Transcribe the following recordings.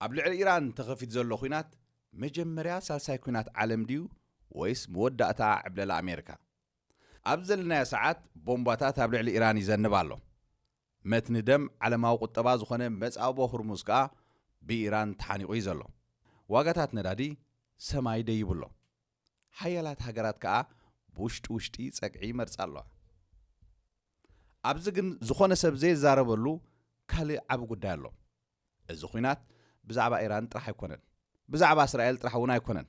ኣብ ልዕሊ ኢራን ተኸፊት ዘሎ ኲናት መጀመርያ ሳልሳይ ኲናት ዓለም ድዩ ወይስ መወዳእታ ዕብለላ ኣሜሪካ? ኣብ ዘለናዮ ሰዓት ቦምባታት ኣብ ልዕሊ ኢራን ይዘንብ ኣሎ። መትኒ ደም ዓለማዊ ቁጠባ ዝኾነ መጻብቦ ሁርሙዝ ከኣ ብኢራን ተሓኒቑ እዩ ዘሎ። ዋጋታት ነዳዲ ሰማይ ደይቡ ኣሎ። ሓያላት ሃገራት ከኣ ብውሽጢ ውሽጢ ጸግዒ ይመርጻ ኣለዋ። ኣብዚ ግን ዝኾነ ሰብ ዘይዛረበሉ ካልእ ዓቢ ጉዳይ ኣሎ። እዚ ኲናት ብዛዕባ ኢራን ጥራሕ ኣይኮነን። ብዛዕባ እስራኤል ጥራሕ እውን ኣይኮነን።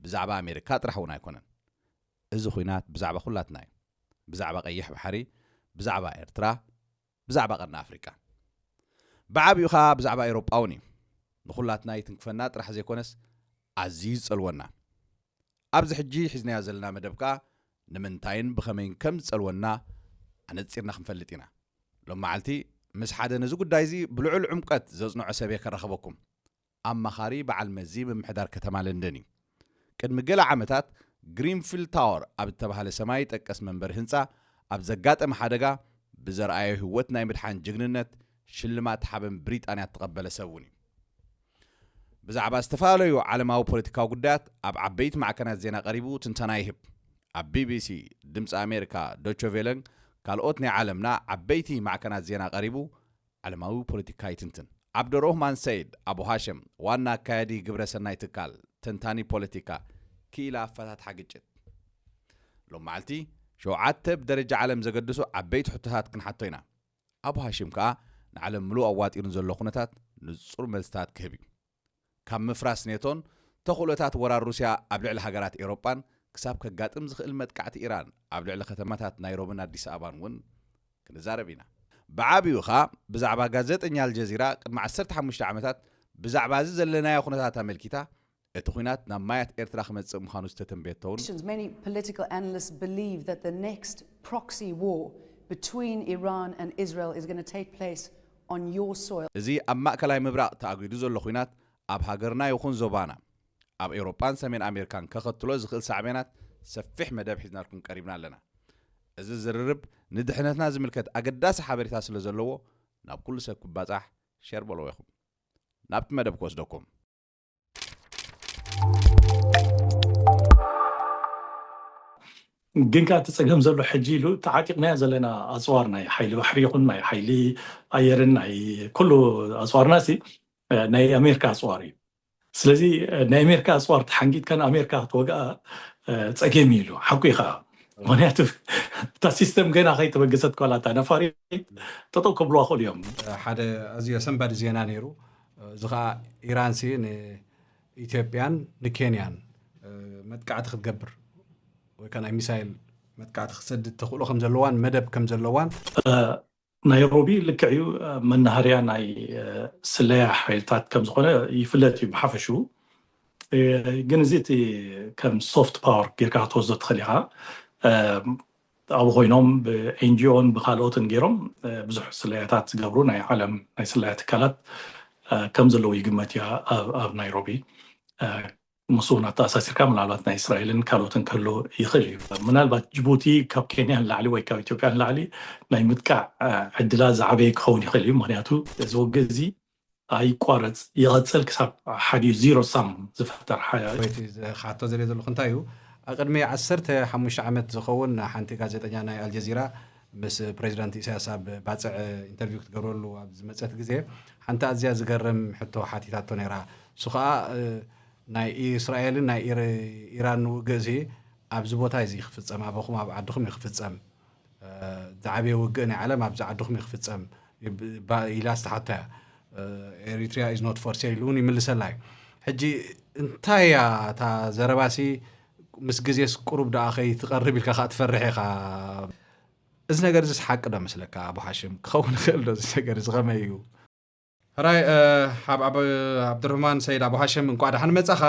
ብዛዕባ ኣሜሪካ ጥራሕ እውን ኣይኮነን። እዚ ኲናት ብዛዕባ ኩላትና እዩ። ብዛዕባ ቀይሕ ባሕሪ፣ ብዛዕባ ኤርትራ፣ ብዛዕባ ቀርኒ ኣፍሪቃ። ብዓቢኡ ኸኣ ብዛዕባ ኤውሮጳ እውን እዩ። ንኹላትና ይትንክፈና ጥራሕ ዘይኮነስ ኣዝዩ ይጸልወና። ኣብዚ ሕጂ ሒዝናዮ ዘለና መደብ ከኣ ንምንታይን ብኸመይን ከም ዝጸልወና ኣነጺርና ክንፈልጥ ኢና። ሎም መዓልቲ ምስ ሓደ ነዚ ጉዳይ እዚ ብልዑል ዕምቀት ዘጽንዖ ሰብ እየ ከራኽበኩም። ኣማኻሪ በዓል መዚ ምምሕዳር ከተማ ለንደን እዩ። ቅድሚ ገለ ዓመታት ግሪንፊልድ ታወር ኣብ እተባህለ ሰማይ ጠቀስ መንበሪ ህንጻ ኣብ ዘጋጠመ ሓደጋ ብዘርኣዮ ህይወት ናይ ምድሓን ጅግንነት ሽልማት ሓበን ብሪጣንያ እተቐበለ ሰብ እውን እዩ። ብዛዕባ ዝተፈላለዩ ዓለማዊ ፖለቲካዊ ጉዳያት ኣብ ዓበይቲ ማዕከናት ዜና ቀሪቡ ትንተና ይህብ። ኣብ ቢቢሲ፣ ድምፂ ኣሜሪካ፣ ዶቸ ቬለን ካልኦት ናይ ዓለምና ዓበይቲ ማዕከናት ዜና ቀሪቡ ዓለማዊ ፖለቲካ ይትንትን። ዓብደሮህማን ሰይድ ኣቡ ሃሸም፣ ዋና ኣካያዲ ግብረ ሰናይ ትካል ተንታኒ ፖለቲካ ክኢላ ኣፈታትሓ ግጭት። ሎም መዓልቲ ሸውዓተ ብደረጃ ዓለም ዘገድሱ ዓበይቲ ሕቶታት ክንሓቶ ኢና። ኣቡ ሃሽም ከኣ ንዓለም ምሉእ ኣዋጢሩ ዘሎ ኩነታት ንጹር መልስታት ክህብ እዩ። ካብ ምፍራስ ኔቶን ተኽእሎታት ወራር ሩስያ ኣብ ልዕሊ ሃገራት ኤውሮጳን ክሳብ ከጋጥም ዝኽእል መጥቃዕቲ ኢራን ኣብ ልዕሊ ከተማታት ናይሮብን ኣዲስ ኣበባን እውን ክንዛረብ ኢና። ብዓቢኡ ኸኣ ብዛዕባ ጋዜጠኛ ኣልጀዚራ ቅድሚ ዓሰርተ ሓሙሽተ ዓመታት ብዛዕባ እዚ ዘለናዮ ኩነታት ኣመልኪታ እቲ ኲናት ናብ ማያት ኤርትራ ክመጽእ ምዃኑ ዝተተንበየቶ እውን Many political analysts believe that the next proxy war between Iran and Israel is going to take place on your soil. እዚ ኣብ ማእከላይ ምብራቕ ተኣጊዱ ዘሎ ኲናት ኣብ ሃገርና ይኹን ዞባና ኣብ ኤውሮጳን ሰሜን ኣሜሪካን ከኸትሎ ዝኽእል ሳዕቤናት ሰፊሕ መደብ ሒዝናልኩም ቀሪብና ኣለና። እዚ ዝርርብ ንድሕነትና ዝምልከት ኣገዳሲ ሓበሬታ ስለ ዘለዎ ናብ ኩሉ ሰብ ክባጻሕ ሸር በልዎ ኢኹም። ናብቲ መደብ ክወስደኩም። ግን ከዓ እቲ ፀገም ዘሎ ሕጂ ኢሉ ተዓጢቕናዮ ዘለና ኣፅዋር ናይ ሓይሊ ባሕሪ ይኹን ናይ ሓይሊ ኣየርን ናይ ኩሉ ኣፅዋርና ሲ ናይ ኣሜሪካ ኣፅዋር እዩ። ስለዚ ናይ ኣሜሪካ ኣፅዋር ተሓንጊጥካ ንኣሜሪካ ክትወግኣ ፀገም እዩ ኢሉ ሓቁ እዩ ከዓ። ምክንያቱ እታ ሲስተም ገና ከይተበገሰት ኳላ እታ ነፋሪት ጠጠው ከብልዋ ክእሉ እዮም። ሓደ ኣዝዩ ኣሰንባዲ ዜና ነይሩ። እዚ ከዓ ኢራን ሲ ንኢትዮጵያን ንኬንያን መጥቃዕቲ ክትገብር ወይ ከዓ ናይ ሚሳይል መጥቃዕቲ ክትሰድድ ተኽእሎ ከም ዘለዋን መደብ ከም ዘለዋን ናይሮቢ ልክዕ እዩ መናሃርያ ናይ ስለያ ሓይልታት ከም ዝኾነ ይፍለጥ እዩ ብሓፈሽኡ። ግን እዚ እቲ ከም ሶፍት ፓወር ጌርካ ክትወስዶ ትኽእል ኢኻ። ኣብኡ ኮይኖም ብኤንጂኦን ብካልኦትን ገይሮም ብዙሕ ስለያታት ዝገብሩ ናይ ዓለም ናይ ስለያ ትካላት ከም ዘለዉ ይግመት እዩ ኣብ ናይሮቢ። ምስ እውን ኣተኣሳሲርካ ምናልባት ናይ እስራኤልን ካልኦትን ክህሉ ይኽእል እዩ። ምናልባት ጅቡቲ ካብ ኬንያ ንላዕሊ ወይ ካብ ኢትዮጵያ ንላዕሊ ናይ ምጥቃዕ ዕድላ ዝዓበየ ክኸውን ይኽእል እዩ። ምክንያቱ እዚ ውግእ እዚ ኣይቋረፅ ይቐፅል ክሳብ ሓዲኡ ዚሮ ሳም ዝፍጠር ሓ- ወይ እቲ ዝሓቶ ዘለ ዘለኹ እንታይ እዩ ኣብ ቅድሚ ዓሰርተ ሓሙሽተ ዓመት ዝኸውን ሓንቲ ጋዜጠኛ ናይ ኣልጀዚራ ምስ ፕሬዚዳንት ኢሳያስ ኣብ ባፅዕ ኢንተርቪው ክትገብረሉ ኣብ ዝመፀት ግዜ ሓንቲ ኣዝያ ዝገርም ሕቶ ሓቲታቶ ነይራ። እሱ ከዓ ናይ እስራኤልን ናይ ኢራን ውግእ እዚ ኣብዚ ቦታ እዚ ክፍፀም ኣበኹም ኣብ ዓድኹም እዩ ክፍፀም ዝዓበየ ውግእ ናይ ዓለም ኣብዚ ዓድኹም እዩ ክፍፀም ኢላ ዝተሓቶ እያ። ኤሪትሪያ is not for sale እውን ይምልሰላ እዩ። ሕጂ እንታይ እያ እታ ዘረባሲ ምስ ግዜስ ቁሩብ ደኣ ከይትቐርብ ኢልካ ከዓ ትፈርሕ ኢኻ። እዚ ነገር እዚስ ሓቂ ዶ መስለካ ኣቡ ሓሽም? ክኸውን ይኽእል ዶ እዚ ነገር እዚ ከመይ እዩ? ሕራይ ዓብድርህማን ሰይድ ኣቡ ሓሽም እንኳዕ ደሓን መጻኻ።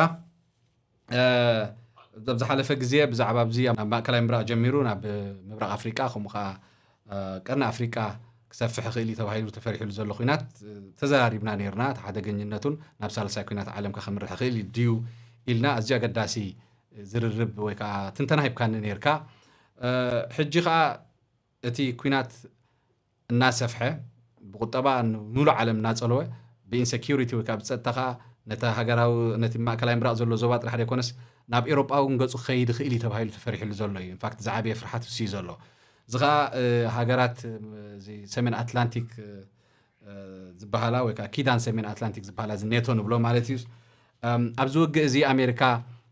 ኣብ ዝሓለፈ ግዜ ብዛዕባ ኣብዚ ናብ ማእከላይ ምብራቕ ጀሚሩ ናብ ምብራቕ ኣፍሪቃ ከምኡ ከዓ ቀርኒ ኣፍሪቃ ክሰፍሕ ይኽእል እዩ ተባሂሉ ተፈሪሕሉ ዘሎ ኲናት ተዘራሪብና ነይርና። እቲ ሓደገኝነቱን ናብ ሳልሳይ ኲናት ዓለም ከምርሕ ይኽእል ድዩ ኢልና ኣዝዩ ኣገዳሲ ዝርርብ ወይ ከዓ ትንተና ሂብካኒ ነይርካ። ሕጂ ከዓ እቲ ኲናት እናሰፍሐ ብቁጠባ ንሙሉእ ዓለም እናፀለወ ብኢንሰኪሪቲ ወይ ከዓ ብፀጥታ ከዓ ነቲ ሃገራዊ ነቲ ማእከላይ ምብራቕ ዘሎ ዞባ ጥራሕ ዘይኮነስ ናብ ኤሮጳ እውን ገፁ ክኸይድ ይኽእል እዩ ተባሂሉ ተፈሪሕሉ ዘሎ እዩ። ኢንፋክት ዝዓበየ ፍርሓት እሱ እዩ ዘሎ። እዚ ከዓ ሃገራት ሰሜን ኣትላንቲክ ዝበሃላ ወይ ከዓ ኪዳን ሰሜን ኣትላንቲክ ዝበሃላ እዚ ኔቶ ንብሎ ማለት እዩ። ኣብዚ ውግእ እዚ ኣሜሪካ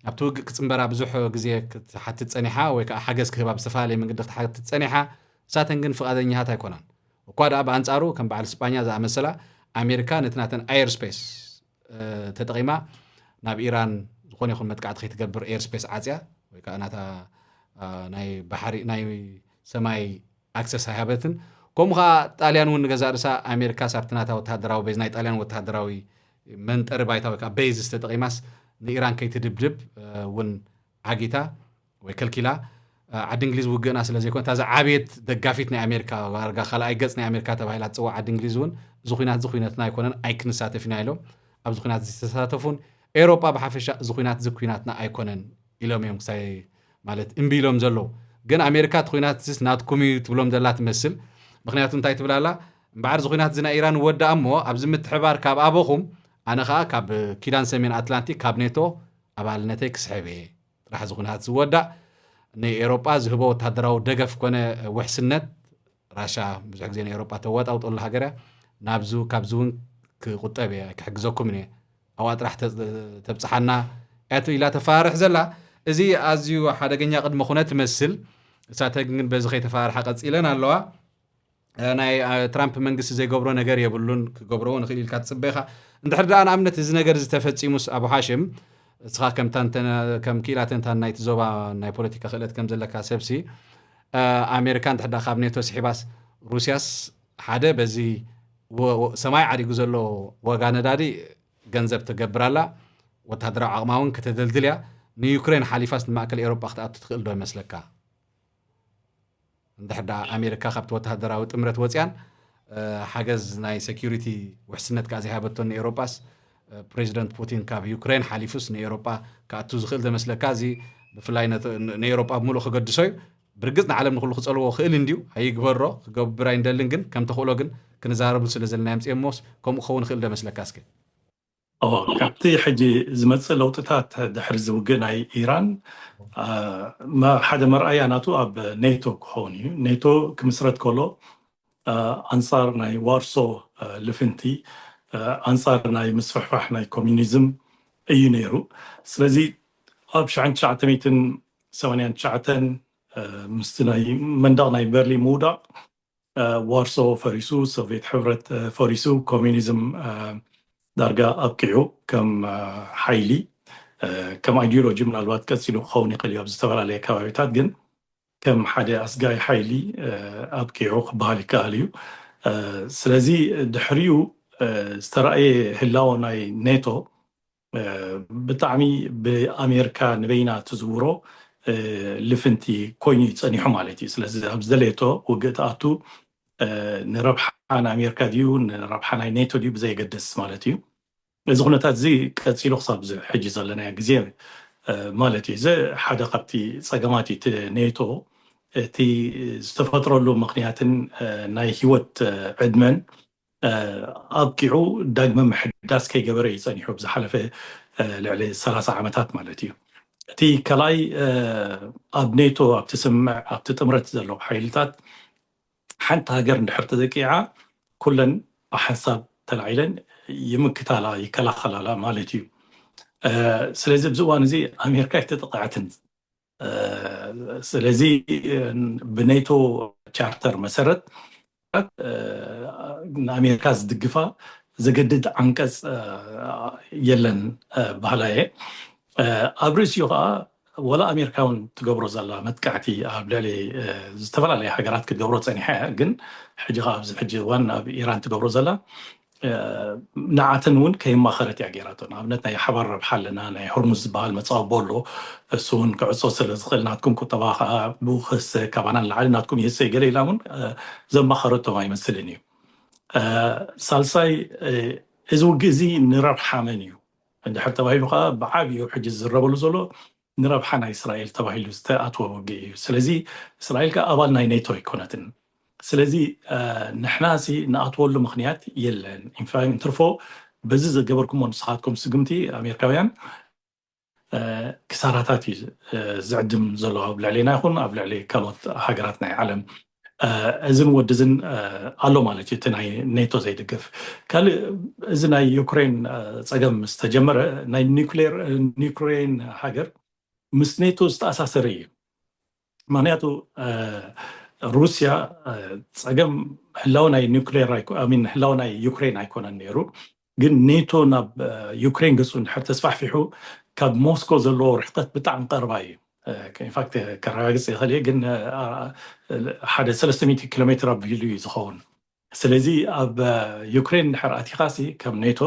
ኣብቲ ውግእ ክፅንበራ ብዙሕ ግዜ ክትሓትት ፀኒሓ ወይ ከዓ ሓገዝ ክህባ ብዝተፈላለየ መንገዲ ክትሓትት ፀኒሓ። ንሳተን ግን ፍቓደኛታት ኣይኮናን። እኳ ደኣ ብኣንጻሩ ከም በዓል ስጳኛ ዝኣመሰላ ኣሜሪካ ነቲ ናተን ኣየር ስፔስ ተጠቒማ ናብ ኢራን ዝኾነ ይኹን መጥቃዕቲ ከይትገብር ኤር ስፔስ ዓፅያ ወይ ከዓ ናታ ናይ ባሕሪ ናይ ሰማይ ኣክሰስ ኣይሃበትን። ከምኡ ከዓ ጣልያን እውን ንገዛእ ርሳ ኣሜሪካስ ኣብቲ ናታ ወተሃደራዊ ቤዝ ናይ ጣልያን ወተሃደራዊ መንጠሪ ባይታ ወይ ከዓ ቤዝስ ተጠቒማስ ንኢራን ከይትድብድብ እውን ዓጊታ ወይ ከልኪላ። ዓዲ እንግሊዝ ውግእና ስለ ዘይኮነ እታ ዝዓበየት ደጋፊት ናይ ኣሜሪካ ዋርጋ ካልኣይ ገፅ ናይ ኣሜሪካ ተባሂላ ትፅዋዕ ዓዲ እንግሊዝ እውን እዚ ኩናት እዚ ኩነትና ኣይኮነን ኣይክንሳተፍ ኢና ኢሎም ኣብዚ ኩናት ዝተሳተፉን ኤሮጳ ብሓፈሻ እዚ ኩናት እዚ ኩናትና ኣይኮነን ኢሎም እዮም ክሳይ ማለት እምቢ ኢሎም ዘለዉ። ግን ኣሜሪካ እቲ ኩናት ዚስ ናትኩም እዩ ትብሎም ዘላ ትመስል። ምክንያቱ እንታይ ትብል ኣላ? እምበዓር እዚ ኩናት እዚ ናይ ኢራን ወዳእ እሞ ኣብዚ ምትሕባር ካብ ኣበኹም ኣነ ከዓ ካብ ኪዳን ሰሜን ኣትላንቲክ ካብ ኔቶ ኣባልነተይ ክስሕብ እየ። ጥራሕ እዚ ኩናት ዝወዳእ ንኤሮጳ ዝህቦ ወታደራዊ ደገፍ ኮነ ውሕስነት ራሻ ብዙሕ ግዜ ንኤሮጳ ተወጣውጠሉ ሃገር እያ። ናብዚ ካብዚ እውን ክቁጠብ እየ ክሕግዘኩምን እየ። ኣብኣ ጥራሕ ተብፅሓና እያ ኢላ ተፈራርሕ ዘላ። እዚ ኣዝዩ ሓደገኛ ቅድመ ኩነት ትመስል። እሳተ ግን በዚ ከይተፈራርሓ ቀፂለን ኣለዋ። ናይ ትራምፕ መንግስቲ ዘይገብሮ ነገር የብሉን። ክገብርዎ ንኽእል ኢልካ ትፅበኻ። እንድሕር ደኣ ንኣብነት እዚ ነገር እዚ ተፈፂሙስ ኣቡ ሓሽም እስኻ ከም ክኢላ ተንታን ናይቲ ዞባ ናይ ፖለቲካ ክእለት ከም ዘለካ ሰብሲ ኣሜሪካ እንድሕር ደኣ ካብ ኔቶ ስሒባስ ሩስያስ ሓደ በዚ ሰማይ ዓሪጉ ዘሎ ዋጋ ነዳዲ ገንዘብ ትገብር ኣላ። ወታደራዊ ዓቕማ እውን ከተደልድል እያ። ንዩክሬን ሓሊፋስ ንማእከል ኤሮጳ ክትኣቱ ትኽእል ዶ ይመስለካ? እንድሕር ደኣ ኣሜሪካ ካብቲ ወተሃደራዊ ጥምረት ወፅያን ሓገዝ ናይ ሴኪሪቲ ውሕስነት ከዓ ዘይሃበቶን ንኤሮጳስ ፕሬዚደንት ፑቲን ካብ ዩክሬን ሓሊፉስ ንኤሮጳ ክኣቱ ዝኽእል ዶ መስለካ? እዚ ብፍላይ ንኤሮጳ ብምሉእ ከገድሶ እዩ። ብርግፅ ንዓለም ንኩሉ ክፀልዎ ክእል እንድዩ ኣይግበሮ ክገብር ኣይንደልን ግን ከም ተኽእሎ ግን ክንዛረብሉ ስለ ዘለና የምፅኦሞስ ከምኡ ክኸውን ይኽእል ዶ መስለካ እስከ? እዎ ካብቲ ሕጂ ዝመፅእ ለውጥታት ድሕሪ ዝውግእ ናይ ኢራን ሓደ መርኣያ ናቱ ኣብ ኔቶ ክኸውን እዩ። ኔቶ ክምስረት ከሎ ኣንፃር ናይ ዋርሶ ልፍንቲ ኣንፃር ናይ ምስፍሕፋሕ ናይ ኮሚኒዝም እዩ ነይሩ። ስለዚ ኣብ ሽሕን ትሽዓተ ሚእትን ሰማንያን ትሽዓተን ምስቲ ናይ መንደቕ ናይ በርሊን ምውዳቕ ዋርሶ ፈሪሱ፣ ሶቪየት ሕብረት ፈሪሱ፣ ኮሚኒዝም ዳርጋ ኣብቂዑ ከም ሓይሊ ከም ኣይዲዮሎጂ ምናልባት ቀፂሉ ክኸውን ይኽእል እዩ ኣብ ዝተፈላለየ ከባቢታት ግን ከም ሓደ ኣስጋይ ሓይሊ ኣብቂዑ ክበሃል ይከኣል እዩ። ስለዚ ድሕሪኡ ዝተረኣየ ህላወ ናይ ኔቶ ብጣዕሚ ብኣሜሪካ ንበይና ትዝውሮ ልፍንቲ ኮይኑ እዩ ፀኒሑ ማለት እዩ። ስለዚ ኣብ ዝደለየቶ ውግእ ትኣቱ ንረብሓ ናይ ኣሜሪካ ድዩ ንረብሓ ናይ ኔቶ ድዩ ብዘየገድስ ማለት እዩ። እዚ ኩነታት እዚ ቀፂሉ ክሳብ ሕጂ ዘለናዮ ግዜ ማለት እዩ። እዚ ሓደ ካብቲ ፀገማት እዩ። እቲ ኔቶ እቲ ዝተፈጥረሉ ምክንያትን ናይ ሂወት ዕድመን ኣብቂዑ ዳግመ ምሕዳስ ከይገበረ እዩ ፀኒሑ ብዝሓለፈ ልዕሊ ሰላሳ ዓመታት ማለት እዩ። እቲ ካልኣይ ኣብ ኔቶ ኣብቲ ስምምዕ ኣብቲ ጥምረት ዘለዉ ሓይልታት ሓንቲ ሃገር እንድሕር ተዘቂዓ ኩለን ብሓንሳብ ተላዒለን ይምክታላ ይከላኸላላ ማለት እዩ። ስለዚ ኣብዚ እዋን እዚ ኣሜሪካ ኣይተጠቕዐትን። ስለዚ ብኔቶ ቻርተር መሰረት ንኣሜሪካ ዝድግፋ ዘገድድ ዓንቀፅ የለን ባህላ እየ። ኣብ ርእሲኡ ከዓ ወላ ኣሜሪካ እውን ትገብሮ ዘላ መጥቃዕቲ ኣብ ልዕሊ ዝተፈላለያ ሃገራት ክትገብሮ ፀኒሓ እያ። ግን ሕጂ ከዓ ኣብዚ ሕጂ እዋን ኣብ ኢራን ትገብሮ ዘላ ንዓተን እውን ከይማኸረት እያ ገይራቶ። ንኣብነት ናይ ሓባር ረብሓ ኣለና፣ ናይ ሆርሙዝ ዝበሃል መፃወቦ ኣሎ፣ እሱ እውን ክዕፆ ስለ ዝኽእል ናትኩም ቁጠባ ከዓ ብኡ ክህሰ፣ ካባና ንላዕሊ ናትኩም ይህሰ ገለ ኢላ እውን ዘማኸረቶም ኣይመስልን እዩ። ሳልሳይ እዚ ውግእ እዚ ንረብሓ መን እዩ እንድሕር ተባሂሉ ከዓ ብዓብዩ ሕጂ ዝዝረበሉ ዘሎ ንረብሓ ናይ እስራኤል ተባሂሉ ዝተኣትወ ውግእ እዩ። ስለዚ እስራኤል ከዓ ኣባል ናይ ኔቶ ኣይኮነትን። ስለዚ ንሕና ሲ ንኣትወሉ ምክንያት የለን። ኢንፋ እንትርፎ በዚ ዘገበርኩሞ ንስኻትኩም ስግምቲ ኣሜሪካውያን ክሳራታት እዩ ዝዕድም ዘሎ ኣብ ልዕሌና ይኹን ኣብ ልዕሊ ካልኦት ሃገራት ናይ ዓለም። እዝን ወድዝን ኣሎ ማለት እዩ እቲ ናይ ኔቶ ዘይድግፍ። ካልእ እዚ ናይ ዩክሬን ፀገም ዝተጀመረ ናይ ኒክሌር ዩክሬን ሃገር ምስ ኔቶ ዝተኣሳሰረ እዩ። ምክንያቱ ሩስያ ፀገም ህላው ናይ ኒክሌር ህላው ናይ ዩክሬን ኣይኮነን ነይሩ፣ ግን ኔቶ ናብ ዩክሬን ገፁ እንድሕር ተስፋሕፊሑ ካብ ሞስኮ ዘለዎ ርሕቀት ብጣዕሚ ቀርባ እዩ። ኢንፋክት ከረጋግፅ ይኽእል እየ፣ ግን ሓደ ሰለስተ ሚእቲ ኪሎ ሜትር ኣቢሉ እዩ ዝኸውን። ስለዚ ኣብ ዩክሬን እንድሕር ኣቲኻሲ ከም ኔቶ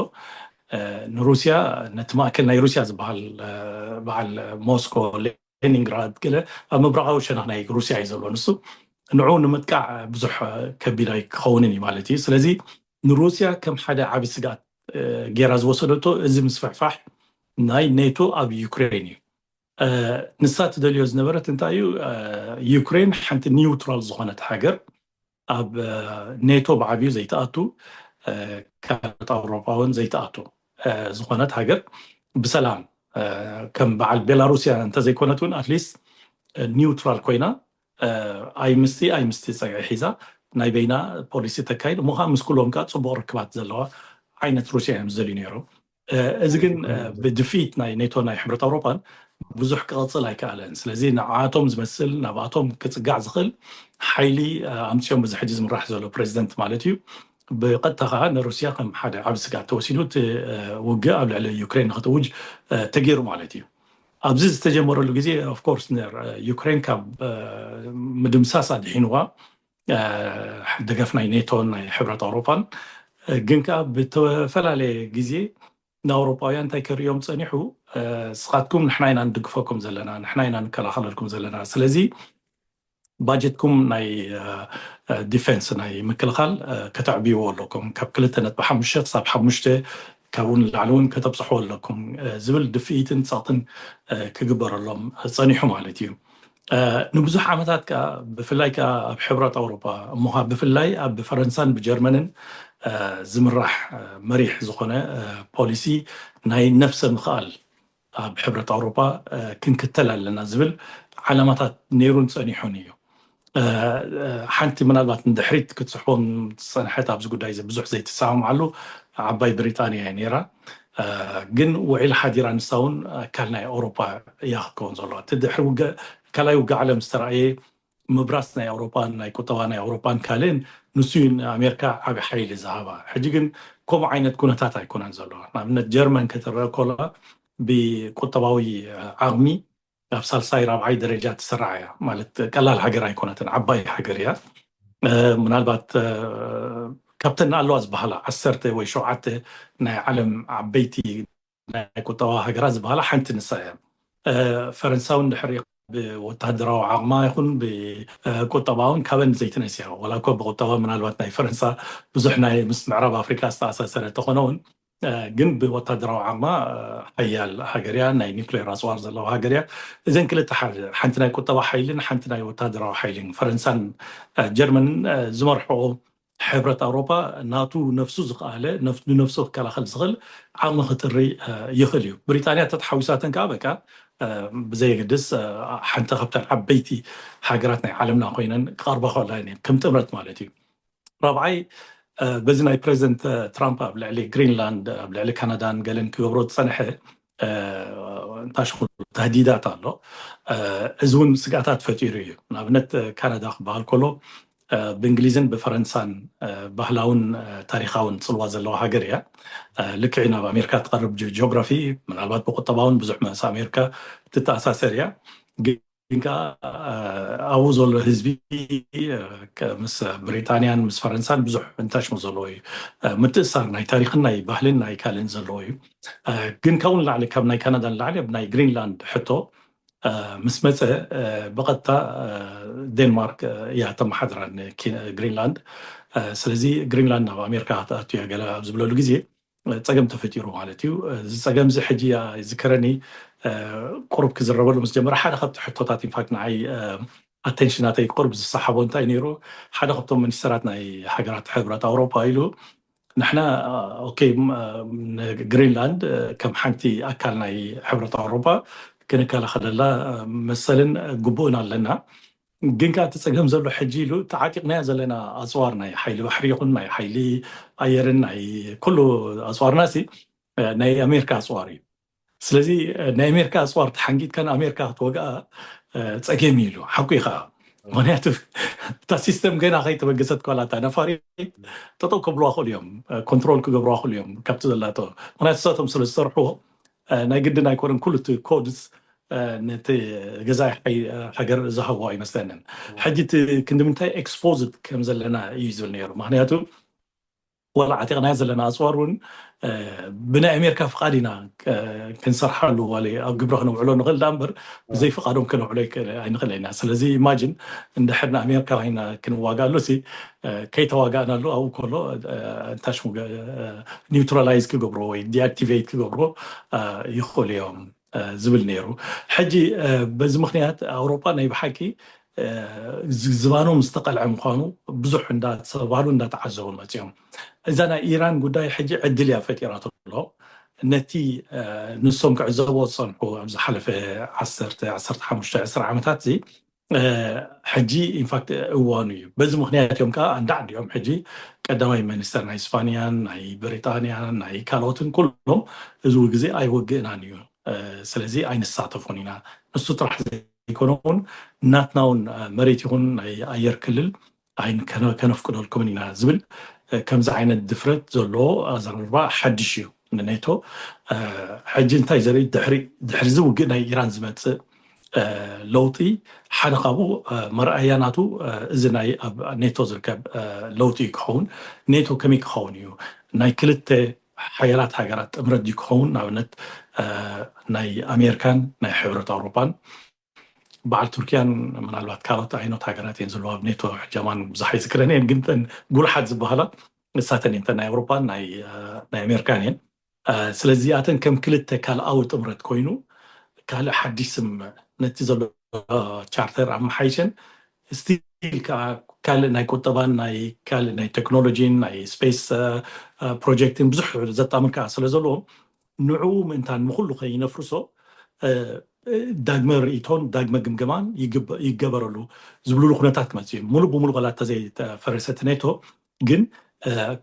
ንሩስያ ነቲ ማእከል ናይ ሩስያ ዝበሃል በዓል ሞስኮ ሌኒንግራድ ገለ ኣብ ምብራቓዊ ሸነኽ ናይ ሩስያ እዩ ዘሎ። ንሱ ንዑ ንምጥቃዕ ብዙሕ ከቢድ ኣይክኸውንን እዩ ማለት እዩ። ስለዚ ንሩስያ ከም ሓደ ዓቢ ስግኣት ጌራ ዝወሰደቶ እዚ ምስፍሕፋሕ ናይ ኔቶ ኣብ ዩክሬን እዩ። ንሳ ትደልዮ ዝነበረት እንታይ እዩ? ዩክሬን ሓንቲ ኒውትራል ዝኾነት ሃገር ኣብ ኔቶ ብዓብዩ ዘይትኣቱ ካልኦት ኣውሮፓ እውን ዘይትኣቱ ዝኾነት ሃገር ብሰላም ከም በዓል ቤላሩስያ እንተዘይኮነት እውን ኣትሊስት ኒውትራል ኮይና ኣይ ምስቲ ኣይ ምስቲ ፀግዒ ሒዛ ናይ በይና ፖሊሲ ተካይድ እሞ ከዓ ምስ ኩሎም ከዓ ፅቡቅ ርክባት ዘለዋ ዓይነት ሩስያ እዮም ዝደልዩ ነይሮም። እዚ ግን ብድፊት ናይ ኔቶ ናይ ሕብረት ኣውሮፓን ብዙሕ ክቐፅል ኣይከኣለን። ስለዚ ንዓቶም ዝመስል ናብኣቶም ክፅጋዕ ዝኽእል ሓይሊ ኣምፅኦም እዚ ሕጂ ዝምራሕ ዘሎ ፕሬዚደንት ማለት እዩ ብቐጥታ ከዓ ንሩስያ ከም ሓደ ዓብ ስጋት ተወሲዱ እቲ ውግእ ኣብ ልዕሊ ዩክሬን ንክትውጅ ተገይሩ ማለት እዩ። ኣብዚ ዝተጀመረሉ ግዜ ኦፍኮርስ ዩክሬን ካብ ምድምሳስ ኣድሒንዋ ደገፍ ናይ ኔቶን ናይ ሕብረት ኣውሮፓን ግን ከዓ ብተፈላለየ ግዜ ንኣውሮፓውያን እንታይ ከርእዮም ፀኒሑ፣ ስኻትኩም ንሕና ኢና ንድግፈኩም ዘለና፣ ንሕና ኢና ንከላኸለልኩም ዘለና፣ ስለዚ ባጀትኩም ናይ ዲፌንስ ናይ ምክልኻል ከተዕብይዎ ኣለኩም፣ ካብ ክልተ ነጥቢ ሓሙሽተ ክሳብ ሓሙሽተ ካብኡ ንላዕሊ እውን ከተብፅሕዎ ኣለኩም ዝብል ድፍኢትን ፀቕጥን ክግበረሎም ፀኒሑ ማለት እዩ። ንብዙሕ ዓመታት ከዓ ብፍላይ ከዓ ኣብ ሕብረት ኣውሮፓ እሞ ከዓ ብፍላይ ኣብ ፈረንሳን ብጀርመንን ዝምራሕ መሪሕ ዝኾነ ፖሊሲ ናይ ነፍሰ ምኽኣል ኣብ ሕብረት ኣውሮፓ ክንክተል ኣለና ዝብል ዓላማታት ነይሩን ፀኒሑን እዩ። ሓንቲ ምናልባት ንድሕሪት ክትስሕቦም ዝፀንሐት ኣብዚ ጉዳይ እዚ ብዙሕ ዘይትሰማምዓሉ ዓባይ ብሪጣንያ እያ ነይራ። ግን ውዒል ሓዲራ ንሳ እውን ኣካል ናይ ኣውሮፓ እያ ክትከውን ዘለዋ። እቲ ድሕሪ ካልኣይ ውግእ ዓለም ዝተረኣየ ምብራስ ናይ ኣውሮፓን ናይ ቁጠባ ናይ ኣውሮፓን ካልእን ንሱ እዩ ንኣሜሪካ ዓቢ ሓይሊ ዝሃባ። ሕጂ ግን ከምኡ ዓይነት ኩነታት ኣይኮነን ዘለዋ። ንኣብነት ጀርመን ክትረአ ኮላ ብቁጠባዊ ዓቕሚ ኣብ ሳልሳይ ራብዓይ ደረጃ ትስራዕ እያ። ማለት ቀላል ሃገር ኣይኮነትን፣ ዓባይ ሃገር እያ። ምናልባት ካብተን ኣለዋ ዝበሃላ ዓሰርተ ወይ ሸውዓተ ናይ ዓለም ዓበይቲ ናይ ቁጠባ ሃገራት ዝበሃላ ሓንቲ ንሳ እያ። ፈረንሳ እውን ድሕሪ ብወታደራዊ ዓቕማ ይኹን ብቁጠባ እውን ካበን ዘይትነስ እያ። ዋላ እኮ ብቁጠባ ምናልባት ናይ ፈረንሳ ብዙሕ ናይ ምስ ምዕራብ ኣፍሪካ ዝተኣሳሰረ ተኾነ እውን ግን ብወታደራዊ ዓቕማ ሓያል ሃገር እያ፣ ናይ ኒክሌር ኣፅዋር ዘለዋ ሃገር እያ። እዘን ክልተ ሓንቲ ናይ ቁጠባ ሓይልን ሓንቲ ናይ ወታደራዊ ሓይልን ፈረንሳን ጀርመንን ዝመርሕኦ ሕብረት ኣውሮፓ ናቱ ነፍሱ ዝኸኣለ ንነፍሱ ክከላኸል ዝኽእል ዓቕሚ ክጥሪ ይኽእል እዩ። ብሪጣንያ ተተሓዊሳተን ከዓ በቃ ብዘየገድስ ሓንቲ ካብተን ዓበይቲ ሃገራት ናይ ዓለምና ኮይነን ክቐርባ ከላ ከም ጥምረት ማለት እዩ። ራብዓይ በዚ ናይ ፕሬዚደንት ትራምፕ ኣብ ልዕሊ ግሪንላንድ ኣብ ልዕሊ ካናዳን ገለን ክገብሮ ዝፀንሐ እንታሽኹ ተህዲዳት ኣሎ። እዚ እውን ስግኣታት ፈጢሩ እዩ። ንኣብነት ካናዳ ክበሃል ከሎ ብእንግሊዝን ብፈረንሳን ባህላውን ታሪካውን ፅልዋ ዘለዋ ሃገር እያ። ልክዕ ናብ ኣሜሪካ ትቐርብ ጂኦግራፊ ምናልባት ብቁጠባውን ብዙሕ መስ ኣሜሪካ ትተኣሳሰር እያ። ግን ከዓ ኣብኡ ዘሎ ህዝቢ ምስ ብሪጣንያን ምስ ፈረንሳን ብዙሕ እንታሽሙ ዘለዎ እዩ። ምትእሳር ናይ ታሪክን ናይ ባህልን ናይ ካልእን ዘለዎ እዩ። ግን ካብኡ ንላዕሊ ካብ ናይ ካናዳ ንላዕሊ ኣብ ናይ ግሪንላንድ ሕቶ ምስ መፀ ብቐጥታ ዴንማርክ እያ ተመሓድራ ግሪንላንድ። ስለዚ ግሪንላንድ ናብ ኣሜሪካ ክትኣቱ እያ ገለ ኣብ ዝብለሉ ግዜ ፀገም ተፈጢሩ ማለት እዩ። እዚ ፀገም እዚ ሕጂ ይዝከረኒ ቁሩብ ክዝረበሉ ምስ ጀመረ ሓደ ካብቲ ሕቶታት ኢንፋክት ንዓይ ኣቴንሽን ናተይ ቁሩብ ዝሰሓቦ እንታይ ነይሩ፣ ሓደ ካብቶም ሚኒስተራት ናይ ሃገራት ሕብረት ኣውሮፓ ኢሉ ንሕና ኦኬ፣ ግሪንላንድ ከም ሓንቲ ኣካል ናይ ሕብረት ኣውሮፓ ክንከላኸለላ መሰልን ግቡእን ኣለና። ግን ከዓ እቲ ፀገም ዘሎ ሕጂ ኢሉ ተዓጢቕናዮ ዘለና ኣፅዋር ናይ ሓይሊ ባሕሪ ይኹን ናይ ሓይሊ ኣየርን ናይ ኩሉ ኣፅዋርና ሲ ናይ ኣሜሪካ ኣፅዋር እዩ። ስለዚ ናይ ኣሜሪካ ኣፅዋር ተሓንጊጥካ ንኣሜሪካ ክትወግኣ ፀገም እዩ ኢሉ ሓቁ እዩ ከዓ። ምክንያቱ እታ ሲስተም ገና ከይተበገሰት ኳላ እታ ነፋሪት ጠጠው ከብልዋ ክእሉ እዮም፣ ኮንትሮል ክገብርዋ ክእሉ እዮም ካብቲ ዘላቶ። ምክንያቱ ንሳቶም ስለ ዝሰርሕዎ ናይ ግድን ኣይኮነን ኩሉ እቲ ኮድስ ነቲ ገዛኢ ሃገር ዝሃብዎ ኣይመስለንን። ሕጂ እቲ ክንዲ ምንታይ ኤክስፖዝድ ከም ዘለና እዩ ዝብል ነይሩ። ምክንያቱ ዋላ ዓጢቕናዮ ዘለና ኣፅዋር እውን ብናይ ኣሜሪካ ፍቓድ ኢና ክንሰርሓሉ ዋላ ኣብ ግብሪ ክነውዕሎ ንኽእል ዳ እምበር ብዘይ ፍቓዶም ክነውዕሎ ኣይንኽእል ኢና። ስለዚ ኢማጂን እንድሕር ንኣሜሪካ ኮይና ክንዋጋሉ ሲ ከይተዋጋእናሉ ኣብኡ ከሎ እንታሽ ኒውትራላይዝ ክገብሮ ወይ ዲኣክቲቬት ክገብሮ ይኽእሉ እዮም ዝብል ነይሩ። ሕጂ በዚ ምክንያት ኣውሮፓ ናይ ብሓቂ ዝባኖም ዝተቐልዐ ምዃኑ ብዙሕ እንዳተባህሉ እንዳተዓዘቡ መፅኦም። እዛ ናይ ኢራን ጉዳይ ሕጂ ዕድል እያ ፈጢራ ተሎ ነቲ ንሶም ክዕዘቦ ዝፀንሑ ኣብ ዝሓለፈ ዓሰርተ ዓሰርተ ሓሙሽተ ዕስራ ዓመታት እዚ ሕጂ ኢንፋክት እዋኑ እዩ። በዚ ምክንያት እዮም ከዓ ኣንዳዕዲኦም ሕጂ ቀዳማይ ሚኒስተር ናይ ስፓንያን ናይ ብሪጣንያን ናይ ካልኦትን ኩሎም እዚ ግዜ ኣይወግእናን እዩ፣ ስለዚ ኣይንሳተፎን ኢና። ንሱ ጥራሕ ዘይኮነ እውን ናትና እውን መሬት ይኹን ናይ ኣየር ክልል ከነፍቅደልኩምን ኢና ዝብል ከምዚ ዓይነት ድፍረት ዘለዎ ኣዘራርባ ሓድሽ እዩ ንኔቶ። ሕጂ እንታይ ዘርኢ ድሕሪ ዝውግእ ናይ ኢራን ዝመፅእ ለውጢ ሓደ ካብኡ መርኣያ ናቱ እዚ ናይ ኣብ ኔቶ ዝርከብ ለውጢ ክኸውን። ኔቶ ከመይ ክኸውን እዩ? ናይ ክልተ ሓያላት ሃገራት ጥምረት ድዩ ክኸውን? ንኣብነት ናይ ኣሜሪካን ናይ ሕብረት ኣውሮፓን በዓል ቱርኪያን ምናልባት ካልኦት ዓይነት ሃገራት እየን ዘለዋ ኣብ ኔቶ ሕጃማን ብዙሕ ኣይዝክረን እየን፣ ግን ጉልሓት ዝበሃላ ንሳተን እየን ናይ ኣውሮፓን ናይ ኣሜሪካን እየን። ስለዚ ኣተን ከም ክልተ ካልኣዊ ጥምረት ኮይኑ ካልእ ሓዲሽ ስምምዕ ነቲ ዘሎ ቻርተር ኣመሓይሸን ስቲል ከዓ ካልእ ናይ ቁጠባን ናይ ካልእ ናይ ቴክኖሎጂን ናይ ስፔስ ፕሮጀክትን ብዙሕ ዘጣምር ከዓ ስለ ዘለዎም ንዕኡ ምእንታን ንኩሉ ከይነፍርሶ ዳግመ ርእይቶን ዳግመ ግምገማን ይገበረሉ ዝብሉሉ ኩነታት ክመፅእ እዩ። ሙሉእ ብሙሉእ ዋላ እንተዘይተፈረሰ እቲ ኔቶ ግን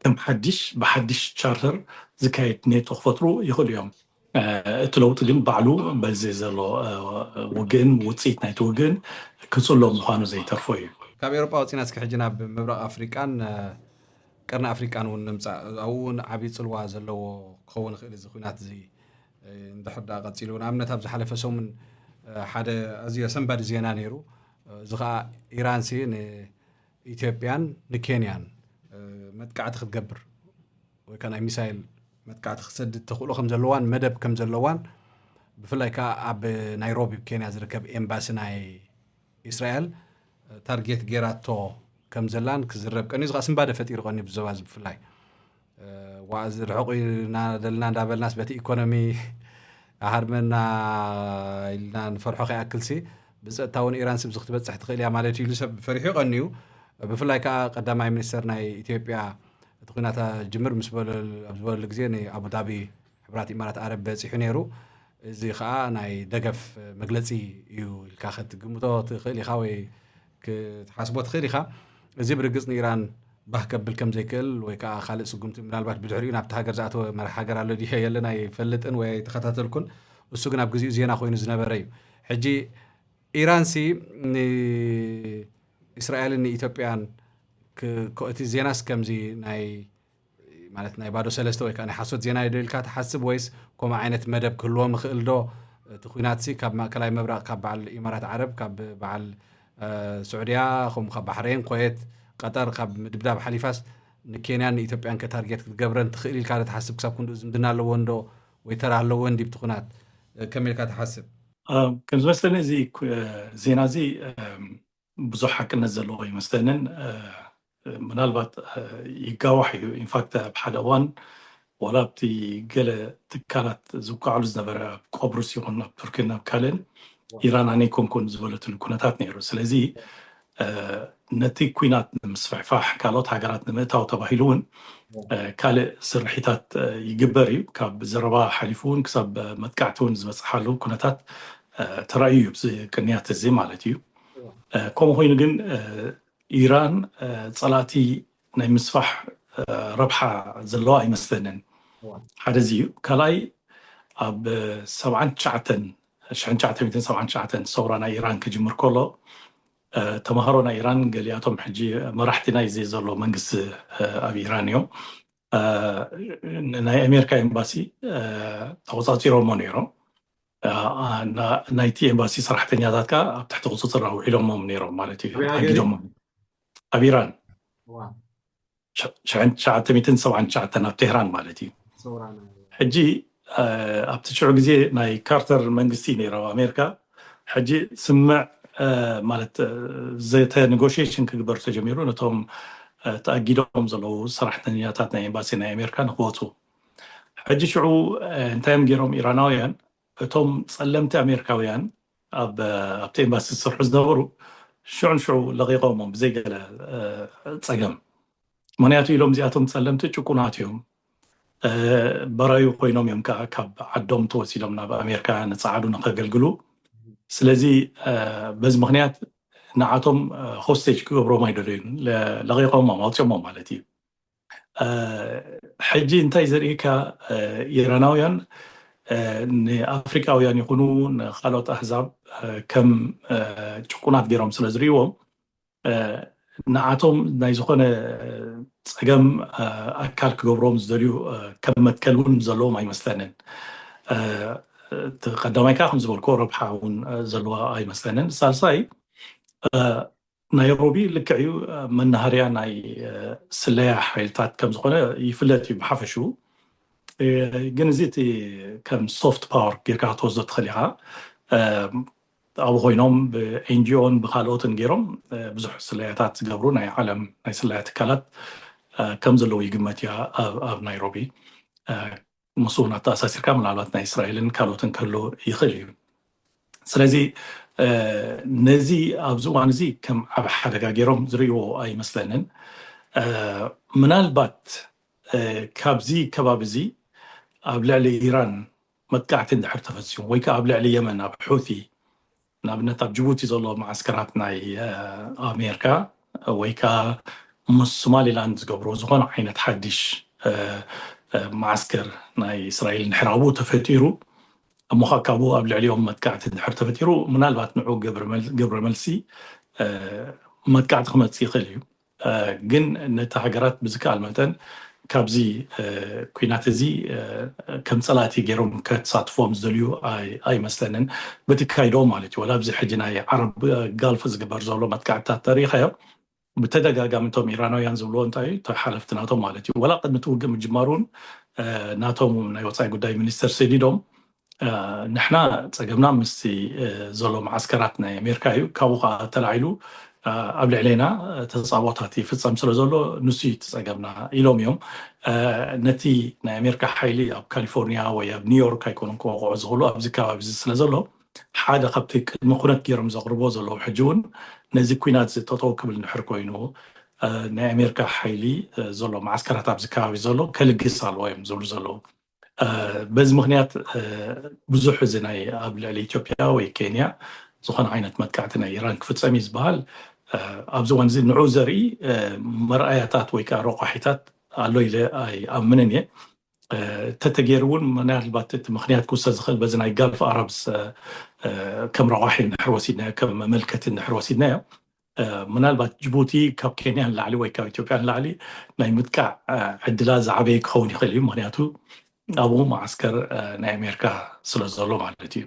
ከም ሓድሽ ብሓድሽ ቻርተር ዝካየድ ኔቶ ክፈጥሩ ይኽእሉ እዮም። እቲ ለውጢ ግን ባዕሉ በዚ ዘሎ ውግእን ውፅኢት ናይቲ ውግእን ክፅሎ ምዃኑ ዘይተርፎ እዩ። ካብ ኤውሮጳ ወፂና እስኪ ሕጂ ናብ ምብራቕ ኣፍሪቃን ቀርኒ ኣፍሪቃን እውን ንምፃእ። ኣብኡ እውን ዓብዪ ፅልዋ ዘለዎ ክኸውን ይኽእል እዚ ኩናት እዚ እንድሕር ደኣ ቀፂሉ። ንኣብነት ኣብ ዝሓለፈ ሰሙን ሓደ ኣዝዩ ኣሰንባዲ ዜና ነይሩ። እዚ ከዓ ኢራንሲ ንኢትዮጵያን ንኬንያን መጥቃዕቲ ክትገብር ወይ ከዓ ናይ ሚሳይል መጥቃዕቲ ክትሰድድ ተኽእሎ ከም ዘለዋን መደብ ከም ዘለዋን ብፍላይ ከዓ ኣብ ናይሮቢ ኬንያ ዝርከብ ኤምባሲ ናይ እስራኤል ታርጌት ጌራቶ ከም ዘላን ክዝረብ ቀንዩ። እዚ ከዓ ስንባደ ፈጢሩ ቀንዩ ብዞባ እዚ ብፍላይ ዋ እዚ ርሕቑ ኢና ደልና እንዳበልናስ በቲ ኢኮኖሚ ኣሃርመና ኢልና ንፈርሖ ከይኣክልሲ ብፀጥታ እውን ኢራን ስብዚ ክትበፅሕ ትኽእል እያ ማለት እዩ ኢሉ ሰብ ፈሪሑ ቀንዩ። ብፍላይ ከዓ ቀዳማይ ሚኒስተር ናይ ኢትዮጵያ እቲ ኩናት ጅምር ምስ በለል ኣብ ዝበለሉ ግዜ ንኣቡዳቢ ሕቡራት ኢማራት ኣረብ በፂሑ ነይሩ። እዚ ከዓ ናይ ደገፍ መግለፂ እዩ ኢልካ ክትግምቶ ትኽእል ኢኻ ወይ ክትሓስቦ ትኽእል ኢኻ። እዚ ብርግፅ ንኢራን ባህ ከብል ከም ዘይክእል ወይ ከዓ ካልእ ስጉምቲ ምናልባት ብድሕሪኡ ናብቲ ሃገር ዝኣተወ መራሒ ሃገር ኣሎ ድዮ የለን ኣይፈልጥን ወይ ኣይተኸታተልኩን። እሱ ግን ኣብ ግዜኡ ዜና ኮይኑ ዝነበረ እዩ። ሕጂ ኢራንሲ ንእስራኤልን ንኢትዮጵያን እቲ ዜናስ ከምዚ ናይ ማለት ናይ ባዶ ሰለስተ ወይ ከዓ ናይ ሓሶት ዜና ዶ ኢልካ ትሓስብ ወይስ ከምኡ ዓይነት መደብ ክህልዎም ይኽእል ዶ? እቲ ኩናትሲ ካብ ማእከላይ ምብራቕ ካብ በዓል ኢማራት ዓረብ ካብ በዓል ስዑድያ ከምኡ ካብ ባሕሬን፣ ኮየት፣ ቀጠር ካብ ምድብዳብ ሓሊፋስ ንኬንያን ንኢትዮጵያን ከ ታርጌት ክትገብረን ትኽእል ኢልካ ዶ ትሓስብ? ክሳብ ክንድኡ ዝምድና ኣለወን ዶ ወይ ተራ ኣለወን ድዩ እቲ ኩናት? ከመይ ኢልካ ትሓስብ? ከም ዝመስለኒ እዚ ዜና እዚ ብዙሕ ሓቅነት ዘለዎ ይመስለንን ምናልባት ይጋዋሕ እዩ። ኢንፋክት ኣብ ሓደ እዋን ዋላ ኣብቲ ገለ ትካላት ዝውቃዕሉ ዝነበረ ኣብ ቆብሩስ ይኹን ኣብ ቱርኪን ኣብ ካልእን ኢራን ኣነ ኣይኮንኩን ዝበለትሉ ኩነታት ነይሩ። ስለዚ ነቲ ኲናት ንምስፍሕፋሕ ካልኦት ሃገራት ንምእታው ተባሂሉ እውን ካልእ ስርሒታት ይግበር እዩ። ካብ ዘረባ ሓሊፉ እውን ክሳብ መጥቃዕቲ እውን ዝበፅሓሉ ኩነታት ተራእዩ እዩ፣ ኣብዚ ቅንያት እዚ ማለት እዩ። ከምኡ ኮይኑ ግን ኢራን ፀላእቲ ናይ ምስፋሕ ረብሓ ዘለዋ ኣይመስለንን። ሓደ እዚ እዩ። ካልኣይ ኣብ ሰብዓን ትሽዓተን ሽሕን ትሽዓተ ሚእትን ሰብዓን ትሽዓተን ሰውራ ናይ ኢራን ክጅምር ከሎ ተምሃሮ ናይ ኢራን ገሊኣቶም ሕጂ መራሕቲ ናይዚ ዘሎ መንግስቲ ኣብ ኢራን እዮም። ናይ ኣሜሪካ ኤምባሲ ተቆፃፂሮሞ ነይሮም። ናይቲ ኤምባሲ ሰራሕተኛታት ከዓ ኣብ ትሕቲ ቁፅፅር ኣውዒሎሞም ነይሮም ማለት እዩ። ኣጊዶሞም ኣብ ኢራን ሽሕን ትሽዓተ ሚእትን ሰብዓን ትሽዓተን ኣብ ቴህራን ማለት እዩ። ሕጂ ኣብቲ ሽዑ ግዜ ናይ ካርተር መንግስቲ ነይሩ ኣብ ኣሜሪካ። ሕጂ ስምዕ ማለት ዘተ ኔጎሽሽን ክግበር ተጀሚሩ፣ ነቶም ተኣጊዶም ዘለዉ ሰራሕተኛታት ናይ ኤምባሲ ናይ ኣሜሪካ ንክወፁ። ሕጂ ሽዑ እንታይ እዮም ገይሮም ኢራናውያን? እቶም ፀለምቲ ኣሜሪካውያን ኣብቲ ኤምባሲ ዝሰርሑ ዝነበሩ ሽዑ ንሽዑ ለቂቆሞም ብዘይገለ ፀገም። ምክንያቱ ኢሎም እዚኣቶም ፀለምቲ ጭቁናት እዮም፣ በራዩ ኮይኖም እዮም ከዓ ካብ ዓዶም ተወሲዶም ናብ ኣሜሪካ ንፃዓዱ ንከገልግሉ። ስለዚ በዚ ምክንያት ንዓቶም ሆስቴጅ ክገብሮም ኣይደለዩን፣ ለቂቆሞም ኣውፅኦሞም ማለት እዩ። ሕጂ እንታይ ዘርእካ ኢራናውያን ንኣፍሪካውያን ይኹኑ ንካልኦት ኣህዛብ ከም ጭቁናት ገይሮም ስለ ዝርእዎም ንዓቶም ናይ ዝኾነ ፀገም ኣካል ክገብሮም ዝደልዩ ከም መትከል እውን ዘለዎም ኣይመስለንን። ቀዳማይ ከዓ ከም ዝበልኮ ረብሓ እውን ዘለዋ ኣይመስለንን። ሳልሳይ ናይሮቢ ልክዕ እዩ መናሃርያ ናይ ስለያ ሓይልታት ከም ዝኾነ ይፍለጥ እዩ ብሓፈሽኡ። ግን እዚ እቲ ከም ሶፍት ፓወር ጌርካ ክትወስዶ ትኽእል ኢኻ። ኣብኡ ኮይኖም ብኤንጂኦን ብካልኦትን ገይሮም ብዙሕ ስለያታት ዝገብሩ ናይ ዓለም ናይ ስለያ ትካላት ከም ዘለዉ ይግመት እያ ኣብ ናይሮቢ። ምስ እውን ኣተኣሳሲርካ ምናልባት ናይ እስራኤልን ካልኦትን ክህሉ ይኽእል እዩ። ስለዚ ነዚ ኣብዚ እዋን እዚ ከም ዓብ ሓደጋ ገይሮም ዝርእይዎ ኣይመስለንን። ምናልባት ካብዚ ከባቢ እዚ ኣብ ልዕሊ ኢራን መጥቃዕቲ እንድሕር ተፈፂሙ ወይ ከዓ ኣብ ልዕሊ የመን ኣብ ሑቲ ንኣብነት ኣብ ጅቡቲ ዘሎ መዓስከራት ናይ ኣሜሪካ ወይ ከዓ ምስ ሶማሊላንድ ዝገብሮ ዝኾነ ዓይነት ሓድሽ መዓስከር ናይ እስራኤል እንድሕር ኣብኡ ተፈጢሩ እሞ ከዓ ካብኡ ኣብ ልዕሊኦም መጥቃዕቲ እንድሕር ተፈጢሩ ምናልባት ንዑ ግብረ መልሲ መጥቃዕቲ ክመፅእ ይኽእል እዩ። ግን ነቲ ሃገራት ብዝከኣል መጠን ካብዚ ኩናት እዚ ከም ፀላእቲ ገይሮም ከተሳትፎም ዝደልዩ ኣይመስለንን። በቲ ካይዶ ማለት እዩ። ወላ ኣብዚ ሕጂ ናይ ዓረብ ጋልፍ ዝግበር ዘሎ መጥቃዕትታት ተሪኸዮ ብተደጋጋሚ እቶም ኢራናውያን ዝብልዎ እንታይ እዩ? ሓለፍቲ ናቶም ማለት እዩ። ወላ ቅድሚ እቲ ውግእ ምጅማሩን ናቶም ናይ ወፃኢ ጉዳይ ሚኒስተር ሰዲዶም ንሕና ፀገምና ምስቲ ዘሎ መዓስከራት ናይ ኣሜሪካ እዩ። ካብኡ ከዓ ተላዒሉ ኣብ ልዕሌና ተፃቦታት ይፍፀም ስለ ዘሎ ንሱ እዩ እቲ ፀገምና ኢሎም እዮም። ነቲ ናይ ኣሜሪካ ሓይሊ ኣብ ካሊፎርኒያ ወይ ኣብ ኒውዮርክ ኣይኮኑን ክወቕዖ ዝኽእሉ ኣብዚ ከባቢ እዚ ስለ ዘሎ ሓደ ካብቲ ቅድሚ ኩነት ገይሮም ዘቕርቦ ዘለዉ ሕጂ እውን ነዚ ኩናት እዚ ጠጠው ክብል እንድሕር ኮይኑ ናይ ኣሜሪካ ሓይሊ ዘሎ መዓስከራት ኣብዚ ከባቢ ዘሎ ከልግስ ኣለዎ እዮም ዝብሉ ዘለዉ። በዚ ምክንያት ብዙሕ እዚ ናይ ኣብ ልዕሊ ኢትዮጵያ ወይ ኬንያ ዝኾነ ዓይነት መጥቃዕቲ ናይ ኢራን ክፍፀም እዩ ዝበሃል ኣብዚ እዋን እዚ ንዑ ዘርኢ መርኣያታት ወይ ከዓ ረቋሒታት ኣሎ ኢለ ኣይኣምንን እየ። ተተገይሩ እውን ምናልባት እቲ ምክንያት ክውሰድ ዝኽእል በዚ ናይ ጋልፍ ኣረብስ ከም ረቋሒ እንድሕር ወሲድናዮ ከም መመልከቲ እንድሕር ወሲድናዮ ምናልባት ጅቡቲ ካብ ኬንያ ንላዕሊ ወይ ካብ ኢትዮጵያ ንላዕሊ ናይ ምጥቃዕ ዕድላ ዝዓበየ ክኸውን ይኽእል እዩ። ምክንያቱ ኣብኡ መዓስከር ናይ ኣሜሪካ ስለ ዘሎ ማለት እዩ።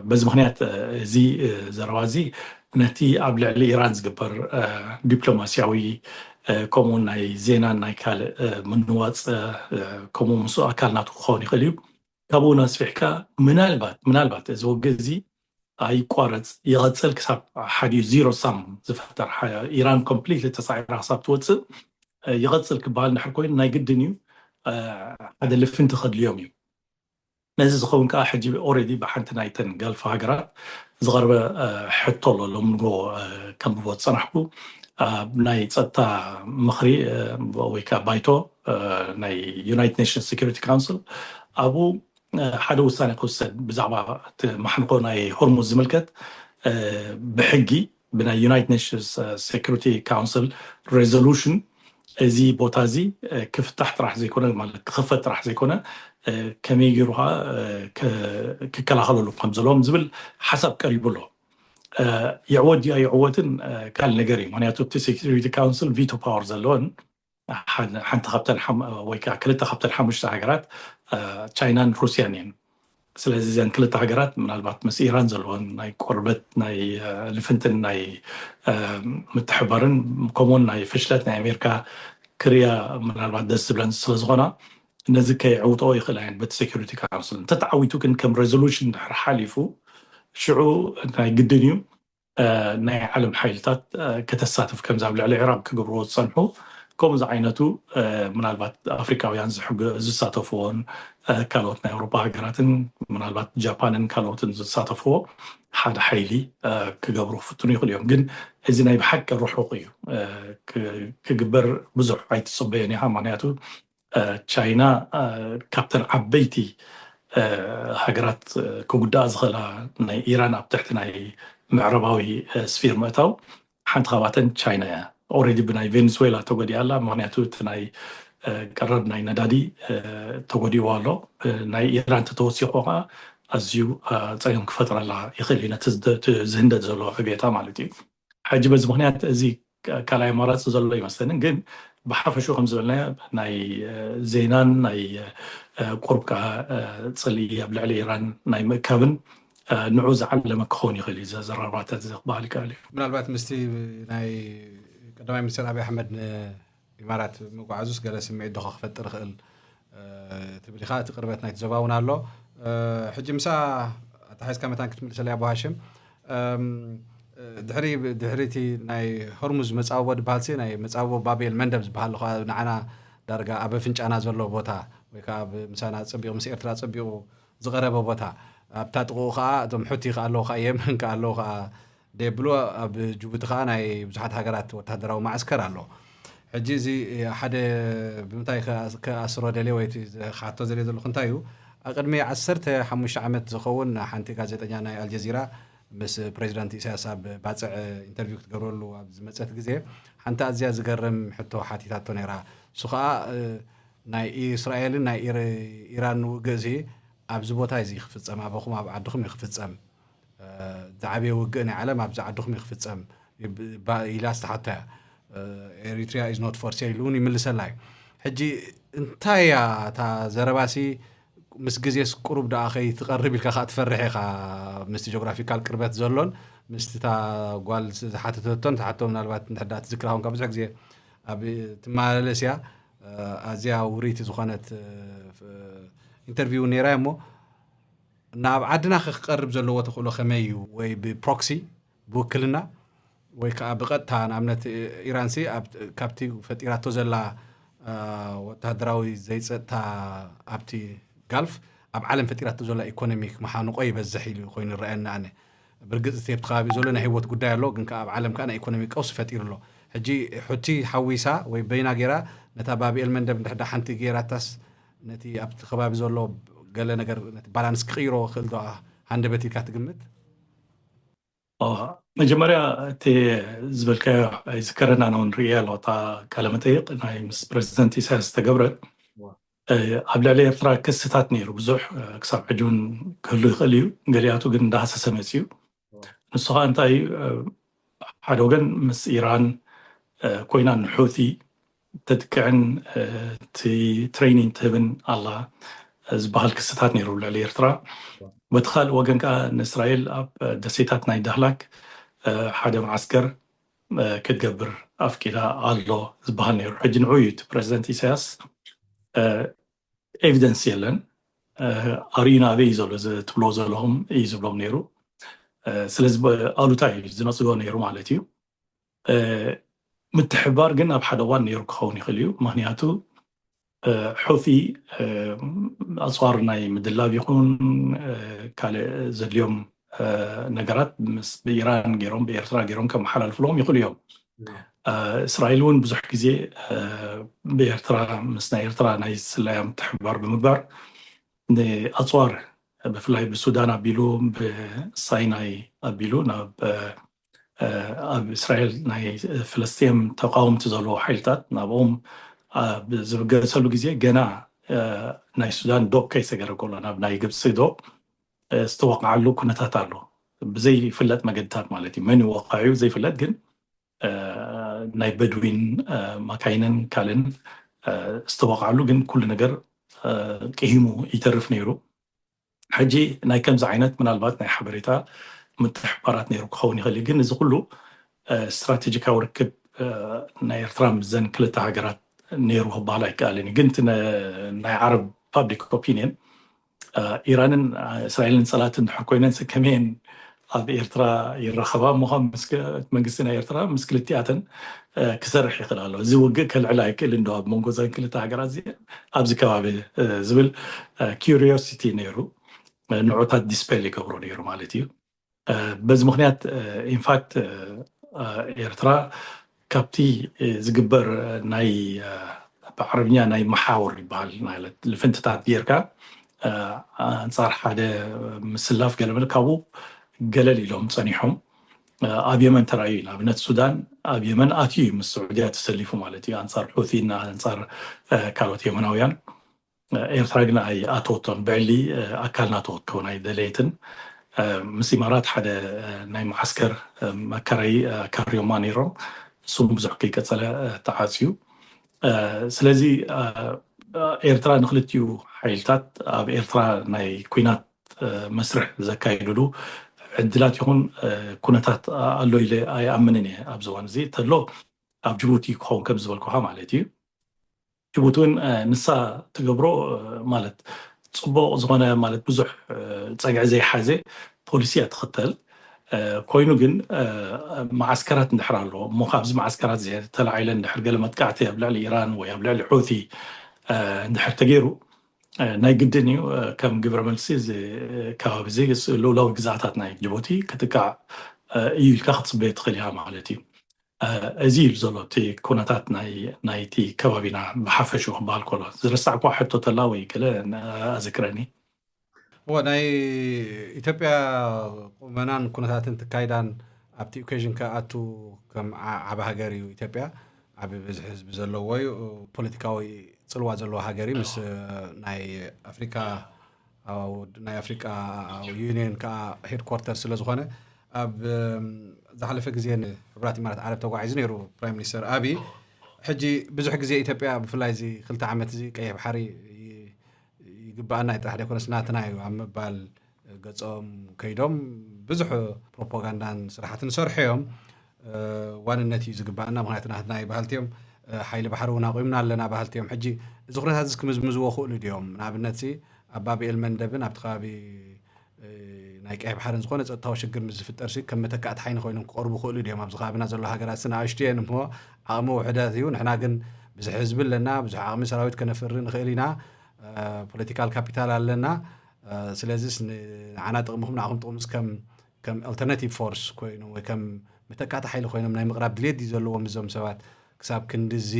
በዚ ምክንያት እዚ ዘረባ እዚ ነቲ ኣብ ልዕሊ ኢራን ዝግበር ዲፕሎማስያዊ ከምኡውን ናይ ዜናን ናይ ካልእ ምንዋፅ ከምኡ ምስ ኣካል ናቱ ክኸውን ይኽእል እዩ። ካብኡ ኣስፊሕካ ምናልባት ምናልባት እዚ ውግእ እዚ ኣይቋረፅ ይቐፅል ክሳብ ሓዲኡ ዚሮ ሳም ዝፍጠር ኢራን ኮምፕሊትሊ ተሳዒራ ክሳብ ትወፅእ ይቐፅል ክበሃል እንድሕር ኮይኑ ናይ ግድን እዩ ሓደ ልፍንቲ ከድልዮም እዩ። ነዚ ዝኸውን ከዓ ሕጂ ኦሬዲ ብሓንቲ ናይተን ገልፍ ሃገራት ዝቐርበ ሕቶ ኣሎ። ሎም ንጎ ከንብቦ ዝፀናሕኩ ኣብ ናይ ፀጥታ ምኽሪ ወይ ከዓ ባይቶ ናይ ዩናይትድ ኔሽንስ ሴኩሪቲ ካውንስል ኣብኡ ሓደ ውሳኔ ክውሰድ ብዛዕባ እቲ ማሕንቆ ናይ ሆርሙዝ ዝምልከት ብሕጊ ብናይ ዩናይትድ ኔሽንስ ሴኩሪቲ ካውንስል ሬዞሉሽን እዚ ቦታ እዚ ክፍታሕ ጥራሕ ዘይኮነ ማለት ክኽፈት ጥራሕ ዘይኮነ ከመይ ገይሩ ከዓ ክከላኸለሉ ከም ዘለዎም ዝብል ሓሳብ ቀሪቡ ኣሎ። ይዕወት ድዩ ኣይዕወትን ካልእ ነገር እዩ። ምክንያቱ እቲ ሴኩሪቲ ካውንስል ቪቶ ፓወር ዘለዎን ሓንቲ ካብተን ወይ ከዓ ክልተ ካብተን ሓሙሽተ ሃገራት ቻይናን ሩስያን እየን። ስለዚ እዘን ክልተ ሃገራት ምናልባት ምስ ኢራን ዘለዎን ናይ ቆርበት ናይ ልፍንትን ናይ ምትሕባርን ከምኡውን ናይ ፍሽለት ናይ ኣሜሪካ ክሪያ ምናልባት ደስ ዝብለን ስለዝኾና ነዚ ከይዕውጦ ይኽእላ እየን በቲ ሴኩሪቲ ካውንስል። እንተተዓዊቱ ግን ከም ሬዞሉሽን ድሕር ሓሊፉ ሽዑ ናይ ግድን እዩ ናይ ዓለም ሓይልታት ከተሳትፍ ከምዚ ኣብ ልዕሊ ኢራን ክገብርዎ ዝፀንሑ ከምኡ ዝዓይነቱ ምናልባት ኣፍሪካውያን ዝሳተፍዎን ካልኦት ናይ ኣውሮፓ ሃገራትን ምናልባት ጃፓንን ካልኦትን ዝሳተፍዎ ሓደ ሓይሊ ክገብሩ ክፍትኑ ይኽእሉ እዮም። ግን እዚ ናይ ብሓቂ ርሑቕ እዩ ክግበር ብዙሕ ኣይትፅበዮን ኢኻ። ምክንያቱ ቻይና ካብተን ዓበይቲ ሃገራት ክጉዳኣ ዝኽእላ ናይ ኢራን ኣብ ትሕቲ ናይ ምዕራባዊ ስፊር ምእታው ሓንቲ ካብኣተን ቻይና እያ። ኦሬዲ ብናይ ቬኔዙዌላ ተጎዲኣ ኣላ። ምክንያቱ እቲ ናይ ቀረብ ናይ ነዳዲ ተጎዲእዎ ኣሎ። ናይ ኢራን ተተወሲኮ ከዓ ኣዝዩ ፀገም ክፈጥረላ ይኽእል እዩ ነቲ ዝህንደድ ዘሎ ዕቤታ ማለት እዩ። ሕጂ በዚ ምክንያት እዚ ካልኣይ ኣማራፂ ዘሎ ይመስለንን ግን ብሓፈሹ ከም ዝበልናዮ ናይ ዜናን ናይ ቁሩብ ከዓ ፅልኢ ኣብ ልዕሊ ኢራን ናይ ምእካብን ንዑ ዝዓለመ ክኸውን ይኽእል እዩ። ዘረባታት እዚ ክበሃል ይከኣል እዩ። ምናልባት ምስቲ ናይ ቀዳማይ ሚኒስትር ኣብይ ኣሕመድ ንኢማራት ምጉዓዙስ ገለ ስምዒት ዶ ክፈጥር ይኽእል ትብል ኢኻ። እቲ ቅርበት ናይቲ ዞባ እውን ኣሎ። ሕጂ ምሳ ኣተሓሒዝካ መታን ክትምልሰለይ ኣቦ ሃሽም ድሕሪ ድሕሪ እቲ ናይ ሆርሙዝ መጻብቦ ዝበሃል ሲ ናይ መጻብቦ ባቤል መንደብ ዝበሃል ንዓና ዳርጋ ኣብ ኣፍንጫና ዘሎ ቦታ ወይ ከዓ ምሳና ፀቢቑ ምስ ኤርትራ ፀቢቑ ዝቐረበ ቦታ ኣብታ ጥቕኡ ከዓ እቶም ሑቲ ከዓ ኣለዉ ከዓ የመን ከዓ ኣለዉ ከዓ ደየብሉ ኣብ ጅቡቲ ከዓ ናይ ብዙሓት ሃገራት ወታደራዊ ማዕስከር ኣሎ። ሕጂ እዚ ሓደ ብምንታይ ክኣስሮ ደልየ ወይ ክሓቶ ዘልየ ዘለኹ እንታይ እዩ ኣቅድሚ ዓሰርተ ሓሙሽተ ዓመት ዝኸውን ሓንቲ ጋዜጠኛ ናይ ኣልጀዚራ ምስ ፕሬዚዳንት ኢሳያስ ኣብ ባፅዕ ኢንተርቪው ክትገብረሉ ኣብ ዝመፀት ግዜ ሓንቲ ኣዝያ ዝገርም ሕቶ ሓቲታቶ ነይራ። እሱ ከዓ ናይ እስራኤልን ናይ ኢራን ውግእ እዚ ኣብዚ ቦታ እዚ ክፍፀም ኣበኹም ኣብ ዓድኹም ይክፍፀም ዝዓበየ ውግእ ናይ ዓለም ኣብዚ ዓድኹም ይክፍፀም ኢላ ዝተሓቶ እያ። Eritrea is not for sale ኢሉ እውን ይምልሰላ እዩ። ሕጂ እንታይ እያ እታ ዘረባሲ ምስ ግዜስ ቁሩብ ደኣ ከይትቐርብ ኢልካ ከዓ ትፈርሕ ኢኻ ምስቲ ጆግራፊካል ቅርበት ዘሎን ምስቲ እታ ጓል ዝሓተተቶን ትሓቶ ምናልባት እንድሕር ደኣ ትዝክራ ኮንካ ብዙሕ ግዜ ኣብ ትመላለስ እያ። ኣዝያ ውርይቲ ዝኾነት ኢንተርቪው ነይራ እሞ ናብ ዓድና ክቀርብ ዘለዎ ተኽእሎ ከመይ እዩ? ወይ ብፕሮክሲ ብውክልና ወይ ከዓ ብቐጥታ ንኣብነት ኢራንሲ ካብቲ ፈጢራቶ ዘላ ወታደራዊ ዘይፀጥታ ኣብቲ ጋልፍ ኣብ ዓለም ፈጢራቶ ዘላ ኢኮኖሚክ መሓንቆ ይበዝሕ ኢሉ ኮይኑ ይረኣየኒ ኣነ። ብርግፅ እቲ ኣብቲ ከባቢ ዘሎ ናይ ህይወት ጉዳይ ኣሎ ግን ከዓ ኣብ ዓለም ከዓ ናይ ኢኮኖሚ ቀውሲ ፈጢሩ ኣሎ። ሕጂ ሑቲ ሓዊሳ ወይ በይና ገይራ ነታ ባብኤል መንደብ እንድሕዳ ሓንቲ ገይራታስ ነቲ ኣብቲ ከባቢ ዘሎ ገለ ነገር ነቲ ባላንስ ክቕይሮ ክእል ዶ ሃንደበት ኢልካ ትግምት? መጀመርያ እቲ ዝበልካዮ ኣይዝከረና ነውን ርእየ ኣሎ እታ ቃለ መጠይቅ ናይ ምስ ፕሬዚደንት ኢሳያስ ዝተገብረ ኣብ ልዕሊ ኤርትራ ክስታት ነይሩ ብዙሕ ክሳብ ሕጂ እውን ክህሉ ይኽእል እዩ። ገሊኣቱ ግን እንዳሃሰሰ መፅዩ። ንሱ ከዓ እንታይ ሓደ ወገን ምስ ኢራን ኮይና ንሑቲ ተጥቅዕን እቲ ትሬኒንግ ትህብን ኣላ ዝበሃል ክስታት ነይሩ ልዕሊ ኤርትራ። በቲ ካልእ ወገን ከዓ ንእስራኤል ኣብ ደሴታት ናይ ዳህላክ ሓደ መዓስከር ክትገብር ኣፍቂዳ ኣሎ ዝበሃል ነይሩ። ሕጂ ንዑ እዩ እቲ ፕሬዚደንት ኢሳያስ ኤቪደንስ የለን ኣርእዩና ኣበይ እዩ ዘሎ እዚ ትብሎ ዘለኹም እዩ ዝብሎም ነይሩ። ስለዚ ኣሉታ እዩ ዝነፅጎ ነይሩ ማለት እዩ። ምትሕባር ግን ኣብ ሓደ እዋን ነይሩ ክኸውን ይኽእል እዩ። ምክንያቱ እ፣ ሑቲ፣ እ፣ ኣፅዋር ናይ ምድላብ ይኹን፣ እ፣ ካልእ ዘድልዮም፣ እ፣ ነገራት ምስ ብኢራን ገይሮም ብኤርትራ ገይሮም ከመሓላልፍሎም ይኽእሉ እዮም። እስራኤል እውን ብዙሕ ግዜ፣ እ፣ ብኤርትራ ምስ ናይ ኤርትራ ናይ ስለያ ምትሕብባር ብምግባር ንኣፅዋር ብፍላይ ብሱዳን ኣቢሉ ብሳይናይ ኣቢሉ ናብ፣ እ፣ ኣብ እስራኤል ናይ ፍልስጤም ተቃወምቲ ዘለዎ ሓይልታት ናብኦም ኣብ ዝብገሰሉ ግዜ ገና፣ እ፣ ናይ ሱዳን ዶብ ከይሰገረ ከሎ ናብ ናይ ግብፂ ዶብ፣ እ፣ ዝተወቃዓሉ ኩነታት ኣሎ። ብዘይፍለጥ መገድታት ማለት እዩ። መን ይወቃዕ እዩ ዘይፍለጥ፣ ግን፣ እ፣ ናይ በድዊን፣ እ፣ ማካይንን ካልእን፣ እ፣ ዝተወቃዓሉ፣ ግን ኩሉ ነገር፣ እ፣ ቅሂሙ ይተርፍ ነይሩ። ሕጂ ናይ ከምዚ ዓይነት ምናልባት ናይ ሓበሬታ ምትሕብባራት ነይሩ ክኸውን ይኽእል እዩ። ግን እዚ ኩሉ፣ እ፣ ስትራቴጂካዊ ርክብ፣ እ፣ ናይ ኤርትራ ምስዘን ክልተ ሃገራት ነይሩ ክበሃል ኣይከኣልን እዩ። ግን እቲ ነ-፣ ናይ ዓረብ ፓብሊክ ኦፒንየን፣ እ፣ ኢራንን፣ እ፣ እስራኤልን ጸላእቲ እንድሕር ኮይነን፣ ከመየን ኣብ ኤርትራ ይራኸባ እሞ፣ ካብ ምስ-፣ መንግስቲ ናይ ኤርትራ ምስ ክልቲኣተን፣ እ፣ ክሰርሕ ይኽእል ኣሎ። እዚ ውግእ ከልዕል ኣይክእልን ዶ ኣብ መንጎ እዘን ክልተ ሃገራት እዚአን ኣብዚ ከባቢ፣ እ፣ ዝብል፣ እ፣ ኪሪዮሲቲ ነይሩ። እ፣ ንዑታት ዲስፔል ይገብሮ ነይሩ ማለት እዩ። እ፣ በዚ ምኽንያት፣ እ፣ ኢንፋክት፣ እ፣ እ፣ ኤርትራ ካብቲ፣ እ፣ ዝግበር፣ እ፣ ናይ፣ እ፣ ብዓረብኛ ናይ መሓውር ይበሃል፣ ማለት ልፍንትታት ጌርካ፣ እ፣ ኣንጻር ሓደ ምስላፍ ገለመለ ካብኡ ገለል ኢሎም ጸኒሖም። እ፣ ኣብ የመን ተራእዩ እዩ። ንኣብነት ሱዳን ኣብ የመን ኣትዩ እዩ፣ ምስ ስዑድያ ተሰሊፉ ማለት እዩ፣ ኣንጻር ሑቲን ኣንጻር፣ እ፣ ካልኦት የመናውያን። እ፣ ኤርትራ ግን ኣይኣተወቶን። ብዕሊ፣ እ፣ ኣካል ናቶ ክትከውን ኣይደለየትን። እ፣ ምስ ኢማራት ሓደ፣ እ፣ ናይ መዓስከር፣ እ፣ መከረይ፣ እ፣ ኣካርዮማ ነይሮም። እሱም ብዙሕ ከይቀጸለ፣ እ፣ ተዓጽዩ። እ፣ ስለዚ፣ እ፣ እ፣ ኤርትራ ንክልቲኡ ሓይልታት ኣብ ኤርትራ ናይ ኲናት፣ እ፣ መስርሕ ዘካይድሉ ዕድላት ይኹን፣ እ፣ ኩነታት ኣሎ ኢለ ኣይኣምንን እየ። ኣብዚ እዋን እዚ ተሎ ኣብ ጅቡቲ ክኸውን ከም ዝበልኩኻ ማለት እዩ። ጅቡቲ እውን፣ እ፣ ንሳ ትገብሮ፣ እ፣ ማለት ጽቡቕ ዝኾነ፣ ማለት ብዙሕ፣ እ፣ ጸግዒ ዘይሓዘ ፖሊሲ እያ ትኽተል። እ፣ ኮይኑ ግን፣ እ፣ መዓስከራት እንድሕር ኣለዎ እሞ፣ ካብዚ መዓስከራት እዚ ተላዒለን እንድሕር ገለ መጥቃዕቲ ኣብ ልዕሊ ኢራን ወይ ኣብ ልዕሊ ሑቲ፣ እ፣ እንድሕር ተገይሩ፣ እ፣ ናይ ግድን እዩ፣ እ፣ ከም ግብረ መልሲ እዚ ከባቢ እዚ ልኡላዊ ግዝኣታት ናይ ጅቡቲ ክጥቃዕ፣ እ፣ እዩ ኢልካ ክትጽበዮ ትኽእል ኢኻ ማለት እዩ። እ፣ እዚ እዩ ዘሎ እቲ ኩነታት ናይ፣ ናይቲ ከባቢና ብሓፈሽኡ ክበሃል ከሎ። ዝረሳዕኳ ሕቶ ተላ ወይ ገለ፣ እ፣ ኣዘክረኒ። እወ፣ ናይ ኢትዮጵያ ቁመናን ኩነታትን ትካይዳን ኣብቲ ኦኬዥን ከኣቱ ከም ዓ-፣ ዓቢ ሃገር እዩ ኢትዮጵያ። ዓቢ ብዝሒ ህዝቢ ዘለዎ እዩ። ፖለቲካዊ ጽልዋ ዘለዎ ሃገር እዩ። ምስ፣ እ፣ ናይ ኣፍሪካ፣ ኣብ ናይ ኣፍሪካ ዩኒየን ከኣ ሄድኳርተር ስለ ዝኾነ፣ ኣብ፣ እም፣ ዝሓለፈ ግዜ ንሕቡራት ኢማራት ዓረብ ተጓዒዙ ነይሩ ፕራይም ሚኒስተር ኣቢ። ሕጂ ብዙሕ ግዜ ኢትዮጵያ ብፍላይ እዚ ክልተ ዓመት እዚ ቀይሕ ባሕሪ ይ-፣ ይግብኣና እዩ ጥራሕ ዘይኮነስ ናትና እዩ ኣብ ምባል ገጾም ከይዶም ብዙሕ ፕሮፓጋንዳን ስራሓትን ሰርሑ እዮም። እ፣ ዋንነት እዩ ዝግብኣና፣ ምኽንያቱ ናትና እዩ በሃልቲ እዮም። እ፣ ሓይሊ ባሕሪ እውን ኣቑምና ኣለና በሃልቲ እዮም። ሕጂ እዚ ኩነታት እዚ ክምዝምዝዎ ክእሉ ድዮም? ንኣብነት ሲ ኣብ ባብኤል መንደብን ኣብቲ ከባቢ፣ እ፣ ናይ ቀይሕ ባሕርን ዝኾነ ጸጥታዊ ሽግር ምስ ዝፍጠር ሲ ከም መተካእቲ ሓይሊ ኮይኖም ክቐርቡ ክእሉ ድዮም? ኣብዚ ከባቢና ዘሎ ሃገራት ሲ ንኣሽቱ እየን እሞ ዓቕሚ ውሕደት እዩ። ንሕና ግን ብዙሕ ህዝቢ ኣለና፣ ብዙሕ ዓቕሚ ሰራዊት ከነፍሪ ንኽእል ኢና። እ፣ ፖለቲካል ካፒታል ኣለና። እ፣ ስለዚስ ንዓና ጥቕምኹም ንዓኹም ጥቕምስ ከም፣ ከም ኣልተርናቲቭ ፎርስ ኮይኖም ወይ ከም መተካእቲ ሓይሊ ኮይኖም ናይ ምቕራብ ድልየት ድዩ ዘለዎም እዞም ሰባት? ክሳብ ክንድዚ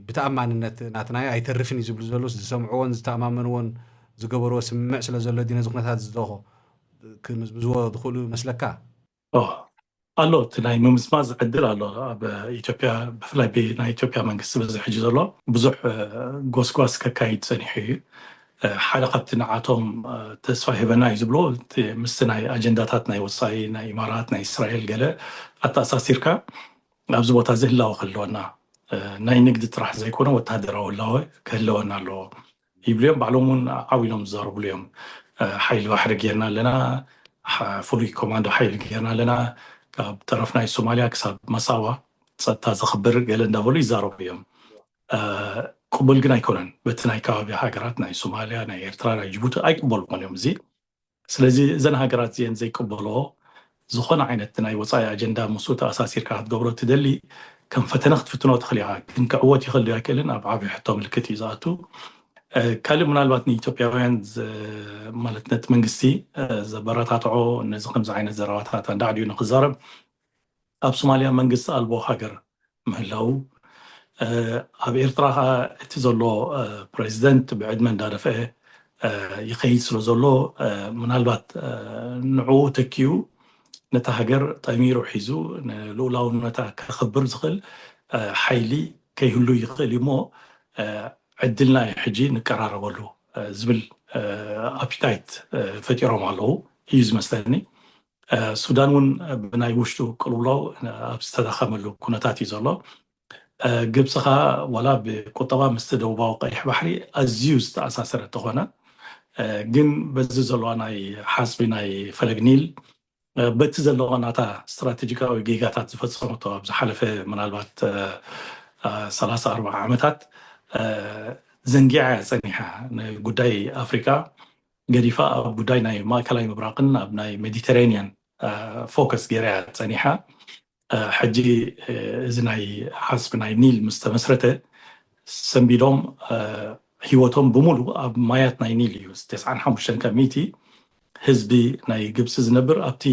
ብተኣማንነት ናትና እዩ ኣይተርፍን እዩ ዝብሉ ዘለውስ ዝሰምዕዎን ዝተኣማመንዎን ዝገበርዎ ስምምዕ ስለ ዘሎ ድዩ ነዚ ኩነታት ዝደኾ ክምዝምዝዎ ዝኽእሉ ይመስለካ? ኦ፣ ኣሎ፣ እቲ ናይ ምምዝማዝ ዕድል ኣሎ። ኣብ ኢትዮጵያ፣ ብፍላይ ብ-፣ ናይ ኢትዮጵያ መንግስቲ በዚ ሕጂ ዘሎ ብዙሕ፣ እ፣ ጎስጓስ ከካይድ ጸኒሑ እዩ። እ፣ ሓደ ካብቲ ንዓቶም፣ እ፣ ተስፋ ይህበና እዩ ዝብሎ፣ እቲ ምስቲ ናይ ኣጀንዳታት ናይ ወጻኢ፣ ናይ ኢማራት፣ ናይ እስራኤል ገለ ኣተኣሳሲርካ ኣብዚ ቦታ እዚ ህላወ ክህልወና፣ እ፣ ናይ ንግዲ ጥራሕ ዘይኮነ ወተሃደራዊ ህላወ ክህልወና ኣለዎ ይብሉ እዮም። ባዕሎም እውን ዓው ኢሎም ዝዛረብሉ እዮም። እ፣ ሓይሊ ባሕሪ ጌርና ኣለና፣ ሓ-፣ ፍሉይ ኮማንዶ ሓይሊ ጌርና ኣለና፣ ካብ ጠረፍ ናይ ሶማልያ ክሳብ መሳዋ ጸጥታ ዘኽብር ገለ እንዳበሉ ይዛረቡ እዮም። እ፣ ቅቡል ግን ኣይኮነን። በቲ ናይ ከባቢ ሃገራት ናይ ሶማልያ፣ ናይ ኤርትራ፣ ናይ ጅቡቲ ኣይቅበልዎን እዮም እዚ። ስለዚ እዘን ሃገራት እዚአን ዘይቅበልኦ ዝኾነ ዓይነት ናይ ወጻኢ ኣጀንዳ ምስኡ ተኣሳሲርካ ክትገብሮ ትደሊ፣ ከም ፈተነ ክትፍትኖ ትኽእል ኢኻ፣ ግን ክዕወት ይኽእል ድዩ ኣይክእልን ኣብ ዓብዪ ሕቶ ምልክት እዩ ዝኣቱ። ካልእ ምናልባት ንኢትዮጵያውያን ማለት ነቲ መንግስቲ ዘበረታትዖ ነዚ ከምዚ ዓይነት ዘረባታት ኣንዳዕድዩ ንክዛረብ ኣብ ሶማልያ መንግስቲ ኣልቦ ሃገር ምህላው፣ ኣብ ኤርትራ ከዓ እቲ ዘሎ ፕሬዚደንት ብዕድመ እንዳደፍአ ይኸይድ ስለ ዘሎ ምናልባት ንዕኡ ተኪኡ ነታ ሃገር ጠሚሩ ሒዙ ንልኡላውነታ ከኽብር ዝኽእል ሓይሊ ከይህሉ ይኽእል እዩ እሞ ዕድልና እዩ ሕጂ ንቀራረበሉ ዝብል ኣፒታይት ፈጢሮም ኣለዉ እዩ ዝመስለኒ። ሱዳን እውን ብናይ ውሽጡ ቅልውላው ኣብ ዝተዳኸመሉ ኩነታት እዩ ዘሎ። ግብፂ ኸዓ ዋላ ብቁጠባ ምስቲ ደቡባዊ ቀይሕ ባሕሪ ኣዝዩ ዝተኣሳሰረ ተኾነ ግን በዚ ዘለዋ ናይ ሓስቢ ናይ ፈለግ ኒል በቲ ዘለዋ ናታ ስትራቴጂካዊ ጌጋታት ዝፈፀመቶ ኣብ ዝሓለፈ ምናልባት ሰላሳ ኣርባዓ ዓመታት ዘንጊዓ እያ ፀኒሓ። ንጉዳይ ኣፍሪካ ገዲፋ ኣብ ጉዳይ ናይ ማእከላይ ምብራቕን ኣብ ናይ ሜዲተራኒያን ፎከስ ገይራ እያ ፀኒሓ። ሕጂ እዚ ናይ ሓስቢ ናይ ኒል ምስ ተመስረተ ሰንቢዶም ህይወቶም ብምሉ ኣብ ማያት ናይ ኒል እዩ። ተስዓን ሓሙሽተን ካብ ሚእቲ ህዝቢ ናይ ግብፂ ዝነብር ኣብቲ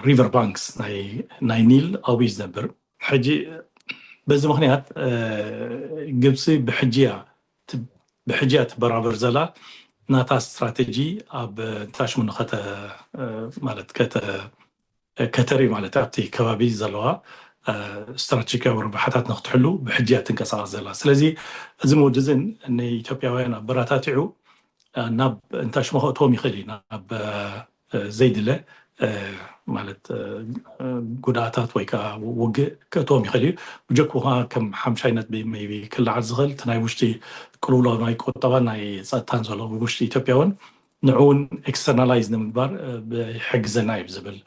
ሪቨር ባንክስ ናይ ኒል ኣብኡ እዩ ዝነብር። ሕጂ በዚ ምክንያት ግብፂ ብሕጂ እያ ትበራበር ዘላ ናታ ስትራቴጂ ኣብ ታሽሙ ማለት ከተሪ ማለት ኣብቲ ከባቢ ዘለዋ ስትራቴጂካዊ ርብሓታት ንክትሕሉ ብሕጂ እያ ትንቀሳቀስ ዘላ። ስለዚ እዚ ምውዲ እዝን ንኢትዮጵያውያን ኣበረታቲዑ ናብ እንታሽሞ ከእትዎም ይኽእል እዩ ናብ ዘይድለ ማለት ጉድኣታት ወይ ከዓ ውግእ ክእትዎም ይኽእል እዩ። ብጀኩ ከዓ ከም ሓምሻይ ነጥቢ maybe ክለዓል ዝኽእል እቲ ናይ ውሽጢ ቅልውላው ናይ ቁጠባን ናይ ፀጥታን ዘሎ ውሽጢ ኢትዮጵያ እውን ንዕውን ኤክስተርናላይዝ ንምግባር ይሕግዘና እዩ ዝብል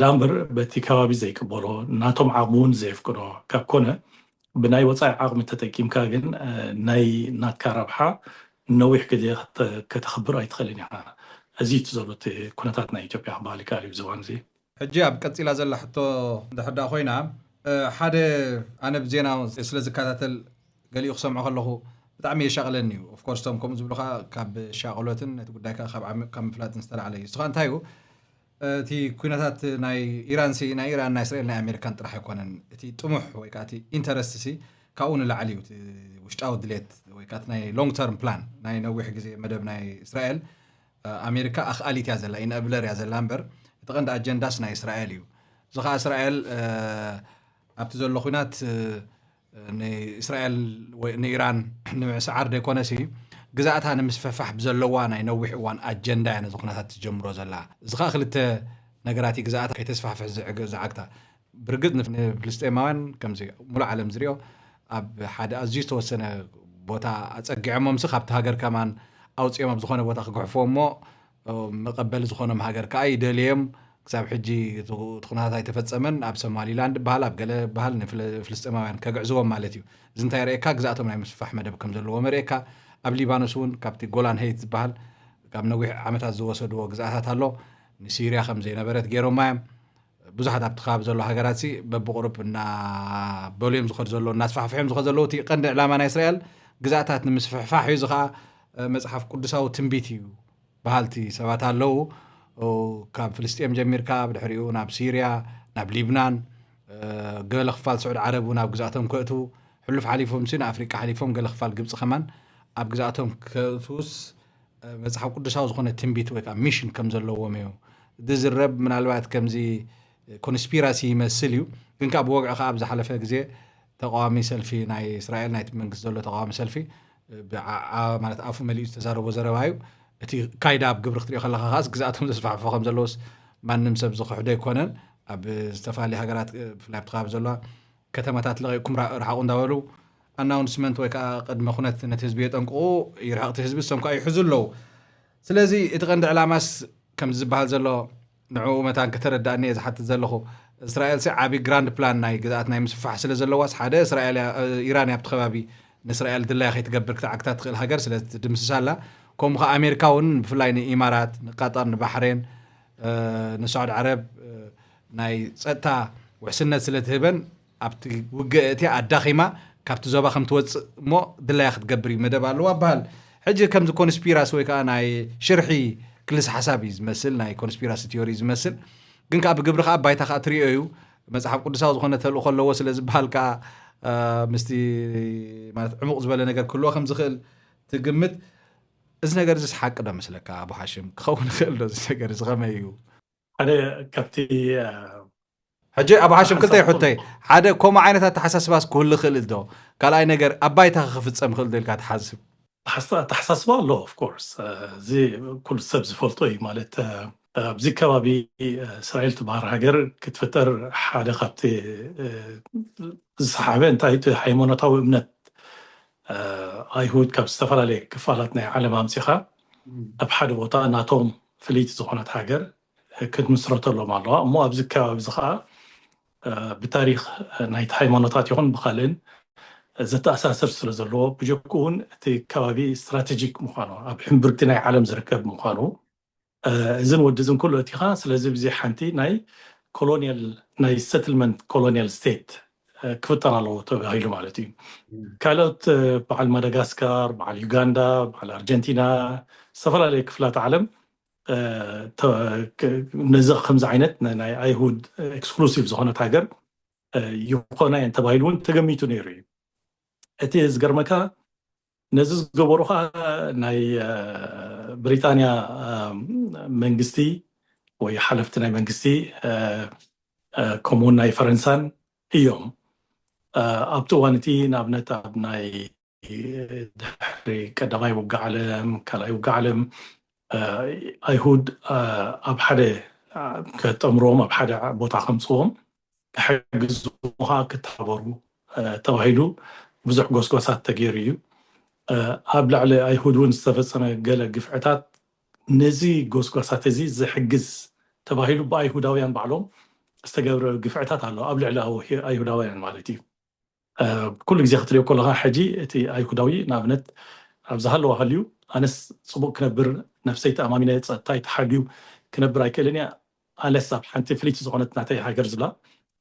ዳምበር በቲ ከባቢ ዘይቅበሎ ናቶም ዓቕሚ እውን ዘየፍቅዶ ካብ ኮነ ብናይ ወፃኢ ዓቕሚ ተጠቂምካ ግን ናይ ናትካ ረብሓ ነዊሕ ግዜ ከተኽብር ኣይትኽእልን ኢኻ። እዚ እቲ ዘሎ እቲ ኩነታት ናይ ኢትዮጵያ ክበሃል ይከኣል እዩ ዝዋን እዚ። ሕጂ ኣብ ቀፂላ ዘላ ሕቶ እንድሕር ደኣ ኮይና ሓደ ኣነ ብዜና ስለ ዝከታተል ገሊኡ ክሰምዖ ከለኹ ብጣዕሚ የሻቕለኒ እዩ። ኦፍኮርስ እቶም ከምኡ ዝብሉ ከዓ ካብ ሻቕሎትን ነቲ ጉዳይ ከዓ ካብ ዓሚቕ ካብ ምፍላጥን ዝተላዕለ እዩ። እሱ ከዓ እንታይ እዩ እቲ ኩነታት ናይ ኢራን ሲ ናይ ኢራን ናይ እስራኤል ናይ ኣሜሪካን ጥራሕ ኣይኮነን። እቲ ጥሙሕ ወይ ከዓ እቲ ኢንተረስት ሲ ካብኡ ንላዕሊ እዩ። እቲ ውሽጣዊ ድሌት ወይ ከዓ ናይ ሎንግ ተርም ፕላን ናይ ነዊሕ ግዜ መደብ ናይ እስራኤል ኣሜሪካ ኣኽኣሊት እያ ዘላ ኢንኣብለር እያ ዘላ እምበር እቲ ቀንዲ ኣጀንዳስ ናይ እስራኤል እዩ። እዚ ከዓ እስራኤል ኣብቲ ዘሎ ኩናት ንእስራኤል ንኢራን ንምዕስዓር ዘይኮነሲ ግዛእታ ንምስፍሕፋሕ ብዘለዋ ናይ ነዊሕ እዋን ኣጀንዳ እያ ነዚ ኩነታት ትጀምሮ ዘላ። እዚ ከዓ ክልተ ነገራት እዩ ግዛእታ ከይተስፋሕፍሕ ዝዓግታ። ብርግፅ ንፍልስጤማውያን ከምዚ ሙሉ ዓለም ዝሪኦ ኣብ ሓደ ኣዝዩ ዝተወሰነ ቦታ ኣፀጊዖሞምሲ ካብቲ ሃገር ከማን ኣውፅኦም ኣብ ዝኾነ ቦታ ክግሕፍዎ እሞ መቐበሊ ዝኾኖም ሃገር ከዓ ይደልዮም። ክሳብ ሕጂ እቲ ኩነታት ኣይተፈፀመን። ኣብ ሶማሊላንድ በሃል ኣብ ገለ በሃል ንፍልስጤማውያን ከግዕዝዎም ማለት እዩ። እዚ እንታይ የርእየካ? ግዛእቶም ናይ ምስፋሕ መደብ ከም ዘለዎም የርእየካ። ኣብ ሊባኖስ እውን ካብቲ ጎላን ሄይት ዝበሃል ካብ ነዊሕ ዓመታት ዝወሰድዎ ግዛእታት ኣሎ። ንሲርያ ከም ዘይነበረት ገይሮማ እዮም። ብዙሓት ኣብቲ ከባቢ ዘሎ ሃገራት ሲ በብቁሩብ እናበልዮም ዝኸዱ ዘለዉ እናስፋሕፍሖም ዝኸዱ ዘለዉ እቲ ቀንዲ ዕላማ ናይ እስራኤል ግዛእታት ንምስፍሕፋሕ እዩ። እዚ ከዓ መፅሓፍ ቅዱሳዊ ትንቢት እዩ በሃልቲ ሰባት ኣለዉ። ካብ ፍልስጤም ጀሚርካ ብድሕሪኡ ናብ ሲርያ ናብ ሊብናን ገለ ክፋል ስዑድ ዓረብ እውን ኣብ ግዛእቶም ከእትዉ ሕሉፍ ሓሊፎም ሲ ንኣፍሪቃ ሓሊፎም ገለ ክፋል ግብፂ ከማን ኣብ ግዛእቶም ከእትዉስ መፅሓፍ ቅዱሳዊ ዝኾነ ትንቢት ወይ ከዓ ሚሽን ከም ዘለዎም እዩ ዝዝረብ። ምናልባት ከምዚ ኮንስፒራሲ ይመስል እዩ፣ ግን ካብ ወግዒ ከዓ ኣብ ዝሓለፈ ግዜ ተቃዋሚ ሰልፊ ናይ እስራኤል ናይቲ መንግስቲ ዘሎ ተቃዋሚ ሰልፊ ማለት ኣፉ መሊኡ ዝተዛረቦ ዘረባ እዩ። እቲ ካይዳ ኣብ ግብሪ ክትሪኦ ከለካ ከዓስ ግዛእቶም ዘስፋሕፍሑ ከም ዘለውስ ማንም ሰብ ዝክሕዶ ኣይኮነን። ኣብ ዝተፈላለዩ ሃገራት ብፍላይ ኣብቲ ከባቢ ዘለዋ ከተማታት ለቂቕኩም ርሓቑ እንዳበሉ ኣናውንስመንት ወይ ከዓ ቅድመ ኩነት ነቲ ህዝቢ የጠንቅቑ። ይርሕቕቲ ህዝቢ እሶም ከዓ ይሕዙ ኣለዉ። ስለዚ እቲ ቀንዲ ዕላማስ ከምዚ ዝበሃል ዘሎ ንዕኡ መታን ከተረዳእኒ እየ ዝሓትት ዘለኹ። እስራኤል ሲ ዓቢ ግራንድ ፕላን ናይ ግዝኣት ናይ ምስፍፋሕ ስለ ዘለዋስ ሓደ እስራኤል ኢራን ኣብቲ ከባቢ ንእስራኤል ድላያ ከይትገብር ክትዓግታ ትኽእል ሃገር ስለ ትድምስሳ ኣላ። ከምኡ ከዓ ኣሜሪካ እውን ብፍላይ ንኢማራት ንቃጠር ንባሕሬን ንሳዑዲ ዓረብ ናይ ፀጥታ ውሕስነት ስለ ትህበን ኣብቲ ውግእ እቲኣ ኣዳኺማ ካብቲ ዞባ ከም ትወፅእ እሞ ድላያ ክትገብር እዩ መደብ ኣለዋ በሃል። ሕጂ ከምዚ ኮንስፒራሲ ወይ ከዓ ናይ ሽርሒ ክልስ ሓሳብ እዩ ዝመስል፣ ናይ ኮንስፒራሲ ቲዮሪ እዩ ዝመስል። ግን ከዓ ብግብሪ ከዓ ባይታ ከዓ ትሪኦ እዩ። መፅሓፍ ቅዱሳዊ ዝኾነ ተልእኾ ኣለዎ ስለ ዝበሃል ከዓ ምስቲ ማለት ዕሙቕ ዝበለ ነገር ክህልዎ ከም ዝኽእል ትግምት። እዚ ነገር እዚስ ሓቂ ዶ መስለካ ኣቡ ሓሽም? ክኸውን ይኽእል ዶ እዚ ነገር እዚ? ከመይ እዩ? ሓደ ካብቲ ሕጂ ኣቡ ሓሽም ክልተ ይሕቶይ። ሓደ ከምኡ ዓይነት ኣተሓሳስባስ ክህሉ ይኽእል ዶ? ካልኣይ ነገር ኣብ ባይታ ክፍፀም ይኽእል ዶ ኢልካ ትሓስብ? ኣተሓሳስባ ኣሎ። ኦፍኮርስ እዚ ኩሉ ሰብ ዝፈልጦ እዩ። ማለት ኣብዚ ከባቢ እስራኤል ትበሃል ሃገር ክትፍጠር ሓደ ካብቲ ዝሰሓበ እንታይ እቲ ሃይማኖታዊ እምነት ኣይሁድ ካብ ዝተፈላለየ ክፋላት ናይ ዓለም ኣምፂኻ ኣብ ሓደ ቦታ ናቶም ፍልይቲ ዝኾነት ሃገር ክትምስረተሎም ኣለዋ። እሞ ኣብዚ ከባቢ እዚ ከዓ ብታሪክ ናይቲ ሃይማኖታት ይኹን ብካልእን ዘተኣሳስር ስለ ዘለዎ ብጀክኡ እውን እቲ ከባቢ ስትራቴጂክ ምኳኑ ኣብ ሕምብርቲ ናይ ዓለም ዝርከብ ምኳኑ እዝን ወዲ እዝን ኩሉ እቲኻ ስለዚ ብዚ ሓንቲ ናይ ኮሎኒያል ናይ ሰትልመንት ኮሎኒያል ስቴት ክፍጠር ኣለዎ ተባሂሉ ማለት እዩ። ካልኦት በዓል ማዳጋስካር፣ በዓል ዩጋንዳ፣ በዓል ኣርጀንቲና፣ ዝተፈላለዩ ክፍላት ዓለም ነዚ ከምዚ ዓይነት ናይ ኣይሁድ ኤክስክሉሲቭ ዝኾነት ሃገር ይኾና እየን ተባሂሉ እውን ተገሚቱ ነይሩ እዩ። እቲ ዝገርመካ ነዚ ዝገበሩ ከዓ ናይ ብሪጣንያ መንግስቲ ወይ ሓለፍቲ ናይ መንግስቲ ከምኡውን ናይ ፈረንሳን እዮም። ኣብቲ እዋን እቲ ንኣብነት ኣብ ናይ ድሕሪ ቀዳማይ ውግእ ዓለም ካልኣይ ውግእ ዓለም ኣይሁድ ኣብ ሓደ ከጠምርዎም ኣብ ሓደ ቦታ ከምፅዎም ክሕግዝኻ ክተባበሩ ተባሂሉ ብዙሕ ጎስጓሳት ተገይሩ እዩ። ኣብ ልዕሊ ኣይሁድ እውን ዝተፈፀመ ገለ ግፍዕታት ነዚ ጎስጓሳት እዚ ዝሕግዝ ተባሂሉ ብኣይሁዳውያን ባዕሎም ዝተገብረ ግፍዕታት ኣሎ ኣብ ልዕሊ ኣይሁዳውያን ማለት እዩ። ኩሉ ግዜ ክትሪኦ ከለካ ሕጂ እቲ ኣይሁዳዊ ንኣብነት ኣብ ዝሃለዋ ሃልዩ ኣነስ ፅቡቅ ክነብር ነፍሰይ ተኣማሚነ ፀጥታይ ተሓልዩ ክነብር ኣይክእልን እያ ኣለስ ኣብ ሓንቲ ፍልይቲ ዝኾነት ናተይ ሃገር ዝብላ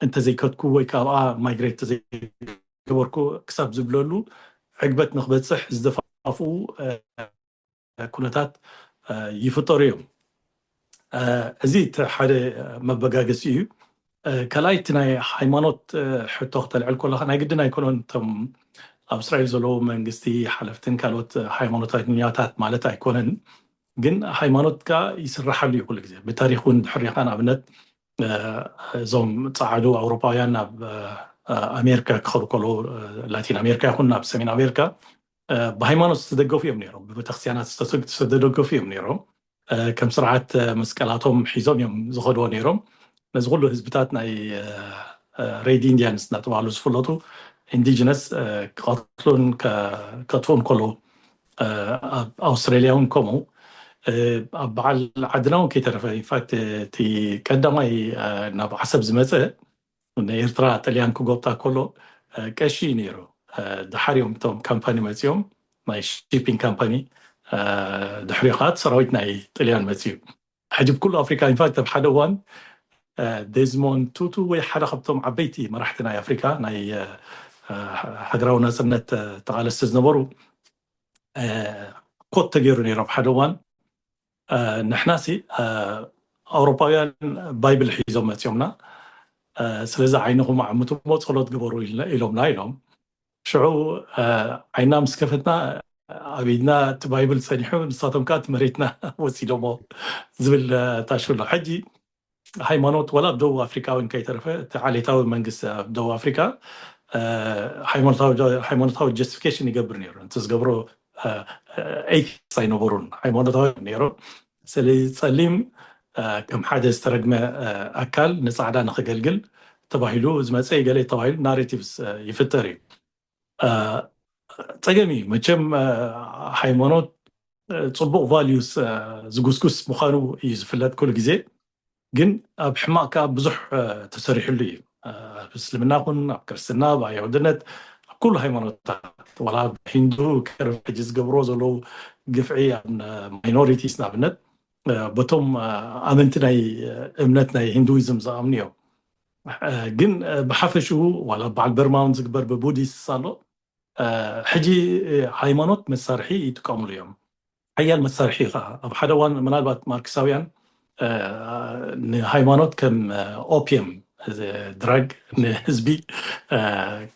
እንተዘይከድኩ ወይ ካብኣ ማይግሬት ተዘይገበርኩ ክሳብ ዝብለሉ ዕግበት ንክበፅሕ ዝደፋፍኡ ኩነታት ይፍጠሩ እዮም። እዚ እቲ ሓደ መበጋገሲ እዩ። ካልኣይ እቲ ናይ ሃይማኖት ሕቶ ክተልዕል ከለካ ናይ ግድን ኣይኮነን እቶም ኣብ እስራኤል ዘለዉ መንግስቲ ሓለፍትን ካልኦት ሃይማኖተኛታት ማለት ኣይኮነን። ግን ሃይማኖት ከዓ ይስራሓሉ እዩ ኩሉ ግዜ ብታሪክ እውን ድሕሪካ ንኣብነት እዞም ፀዓዱ ኣውሮፓውያን ናብ ኣሜሪካ ክኸዱ ከለዉ ላቲን ኣሜሪካ ይኹን ናብ ሰሜን ኣሜሪካ ብሃይማኖት ዝተደገፉ እዮም ነይሮም ብቤተክርስትያናት ዝተደገፉ እዮም ነይሮም ከም ስርዓት መስቀላቶም ሒዞም እዮም ዝኸድዎ ነይሮም ነዚ ኩሉ ህዝብታት ናይ ሬድ ኢንዲያንስ እናተባሃሉ ዝፍለጡ ኢንዲጅነስ ክቐትሉን ከጥፍኡን ከለዉ ኣብ ኣውስትራሊያ እውን ከምኡ ኣብ በዓል ዓድና እውን ከይተረፈ ኢንፋክት እቲ ቀዳማይ ናብ ዓሰብ ዝመፀ ንኤርትራ ጥልያን ክጎብጣ ከሎ ቀሺ እዩ ነይሩ። ድሓር እዮም እቶም ካምፓኒ መፂኦም ናይ ሺፒንግ ካምፓኒ ድሕሪኡ ከዓ ሰራዊት ናይ ጥልያን መፂኡ። ሕጂ ብኩሉ ኣፍሪካ ኢንፋክት ኣብ ሓደ እዋን ዴዝሞንድ ቱቱ ወይ ሓደ ካብቶም ዓበይቲ መራሕቲ ናይ ኣፍሪካ ናይ ሃገራዊ ናፅነት ተቃለስቲ ዝነበሩ ኮት ተገይሩ ነይሮም ሓደ እዋን ንሕናሲ ኣውሮፓውያን ባይብል ሒዞም መፂኦምና ስለዚ ዓይንኹም ኣዕምቱ እሞ ፀሎት ግበሩ ኢሎምና ኢሎም ሽዑ ዓይና ምስ ከፈትና ኣብ ኢድና እቲ ባይብል ፀኒሑ ንሳቶም ከዓ እቲ መሬትና ወሲዶሞ ዝብል ታሽሎ ሕጂ ሃይማኖት ወላ ኣብ ደቡብ ኣፍሪካ እውን ከይተረፈ እቲ ዓሌታዊ መንግስቲ ኣብ ደቡብ ኣፍሪካ ሃይማኖታዊ ጀስቲፊኬሽን ይገብር ነይሩ እቲ ዝገብሮ ኤቲክስ ኣይነበሩን ሃይማኖታዊ ነይሮም ስለዚ ፀሊም ከም ሓደ ዝተረግመ ኣካል ንፃዕዳ ንክገልግል ተባሂሉ ዝመፀ ገለ ተባሂሉ ናሬቲቭስ ይፍጠር እዩ ፀገም እዩ መቸም ሃይማኖት ፅቡቅ ቫሉስ ዝጉስጉስ ምኳኑ እዩ ዝፍለጥ ኩሉ ግዜ ግን ኣብ ሕማቅ ከዓ ብዙሕ ተሰሪሕሉ እዩ ኣብ እስልምና ኹን ኣብ ክርስትና ኣብ ኣይሁድነት ኣብ ኩሉ ሃይማኖታት ዋላ ኣብ ሂንዱ ከርብ ሕጂ ዝገብርዎ ዘለዉ ግፍዒ ኣብ ማይኖሪቲስ ንኣብነት በቶም ኣመንቲ ናይ እምነት ናይ ሂንዱይዝም ዝኣምኑ እዮም ግን ብሓፈሽኡ ዋላ በዓል በርማውን ዝግበር ብቡዲስት ኣሎ። ሕጂ ሃይማኖት መሳርሒ ይጥቀምሉ እዮም። ሓያል መሳርሒ እዩ ከዓ። ኣብ ሓደ እዋን ምናልባት ማርክሳውያን ንሃይማኖት ከም ኦፒየም ድራግ ንህዝቢ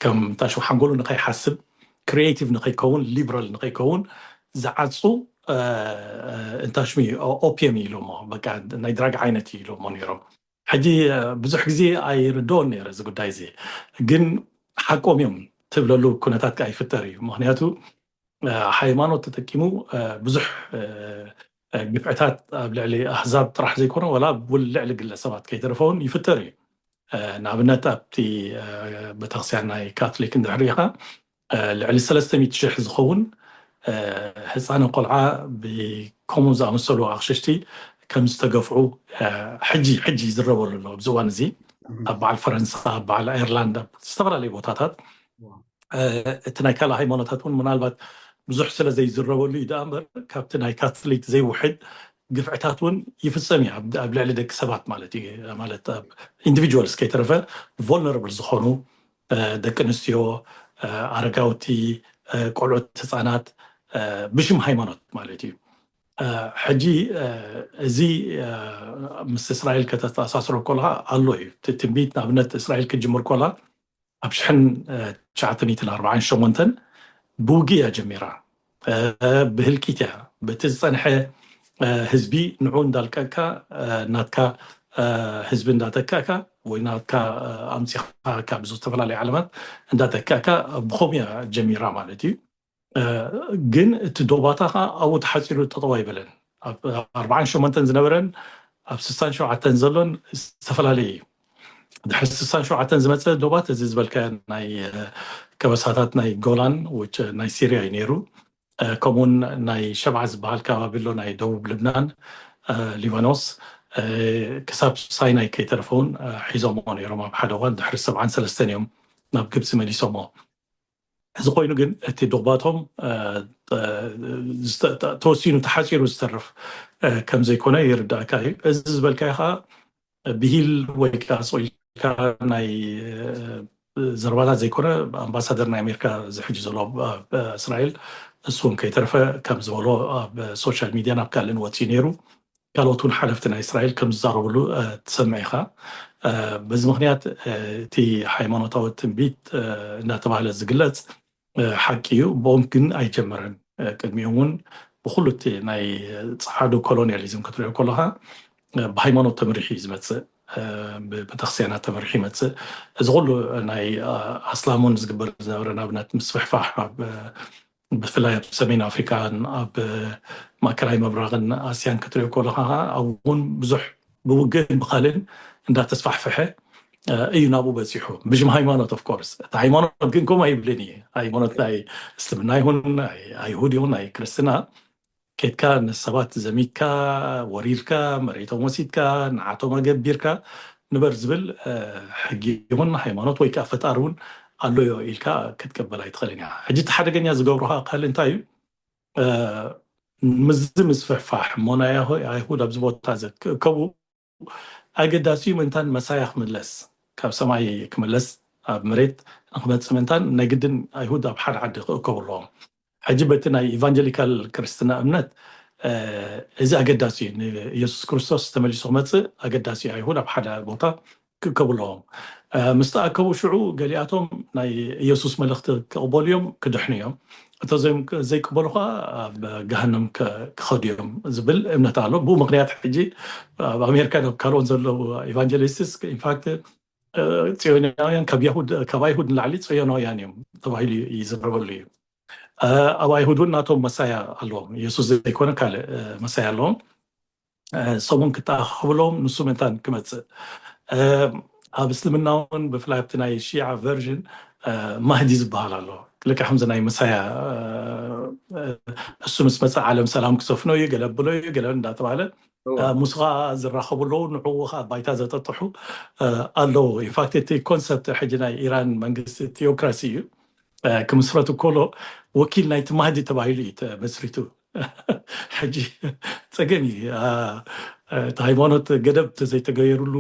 ከም ታሽው ሓንጎሉ ንኸይሓስብ ክሪኤቲቭ ንኸይከውን ሊብራል ንኸይከውን ዝዓፁ እንታሽሚ ኦፒየም ኢሎሞ በቃ ናይ ድራግ ዓይነት ኢሎሞ ነይሮም። ሕጂ ብዙሕ ግዜ ኣይርድኦን ነይረ እዚ ጉዳይ እዚ ግን ሓቆም እዮም ትብለሉ ኩነታት ከዓ ይፍጠር እዩ። ምክንያቱ ሃይማኖት ተጠቂሙ ብዙሕ ግፍዕታት ኣብ ልዕሊ ኣህዛብ ጥራሕ ዘይኮነ ወላ ልዕሊ ግለሰባት ከይተረፈውን ይፍጠር እዩ። ንኣብነት ኣብቲ ቤተክርስትያን ናይ ካቶሊክ እንድሕር ኢኻ ልዕሊ ሰለስተ ሚእቲ ሽሕ ዝኸውን ህፃነ ቆልዓ ብከምኡ ዝኣመሰሉ ኣቕሽሽቲ ከም ዝተገፍዑ ሕጂ ሕጂ ይዝረበሉ ኣሎ ኣብዚ እዋን እዚ ኣብ በዓል ፈረንሳ ኣብ በዓል ኣየርላንድ ኣብ ዝተፈላለዩ ቦታታት እቲ ናይ ካልእ ሃይማኖታት እውን ምናልባት ብዙሕ ስለ ዘይዝረበሉ እዩ ደኣ እምበር ካብቲ ናይ ካቶሊክ ዘይውሕድ ግፍዕታት እውን ይፍፀም እዩ ኣብ ልዕሊ ደቂ ሰባት ማለት እዩ ማለት ኢንዲቪጁዋልስ ከይተረፈ ቮልነረብል ዝኾኑ ደቂ ኣንስትዮ ኣረጋውቲ ቆልዑት ህፃናት ብሽም ሃይማኖት ማለት እዩ። ሕጂ እዚ ምስ እስራኤል ከተተኣሳስሮ ከለካ ኣሎ እዩ ትንቢት ንኣብነት እስራኤል ክትጅምር ከላ ኣብ ሽሕን ትሽዓተ ሚእትን ኣርባዓን ሸሞንተን ብውግእ እያ ጀሚራ። ብህልቂት እያ በቲ ዝፀንሐ ህዝቢ ንዑ እንዳልቀቅካ ናትካ ህዝቢ እንዳተካእካ ወይ ናትካ ኣምፂኻ ካብ ዝተፈላለዩ ዓለማት እንዳተካእካ ብኸምኡ እያ ጀሚራ ማለት እዩ። ግን እቲ ዶባታ ከዓ ኣብኡ ተሓፂሩ ጠጠው ኣይበለን። ኣብ ኣርባዓን ሸሞንተን ዝነበረን ኣብ ስሳን ሸውዓተን ዘሎን ዝተፈላለየ እዩ። ድሕሪ ስሳን ሸውዓተን ዝመፀ ዶባት እዚ ዝበልካ ናይ ከበሳታት ናይ ጎላን ናይ ሲሪያ እዩ ነይሩ። ከምኡውን ናይ ሸብዓ ዝበሃል ከባቢ ኣሎ ናይ ደቡብ ልብናን ሊባኖስ ክሳብ ሳይናይ ከይተረፈውን ሒዞሞ ነይሮም ኣብ ሓደ እዋን ድሕሪ ሰብዓን ሰለስተን እዮም ናብ ግብፂ መሊሶሞ። እዚ ኮይኑ ግን እቲ ዶባቶም ተወሲኑ ተሓፂሩ ዝተርፍ ከም ዘይኮነ ይርዳእካ እዩ። እዚ ዝበልካዮ ከዓ ብሂል ወይ ከዓ ስኢልካ ናይ ዘረባታት ዘይኮነ ኣምባሳደር ናይ ኣሜሪካ ዝሕጂ ዘሎ ኣብ እስራኤል እሱን ከይተረፈ ከም ዝበሎ ኣብ ሶሻል ሚድያን ኣብ ካልእን ወፂኡ ነይሩ። ካልኦት እውን ሓለፍቲ ናይ እስራኤል ከም ዝዛረብሉ ትሰምዕ ኢኻ። በዚ ምክንያት እቲ ሃይማኖታዊ ትንቢት እናተባህለ ዝግለፅ ሓቂ እዩ። ብኦም ግን ኣይጀመረን። ቅድሚኡ እውን ብኩሉ እቲ ናይ ፀዓዱ ኮሎኒያሊዝም ክትሪኦ ከለካ ብሃይማኖት ተመሪሑ እዩ ዝመፅእ። ብቤተክርስትያናት ተመሪሑ ይመፅእ። እዚ ኩሉ ናይ ኣስላሙን ዝግበር ዝነበረ ንኣብነት ምስፍሕፋሕ ኣብ ብፍላይ ኣብ ሰሜን ኣፍሪካን ኣብ ማእከላይ ምብራቕን ኣስያን ክትሪኦ ከለካ እውን ብዙሕ ብውግእን ብካልን እንዳተስፋሕፈሐ እዩ ናብኡ በፂሑ ብሽም ሃይማኖት ኦፍኮርስ እቲ ሃይማኖት ግን ከምኡ ኣይብልን እዩ። ሃይማኖት ናይ እስልምና ይሁን ኣይሁድ ይሁን ናይ ክርስትና ኬድካ ንሰባት ዘሚትካ ወሪርካ መሬቶም ወሲድካ ንዓቶም ኣገቢርካ ንበር ዝብል ሕጊ ይኹን ሃይማኖት ወይ ከዓ ፈጣሪ እውን ኣሎዮ ኢልካ ክትቀበል ኣይትኽእልን እያ። ሕጂ እቲ ሓደገኛ ዝገብሩካ ካልእ እንታይ እዩ? ምዚ ምስፍሕፋሕ እሞ ናይ ኣይሁድ ኣብዚ ቦታ ዘክእከቡ ኣገዳሲ እዩ ምእንታን መሳያ ክምለስ ካብ ሰማይ ክምለስ ኣብ መሬት ንክመፅእ ምእንታን ናይ ግድን ኣይሁድ ኣብ ሓደ ዓዲ ክእከቡ ኣለዎም። ሕጂ በቲ ናይ ኢቫንጀሊካል ክርስትና እምነት እዚ ኣገዳሲ እዩ። ንኢየሱስ ክርስቶስ ተመሊሱ ክመፅእ ኣገዳሲ እዩ። ኣይሁድ ኣብ ሓደ ቦታ ክእከቡ ኣለዎም። ምስ ተኣከቡ ሽዑ ገሊኣቶም ናይ ኢየሱስ መልእኽቲ ክቕበሉ እዮም፣ ክድሕኑ እዮም። እቶ ዘይቅበሉ ከዓ ኣብ ገሃነም ክኸዱ እዮም ዝብል እምነት ኣሎ። ብኡ ምክንያት ሕጂ ኣብ ኣሜሪካ ካብ ካልኦት ዘለዉ ኢቫንጀሊስትስ ኢንፋክት ፅዮናውያን ካብ ይሁድ ካብ ኣይሁድ ንላዕሊ ፅዮናውያን እዮም ተባሂሉ ይዝረበሉ እዩ። ኣብ ኣይሁድ እውን ናቶም መሳያ ኣለዎም። ኢየሱስ ዘይኮነ ካልእ መሳያ ኣለዎም። ሰሙን ክተኣኻኸብሎም ንሱ ምእንታን ክመፅእ ኣብ እስልምና እውን ብፍላይ ኣብቲ ናይ ሺዓ ቨርዥን ማህዲ ዝበሃል ኣሎ። ልክዕ ከምዚ ናይ መሳያ እሱ ምስ መፀ ዓለም ሰላም ክሰፍኖ እዩ ገለ ብሎ እዩ ገለ እንዳተባለ ሙስኻ ዝራኸቡ ኣለዉ ንዕኡ ከዓ ባይታ ዘጠጥሑ ኣለዉ። ኢንፋክት እቲ ኮንሰፕት ሕጂ ናይ ኢራን መንግስቲ ቲኦክራሲ እዩ ክምስረት ከሎ ወኪል ናይቲ ማህዲ ተባሂሉ እዩ ተመስሪቱ። ሕጂ ፀገም እዩ። እቲ ሃይማኖት ገደብ ተዘይተገይሩሉ፣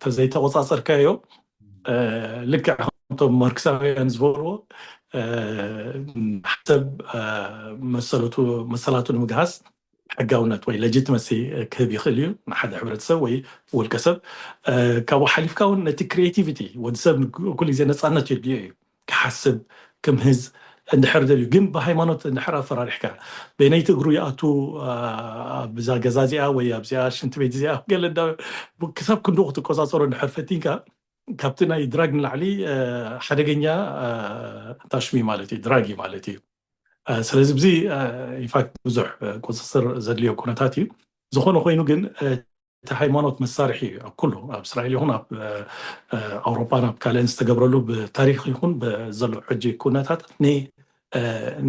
ተዘይተቆፃፀርካዮ፣ ልክዕ ከምቶም ማርክሳውያን ዝበልዎ፣ ሰብ መሰላቱ ንምግሃስ ሕጋውነት ወይ ሌጂትመሲ ክህብ ይኽእል እዩ ንሓደ ሕብረተሰብ ወይ ውልቀ ሰብ። ካብኡ ሓሊፍካ እውን ነቲ ክሪኤቲቪቲ፣ ወዲ ሰብ ኩሉ ግዜ ነፃነት የድልዮ እዩ ክሓስብ ክምህዝ እንድሕር ደልዩ። ግን ብሃይማኖት እንድሕር ኣፈራሪሕካ፣ በይነይቲ እግሩ ይኣቱ፣ ኣብዛ ገዛ እዚኣ ወይ ኣብዚኣ ሽንቲ ቤት እዚኣ ገለ እንዳ ክሳብ ክንድኡ ክትቆፃፀሮ እንድሕር ፈቲንካ፣ ካብቲ ናይ ድራግ ንላዕሊ ሓደገኛ ታሽሚ ማለት እዩ፣ ድራግ እዩ ማለት እዩ። ስለዚ ብዚ ኢንፋክት ብዙሕ ቁፅፅር ዘድልዮ ኩነታት እዩ። ዝኾነ ኮይኑ ግን እቲ ሃይማኖት መሳርሒ እዩ ኣብ ኩሉ፣ ኣብ እስራኤል ይኹን ኣብ ኣውሮፓን ኣብ ካልእን ዝተገብረሉ፣ ብታሪክ ይኹን ብዘሎ ሕጂ ኩነታት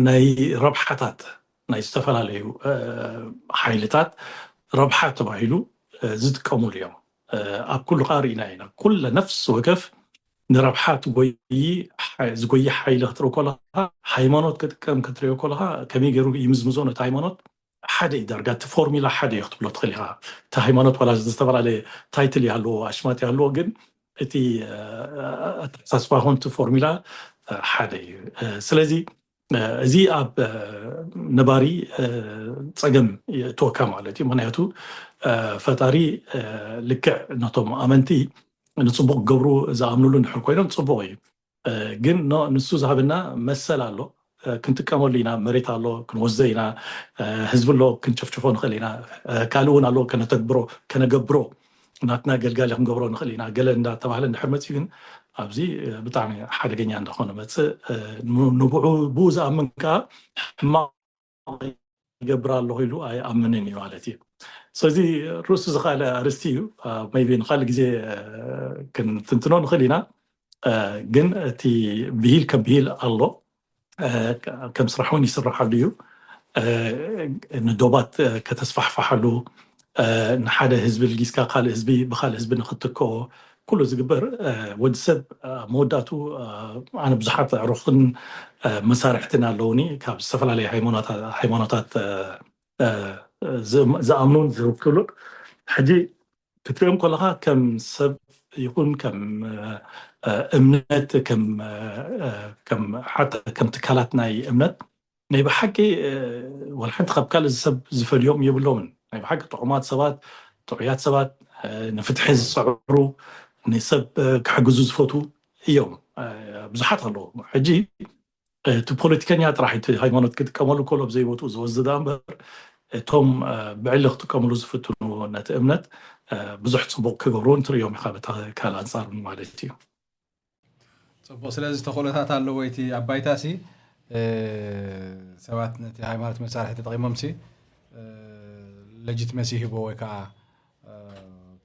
ናይ ረብሓታት ናይ ዝተፈላለዩ ሓይልታት ረብሓ ተባሂሉ ዝጥቀሙሉ እዮም። ኣብ ኩሉ ከዓ ርኢና ኢና። ኩለ ነፍሲ ወከፍ ንረብሓ ዝጎይ ሓይሊ ክትርኢ ከለካ፣ ሃይማኖት ክጥቀም ክትሪኦ ከለካ፣ ከመይ ገይሩ ይምዝምዞ ነቲ ሃይማኖት? ሓደ እዩ ዳርጋ፣ እቲ ፎርሚላ ሓደ እዩ ክትብሎ ትኽእል ኢኻ። እቲ ሃይማኖት ዋላ ዝተፈላለየ ታይትል ይሃልዎ፣ ኣሽማት ይሃልዎ፣ ግን እቲ ኣተሓሳስባ ኾን እቲ ፎርሚላ ሓደ እዩ። ስለዚ እዚ ኣብ ነባሪ ፀገም የእትወካ ማለት እዩ። ምክንያቱ ፈጣሪ ልክዕ ነቶም ኣመንቲ ንፅቡቅ ክገብሩ ዝኣምኑሉ እንድሕር ኮይኖም ፅቡቅ እዩ። ግን ንሱ ዝሃበና መሰል ኣሎ፣ ክንጥቀመሉ ኢና። መሬት ኣሎ ክንወስዶ ኢና፣ ህዝቢ ኣሎ ክንጨፍጭፎ ንኽእል ኢና፣ ካልእ እውን ኣሎ ከነተግብሮ ከነገብሮ ናትና ገልጋሊ ክንገብሮ ንኽእል ኢና ገለ እንዳተባህለ እንድሕር መፅዩ ግን ኣብዚ ብጣዕሚ ሓደገኛ እንዳኾነ መፅእ። ንብዑ ብኡ ዝኣምን ከዓ ሕማቕ ይገብር ኣለኹ ኢሉ ኣይኣምንን እዩ ማለት እዩ። ስለዚ ርእሱ ዝኻለ ኣርስቲ እዩ። ቢ ንካልእ ግዜ ክንትንትኖ ንኽእል ኢና። ግን እቲ ብሂል ከም ብሂል ኣሎ፣ ከም ስራሕ እውን ይስራሓሉ እዩ። ንዶባት ከተስፋሕፋሓሉ፣ ንሓደ ህዝቢ ልጊስካ ካልእ ህዝቢ ብካልእ ህዝቢ ንክትክኦ ኩሉ ዝግበር፣ ወዲ ሰብ መወዳእቱ፣ ኣነ ብዙሓት ኣዕሩኽትን መሳርሕትን ኣለውኒ ካብ ዝተፈላለዩ ሃይማኖታት ዝኣምኑን ዝውክሉን። ሕጂ ክትሪኦም ከለካ ከም ሰብ ይኹን ከም እምነት፣ ከም ትካላት ናይ እምነት ናይ ብሓቂ ዋላ ሓንቲ ካብ ካልእ ሰብ ዝፈልዮም የብሎምን። ናይ ብሓቂ ጥዑማት ሰባት፣ ጥዑያት ሰባት፣ ንፍትሒ ዝፅዕሩ፣ ንሰብ ክሕግዙ ዝፈቱ እዮም። ብዙሓት ኣለዉ። ሕጂ እቲ ፖለቲከኛ ጥራሕ እቲ ሃይማኖት ክጥቀመሉ ከሎ ብዘይቦትኡ ዝወስድ እምበር፣ እቶም ብዕሊ ክጥቀምሉ ዝፍትኑ ነቲ እምነት ብዙሕ ፅቡቅ ክገብሩ እንትርእዮም ኢኻ በታ ካልእ ኣንፃር ማለት እዩ። ፅቡቅ። ስለዚ ተኽእሎታት ኣለዎ። እቲ ኣብ ባይታ ሲ ሰባት ነቲ ሃይማኖት መሳርሒ ተጠቂሞም ሲ ሌጂትመሲ ይህቦ ወይ ከዓ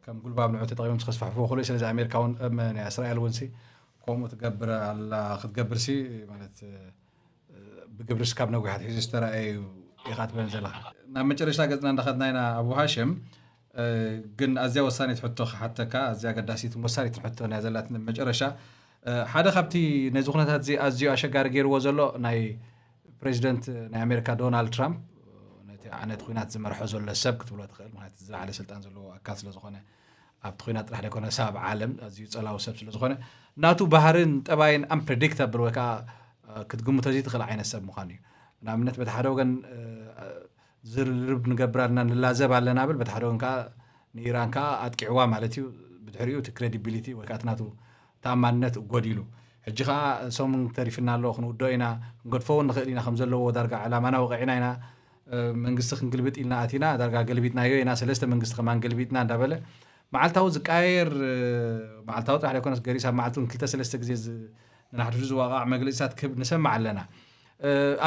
ከም ጉልባብ ንዑ ተጠቂሞም ከስፋሕፍዎ ክእሉ። ስለዚ ኣሜሪካ እውን ናይ እስራኤል እውን ሲ ከምኡ ትገብር ኣላ ክትገብር ሲ ማለት ብግብርስ ካብ ነዊሕ ኣትሒዙ ዝተረኣየ እዩ ኢኻ ትበን ዘለኻ። ናብ መጨረሽታ ገፅና እንዳኸድና ኢና ኣቡ ሃሽም። ግን ኣዝያ ወሳኒት ሕቶ ክሓተካ፣ ኣዝያ ኣገዳሲትን ወሳኒትን ሕቶ እያ ዘላትኒ መጨረሻ። ሓደ ካብቲ ነዚ ኩነታት እዚ ኣዝዩ ኣሸጋሪ ገይርዎ ዘሎ ናይ ፕሬዚደንት ናይ ኣሜሪካ ዶናልድ ትራምፕ፣ ነቲ ዓነት ኩናት ዝመርሖ ዘሎ ሰብ ክትብሎ ትኽእል፣ ምክንያቱ ዝለዓለ ስልጣን ዘለዎ ኣካል ስለዝኾነ ኣብቲ ኩናት ጥራሕ ዘይኮነ ሰብ ዓለም ኣዝዩ ፀላዊ ሰብ ስለዝኾነ ናቱ ባህርን ጠባይን ኣምፕሬዲክታብል ወይ ከዓ ክትግምቶ ዘይትኽእል ዓይነት ሰብ ምዃኑ እዩ። ንኣብነት በቲ ሓደ ወገን ዝርርብ ንገብር ኣለና ንላዘብ ኣለና ብል በቲ ሓደ ወገን ከዓ ንኢራን ከዓ ኣጥቂዕዋ ማለት እዩ። ብድሕሪኡ እቲ ክሬዲቢሊቲ ወይ ከዓ እቲ ናቱ ተኣማንነት ጎዲሉ። ሕጂ ከዓ ሰሙን ተሪፍና ኣሎ ክንውዶ ኢና ክንገድፎ እውን ንኽእል ኢና ከም ዘለዎ ዳርጋ ዕላማና ወቂዕና ኢና መንግስቲ ክንግልብጥ ኢልና ኣቲና ዳርጋ ገልቢጥናዮ ኢና ሰለስተ መንግስቲ ከማን ገልቢጥና እንዳበለ መዓልታዊ ዝቃየር መዓልታዊ ጥራሕ ዘይኮነስ ገሪስ ኣብ መዓልቲ እውን ክልተ ሰለስተ ግዜ ንናሕድሕዱ ዝዋቃዕ መግለፂታት ክህብ ንሰምዕ ኣለና።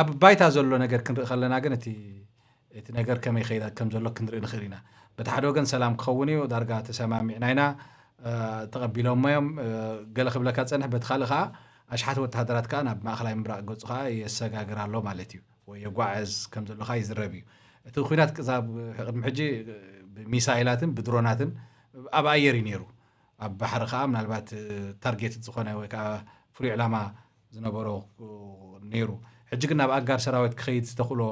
ኣብ ባይታ ዘሎ ነገር ክንርኢ ከለና ግን እቲ እቲ ነገር ከመይ ይኸይድ ከም ዘሎ ክንርኢ ንኽእል ኢና። በቲ ሓደ ወገን ሰላም ክኸውን እዩ ዳርጋ ተሰማሚዕና ኢና ተቐቢሎሞ እዮም። ገለ ክብለካ ዝፀንሕ በቲ ካልእ ከዓ ኣሽሓት ወተሃደራት ከዓ ናብ ማእኸላይ ምብራቕ ገፁ ከዓ የሰጋግር ኣሎ ማለት እዩ ወይ የጓዕዝ ከም ዘሎ ከዓ ይዝረብ እዩ። እቲ ኩናት ክሳብ ቅድሚ ሕጂ ብሚሳይላትን ብድሮናትን ኣብ ኣየር እዩ ነይሩ። ኣብ ባሕሪ ከዓ ምናልባት ታርጌት ዝኾነ ወይ ከዓ ፍሉይ ዕላማ ዝነበሮ ነይሩ። ሕጂ ግን ናብ ኣጋር ሰራዊት ክኸይድ ዝተኽእሎ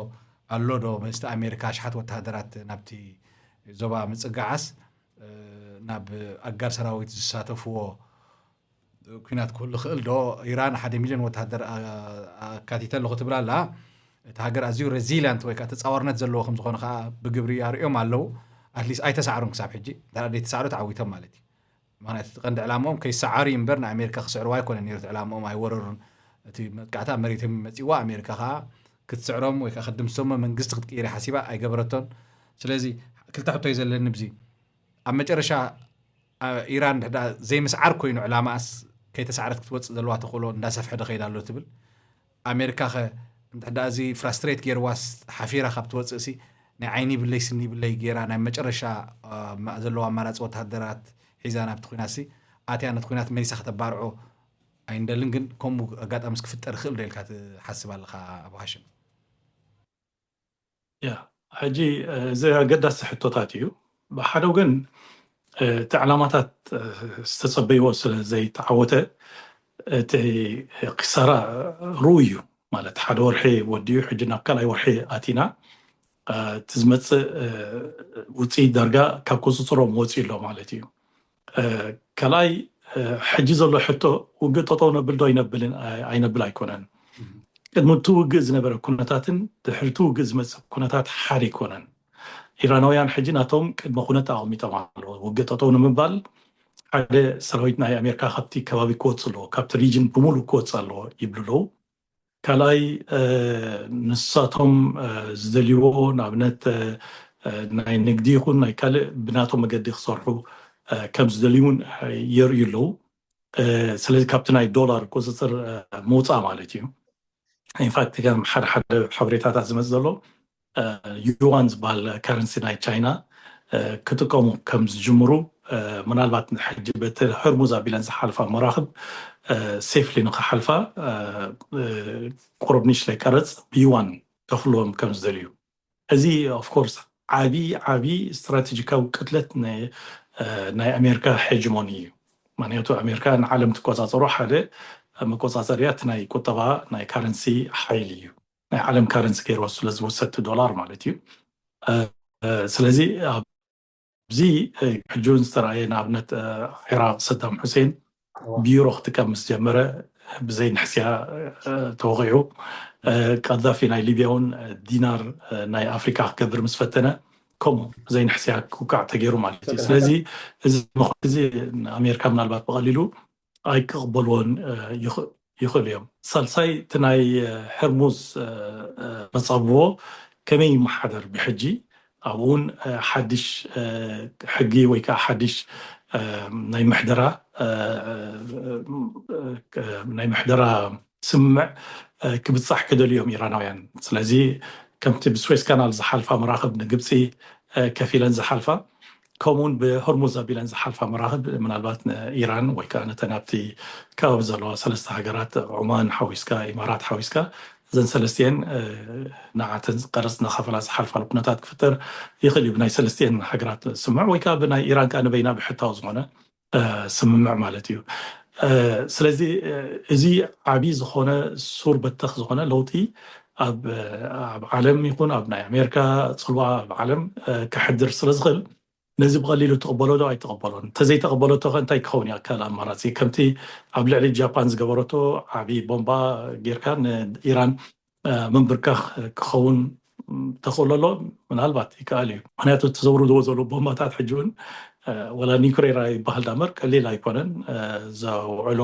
ኣሎ ዶ? ምስቲ ኣሜሪካ ኣሽሓት ወተሃደራት ናብቲ ዞባ ምጽጋዓስ ናብ ኣጋር ሰራዊት ዝሳተፍዎ ኩናት ክህሉ ይኽእል ዶ? ኢራን ሓደ ሚልዮን ወተሃደር ኣካቲተ ኣለኹ ትብል ኣላ። እቲ ሃገር ኣዝዩ ሬዚሊያንት ወይ ከዓ ተፃዋርነት ዘለዎ ከም ዝኾነ ከዓ ብግብሪ ኣርእዮም ኣለዉ። ኣትሊስት ኣይተሳዕሩን ክሳብ ሕጂ። እንተ ደይተሳዕሩ ተዓዊቶም ማለት እዩ። ምክንያቱ እቲ ቀንዲ ዕላምኦም ከይሰዓሩ እዩ እምበር ንኣሜሪካ ክስዕርዋ ኣይኮነን ነይሩ እቲ ዕላምኦም። ኣይወረሩን። እቲ መጥቃዕቲ ኣብ መሬቶም መፂእዋ ኣሜሪካ ከዓ ክትስዕሮም ወይ ከዓ ክትድምስሶም መንግስቲ ክትቅይር ሓሲባ ኣይገበረቶን። ስለዚ ክልተ ሕቶ እዩ ዘለኒ ብዚ ኣብ መጨረሻ ኢራን ድሕዳ ዘይምስዓር ኮይኑ ዕላማኣስ ከይተሳዕረት ክትወፅእ ዘለዋ ተኽእሎ እንዳሰፍሐ ዶ ከይዳ ኣሎ ትብል? ኣሜሪካ ኸ እንድሕዳ እዚ ፍራስትሬት ገይርዋስ ሓፊራ ካብ ትወፅእ ሲ ናይ ዓይኒ ይብለይ ስኒ ይብለይ ገይራ ናይ መጨረሻ ዘለዋ ኣማራፂ ወተሃደራት ሒዛ ናብቲ ኩናት ሲ ኣትያ ነቲ ኩናት መሊሳ ከተባርዖ ኣይንደልን። ግን ከምኡ ኣጋጣሚስ ክፍጠር ይኽእል ዶ ኢልካ ትሓስብ ኣለኻ ኣቡ ሃሽም? ያ ሕጂ እዚ ኣገዳሲ ሕቶታት እዩ። ብሓደ ወገን እቲ ዕላማታት ዝተጸበይዎ ስለ ዘይተዓወተ እቲ ክሳራ ርኡይ እዩ። ማለት ሓደ ወርሒ ወዲኡ ሕጂ ናብ ካልኣይ ወርሒ ኣቲና እቲ ዝመፅእ ውፅኢት ዳርጋ ካብ ቁፅፅሮም ወፂኡ ኣሎ ማለት እዩ። ካልኣይ ሕጂ ዘሎ ሕቶ ውግእ ጠጠው ነብል ዶ ይነብልን ኣይነብል ኣይኮነን። ቅድሚ እቲ ውግእ ዝነበረ ኩነታትን ድሕሪ እቲ ውግእ ዝመፅእ ኩነታት ሓደ ኣይኮነን። ኢራናውያን ሕጂ ናቶም ቅድመ ኩነት ኣቐሚጦም ኣለዎ። ውግእ ጠጠው ንምባል ሓደ ሰራዊት ናይ ኣሜሪካ ካብቲ ከባቢ ክወፅ ኣለዎ፣ ካብቲ ሪጅን ብምሉእ ክወፅ ኣለዎ ይብሉ ኣለዉ። ካልኣይ ንሳቶም ዝደልይዎ ንኣብነት ናይ ንግዲ ይኹን ናይ ካልእ ብናቶም መገዲ ክሰርሑ ከም ዝደልዩ እውን የርእዩ ኣለዉ። ስለዚ ካብቲ ናይ ዶላር ቁፅፅር ምውፃእ ማለት እዩ። ኢንፋክት ከም ሓደ ሓደ ሓበሬታታት ዝመፅእ ዘሎ ዩዋን ዝበሃል ካረንሲ ናይ ቻይና ክጥቀሙ ከም ዝጅምሩ ምናልባት ሕጂ በቲ ህርሙዝ ኣቢለን ዝሓልፋ መራኽብ ሴፍሊ ንክሓልፋ ቁሩብ ንእሽተይ ቀረፅ ብዩዋን ከፍልዎም ከም ዝደልዩ። እዚ ኦፍኮርስ ዓቢ ዓቢ ስትራቴጂካዊ ቅትለት ናይ ኣሜሪካ ሄጅሞኒ እዩ። ምክንያቱ ኣሜሪካ ንዓለም ትቆፃፀሮ ሓደ መቆፃፀሪያ እቲ ናይ ቁጠባ ናይ ካረንሲ ሓይሊ እዩ። ናይ ዓለም ካረንሲ ገይርዎ ስለ ዝወሰድ ዶላር ማለት እዩ። ስለዚ ኣብዚ ሕጂ እውን ዝተረኣየ ንኣብነት ዒራቅ ሰዳም ሑሴን ብዩሮ ክጥቀም ምስ ጀመረ ብዘይ ንሕስያ ተወቂዑ። ቀዛፊ ናይ ሊብያ እውን ዲናር ናይ ኣፍሪካ ክገብር ምስ ፈተነ ከምኡ ብዘይ ንሕስያ ክውቃዕ ተገይሩ ማለት እዩ። ስለዚ እዚ እዚ ኣሜሪካ ምናልባት ብቐሊሉ ኣይክቕበልዎን ይኽእሉ እዮም። ሳልሳይ እቲ ናይ ሕርሙዝ መፃብቦ ከመይ ይመሓደር ብሕጂ ኣብኡ እውን ሓድሽ ሕጊ ወይ ከዓ ሓድሽ ናይ ምሕደራ ናይ ምሕደራ ስምምዕ ክብፃሕ ክደልዩ እዮም ኢራናውያን። ስለዚ ከምቲ ብስዌስ ካናል ዝሓልፋ መራኽብ ንግብፂ ከፊለን ዝሓልፋ ከምኡውን ብሆርሙዝ ኣቢለን ዝሓልፋ መራኽብ ምናልባት ንኢራን ወይ ከዓ ነተን ኣብቲ ከባቢ ዘለዋ ሰለስተ ሃገራት ዑማን ሓዊስካ ኢማራት ሓዊስካ እዘን ሰለስቲኤን ንዓተን ቀረፅ እናኸፈላ ዝሓልፋሉ ኩነታት ክፍጠር ይኽእል እዩ ብናይ ሰለስቲኤን ሃገራት ስምምዕ ወይ ከዓ ብናይ ኢራን ከዓ ንበይና ብሕታዊ ዝኾነ ስምምዕ ማለት እዩ። ስለዚ እዚ ዓብዪ ዝኾነ ሱር በተኽ ዝኾነ ለውጢ ኣብ ዓለም ይኹን ኣብ ናይ ኣሜሪካ ፅልዋ ኣብ ዓለም ከሕድር ስለ ዝኽእል ነዚ ብቐሊሉ ትቕበሎ ዶ ኣይትቕበሎን? እንተዘይተቐበለቶ ከ እንታይ ክኸውን እዩ ኣካል ኣማራፂ? ከምቲ ኣብ ልዕሊ ጃፓን ዝገበረቶ ዓብዪ ቦምባ ጌርካ ንኢራን ምንብርካኽ ክኸውን ተኽእሎ ኣሎ? ምናልባት ይከኣል እዩ። ምክንያቱ እቲ ዘውርድዎ ዘለዉ ቦምባታት ሕጂ እውን ወላ ኒውክሌር ይበሃል ዳመር ቀሊል ኣይኮነን። ዘውዕሎ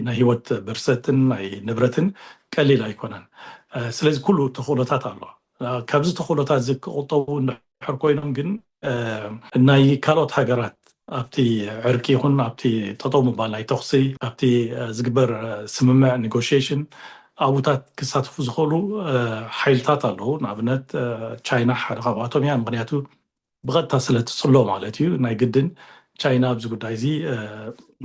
ናይ ህይወት ብርሰትን ናይ ንብረትን ቀሊል ኣይኮነን። ስለዚ ኩሉ ተኽእሎታት ኣሎ። ካብዚ ተኽእሎታት እዚ ክቁጠቡ እንድሕር ኮይኖም ግን ናይ ካልኦት ሃገራት ኣብቲ ዕርቂ ይኹን ኣብቲ ጠጠው ምባል ናይ ተኹሲ ኣብቲ ዝግበር ስምምዕ ኔጎሽሽን ኣብኡታት ክሳትፉ ዝኽእሉ ሓይልታት ኣለዉ። ንኣብነት ቻይና ሓደ ካብኣቶም እያ። ምክንያቱ ብቐጥታ ስለ ትፅሎ ማለት እዩ። ናይ ግድን ቻይና ኣብዚ ጉዳይ እዚ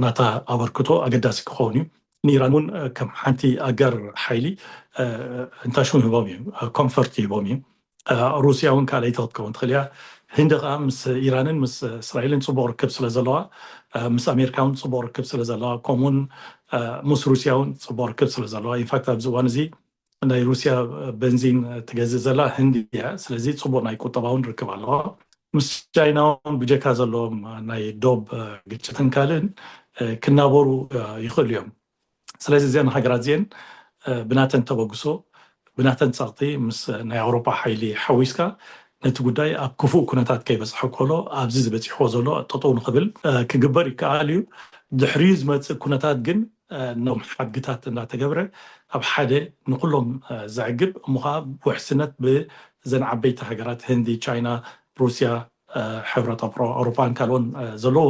ናታ ኣበርክቶ ኣገዳሲ ክኸውን እዩ። ንኢራን እውን ከም ሓንቲ ኣጋር ሓይሊ እንታሽሙ ይህቦም እዩ፣ ኮንፈርት ይህቦም እዩ። ሩስያ እውን ካልኣይቲ ክትከውን ትኽእል እያ። ህንዲ ከዓ ምስ ኢራንን ምስ እስራኤልን ፅቡቕ ርክብ ስለ ዘለዋ ምስ ኣሜሪካ እውን ፅቡቕ ርክብ ስለ ዘለዋ ከምኡውን ምስ ሩስያ እውን ፅቡቕ ርክብ ስለ ዘለዋ ኢንፋክት ኣብዚ እዋን እዚ ናይ ሩስያ በንዚን ትገዝእ ዘላ ህንዲ እያ። ስለዚ ጽቡቕ ናይ ቁጠባውን ርክብ ኣለዋ። ምስ ቻይና እውን ብጀካ ዘለዎም ናይ ዶብ ግጭትን ካልእን ክናበሩ ይኽእሉ እዮም። ስለዚ እዚአን ሃገራት እዚአን ብናተን ተበግሶ፣ ብናተን ጸቕጢ ምስ ናይ ኣውሮፓ ሓይሊ ሓዊስካ ነቲ ጉዳይ ኣብ ክፉእ ኩነታት ከይበጽሐ ከሎ ኣብዚ ዝበጺሕዎ ዘሎ ጠጠው ንኽብል ክግበር ይከኣል እዩ። ድሕሪኡ ዝመጽእ ኩነታት ግን ኖም ሓድግታት እናተገብረ ኣብ ሓደ ንኩሎም ዘዕግብ እሞ ከዓ ውሕስነት ብዘን ዓበይቲ ሃገራት ህንዲ፣ ቻይና፣ ሩስያ፣ ሕብረት ኣውሮፓን ካልኦን ዘለዎ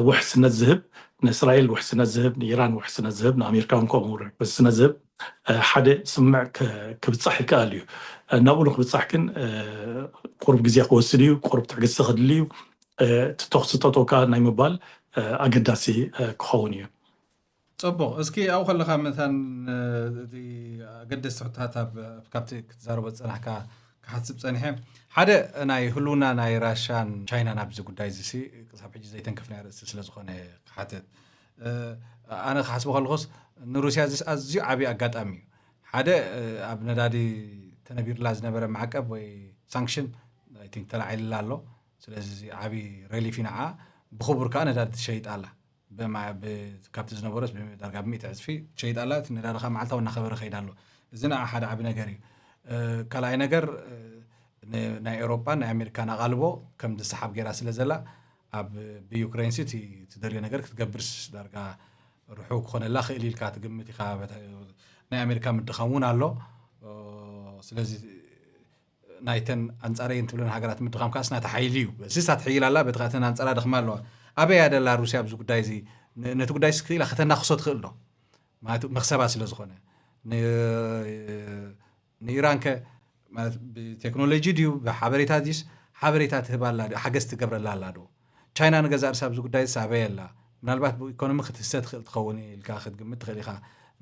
ውሕስነት ዝህብ፣ ንእስራኤል ውሕስነት ዝህብ፣ ንኢራን ውሕስነት ዝህብ፣ ንኣሜሪካ እውን ከምኡ ውሕስነት ዝህብ ሓደ ስምምዕ ክብፃሕ ይከኣል እዩ። ናብኡ ንክብፃሕ ግን ቁሩብ ግዜ ክወስድ እዩ፣ ቁሩብ ትዕግስቲ ክድሊ እዩ። እቲ ተኩሲ ጠጠው ከዓ ናይ ምባል ኣገዳሲ ክኸውን እዩ። ፅቡቕ። እስኪ ኣብኡ ከለኻ መታን እቲ ኣገደስቲ ሕቶታት ካብቲ ክትዛረቦ ዝፀናሕካ ክሓስብ ፀኒሐ። ሓደ ናይ ህልውና ናይ ራሻን ቻይናን ኣብዚ ጉዳይ እዚ ክሳብ ሕጂ ዘይተንከፍናዮ ርእስቲ ስለዝኾነ ክሓትት። ኣነ ክሓስቦ ከለኹስ ንሩስያ እዚ ኣዝዩ ዓብዪ ኣጋጣሚ እዩ። ሓደ ኣብ ነዳዲ ተነቢርላ ዝነበረ ማዕቀብ ወይ ሳንክሽን ተላዒልላ ኣሎ። ስለዚ ዓብዪ ሬሊፍ ይንዓ ብክቡር ከዓ ነዳዲ ትሸይጥ ኣላ። ካብቲ ዝነበሮስ ዳርጋ ብሚእቲ ዕፅፊ ትሸይጥ ኣላ። እቲ ነዳዲ ከዓ መዓልታዊ እናኸበረ ከይድ ኣሎ። እዚ ንዓ ሓደ ዓቢ ነገር እዩ። ካልኣይ ነገር ናይ ኤውሮጳን ናይ ኣሜሪካን ኣቓልቦ ከም ዝሰሓብ ገይራ ስለ ዘላ ኣብ ብዩክሬን ሲ ትደልዮ ነገር ክትገብርስ ዳርጋ ርሑ ክኾነላ ክእል ኢልካ ትግምት ኢኻ። ናይ ኣሜሪካ ምድኻም እውን ኣሎ። ስለዚ ናይተን ኣንፃረይ እንትብለን ሃገራት ምድኻም ከዓስ ናታ ሓይሊ እዩ። ስሳ ትሕይል ኣላ፣ በቲ ከኣተን ኣንፃራ ደኽማ ኣለዋ። ኣበይ እያ ደላ ሩስያ ኣብዚ ጉዳይ እዚ? ነቲ ጉዳይ ስክኢላ ከተናኽሶ ትኽእል ዶ? ማለት መክሰባ ስለ ዝኾነ ንኢራን ከ ማለት ብቴክኖሎጂ ድዩ ብሓበሬታ ድዩስ ሓበሬታ ትህብ ኣላ ድዩ ሓገዝ ትገብረላ ኣላ ዶ? ቻይና ንገዛ ርእሳ ኣብዚ ጉዳይ ሳበየ ኣላ። ምናልባት ብኢኮኖሚ ክትህሰ ትኽእል ትኸውን ኢልካ ክትግምት ትኽእል ኢኻ።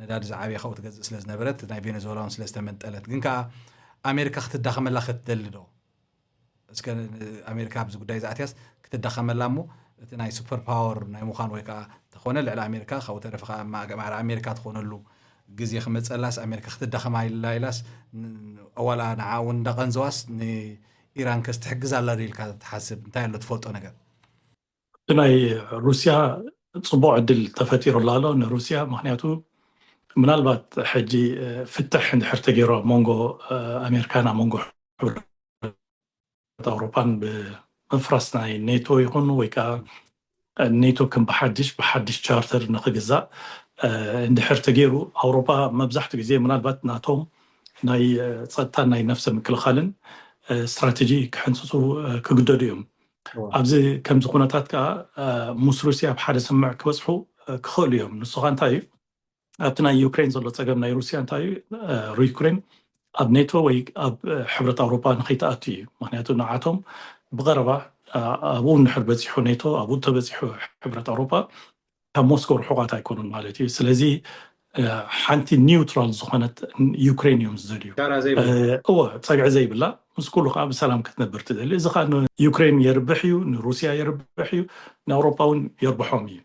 ነዳዲ ዝዓበየ ካብኡ ትገዝእ ስለ ዝነበረት ናይ ቬኔዙዌላ እውን ስለ ዝተመንጠለት ግን ከዓ ኣሜሪካ ክትዳኸመላ ክትደሊ ዶ? እስከ ኣሜሪካ ኣብዚ ጉዳይ ዝኣትያስ ክትዳኸመላ እሞ እቲ ናይ ሱፐር ፓወር ናይ ምዃን ወይ ከዓ ተኾነ ልዕሊ ኣሜሪካ ካብኡ ተረፈ ከዓ ማዕረ ኣሜሪካ ትኾነሉ ግዜ ክመፀላስ ኣሜሪካ ክትዳኸማ ኢላ ኢላስ ዋላ ንዓ እውን እንዳቐንዘዋስ ንኢራን ከስ ትሕግዝ ኣላ ዶ ኢልካ ትሓስብ? እንታይ ኣሎ ትፈልጦ ነገር? እቲ ናይ ሩስያ ፅቡቅ ዕድል ተፈጢሩላ ኣሎ ንሩስያ። ምክንያቱ ምናልባት ሕጂ ፍትሕ እንድሕር ተገይሩ ኣብ መንጎ ኣሜሪካን ኣብ መንጎ ሕብረት ኣውሮፓን ብምፍራስ ናይ ኔቶ ይኹን ወይ ከዓ ኔቶ ከም ብሓድሽ ብሓድሽ ቻርተር ንክግዛእ እንድሕር ተገይሩ ኣውሮፓ መብዛሕትኡ ግዜ ምናልባት ናቶም ናይ ፀጥታን ናይ ነፍሰ ምክልኻልን ስትራቴጂ ክሕንፅፁ ክግደዱ እዮም። ኣብዚ ከምዚ ኩነታት ከዓ ምስ ሩስያ ኣብ ሓደ ስምምዕ ክበፅሑ ክኽእሉ እዮም። ንሱ ከዓ እንታይ እዩ ኣብቲ ናይ ዩክሬን ዘሎ ፀገም ናይ ሩስያ እንታይ እዩ? ዩክሬን ኣብ ኔቶ ወይ ኣብ ሕብረት ኣውሮፓ ንከይትኣቱ እዩ። ምክንያቱ ንዓቶም ብቀረባ ኣብኡ እንድሕር በፂሑ ኔቶ ኣብኡ ተበፂሑ ሕብረት ኣውሮፓ ካብ ሞስኮ ርሑቃት ኣይኮኑን ማለት እዩ። ስለዚ ሓንቲ ኒውትራል ዝኾነት ዩክሬን እዮም ዝደልዩ። እወ ፀግዒ ዘይብላ ምስ ኩሉ ከዓ ብሰላም ክትነብር ትደሊ። እዚ ከዓ ንዩክሬን የርብሕ እዩ፣ ንሩስያ የርብሕ እዩ፣ ንኣውሮፓ እውን የርብሖም እዩ።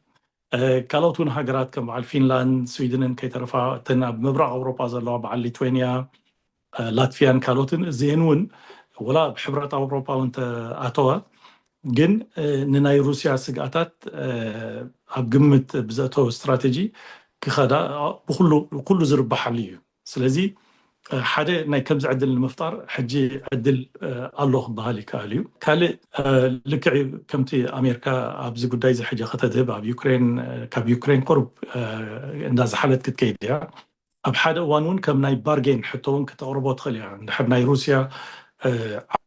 ካልኦት እውን ሃገራት ከም በዓል ፊንላንድ፣ ስዊድንን ከይተረፋ እተን ኣብ ምብራቕ ኣውሮፓ ዘለዋ በዓል ሊትዌንያ፣ ላትቪያን ካልኦትን እዚአን እውን ወላ ኣብ ሕብረት ኣውሮፓ እውን ተኣተዋ ግን ንናይ ሩስያ ስግኣታት ኣብ ግምት ብዘእተወ ስትራቴጂ ክኸዳ ኩሉ ዝርብሓሉ እዩ። ስለዚ ሓደ ናይ ከምዚ ዕድል ንምፍጣር ሕጂ ዕድል ኣሎ ክበሃል ይከኣል እዩ። ካልእ ልክዕ እዩ ከምቲ ኣሜሪካ ኣብዚ ጉዳይ እዚ ሕጂ ከተድህብ ኣብ ዩክሬን ካብ ዩክሬን ቁሩብ እንዳዝሓለት ክትከይድ እያ። ኣብ ሓደ እዋን እውን ከም ናይ ባርጌን ሕቶ እውን ክተቕርቦ ትኽእል እያ። እንድሕር ናይ ሩስያ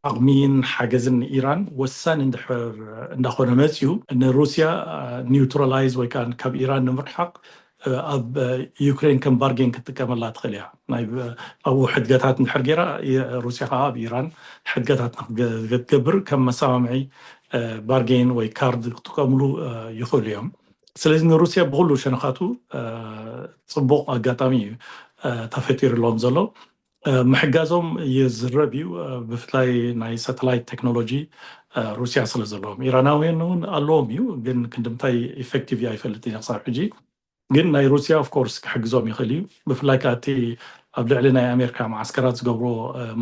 ዓቕሚን ሓገዝን ንኢራን ወሳኒ እንድሕር እንዳኾነ መፅዩ ንሩስያ ኒውትራላይዝ ወይ ከዓ ካብ ኢራን ንምርሓቕ ኣብ ዩክሬን ከም ባርጌን ክትጥቀመላ ትኽእል እያ። ኣብኡ ሕድገታት እንድሕር ገይራ ሩስያ ከዓ ኣብ ኢራን ሕድገታት ክትገብር ከም መሰማምዒ ባርጌን ወይ ካርድ ክጥቀምሉ ይኽእሉ እዮም። ስለዚ ንሩስያ ብኩሉ ሸነኻቱ ፅቡቕ ኣጋጣሚ እዩ ተፈጢሩሎም ዘሎ። ምሕጋዞም ይዝረብ እዩ። ብፍላይ ናይ ሳተላይት ቴክኖሎጂ ሩስያ ስለ ዘለዎም ኢራናውያን እውን ኣለዎም እዩ፣ ግን ክንድምታይ ኢፌክቲቭ እዩ ኣይፈልጥን ክሳብ ሕጂ። ግን ናይ ሩስያ ኦፍኮርስ ክሕግዞም ይኽእል እዩ። ብፍላይ ከዓ እቲ ኣብ ልዕሊ ናይ ኣሜሪካ መዓስከራት ዝገብሮ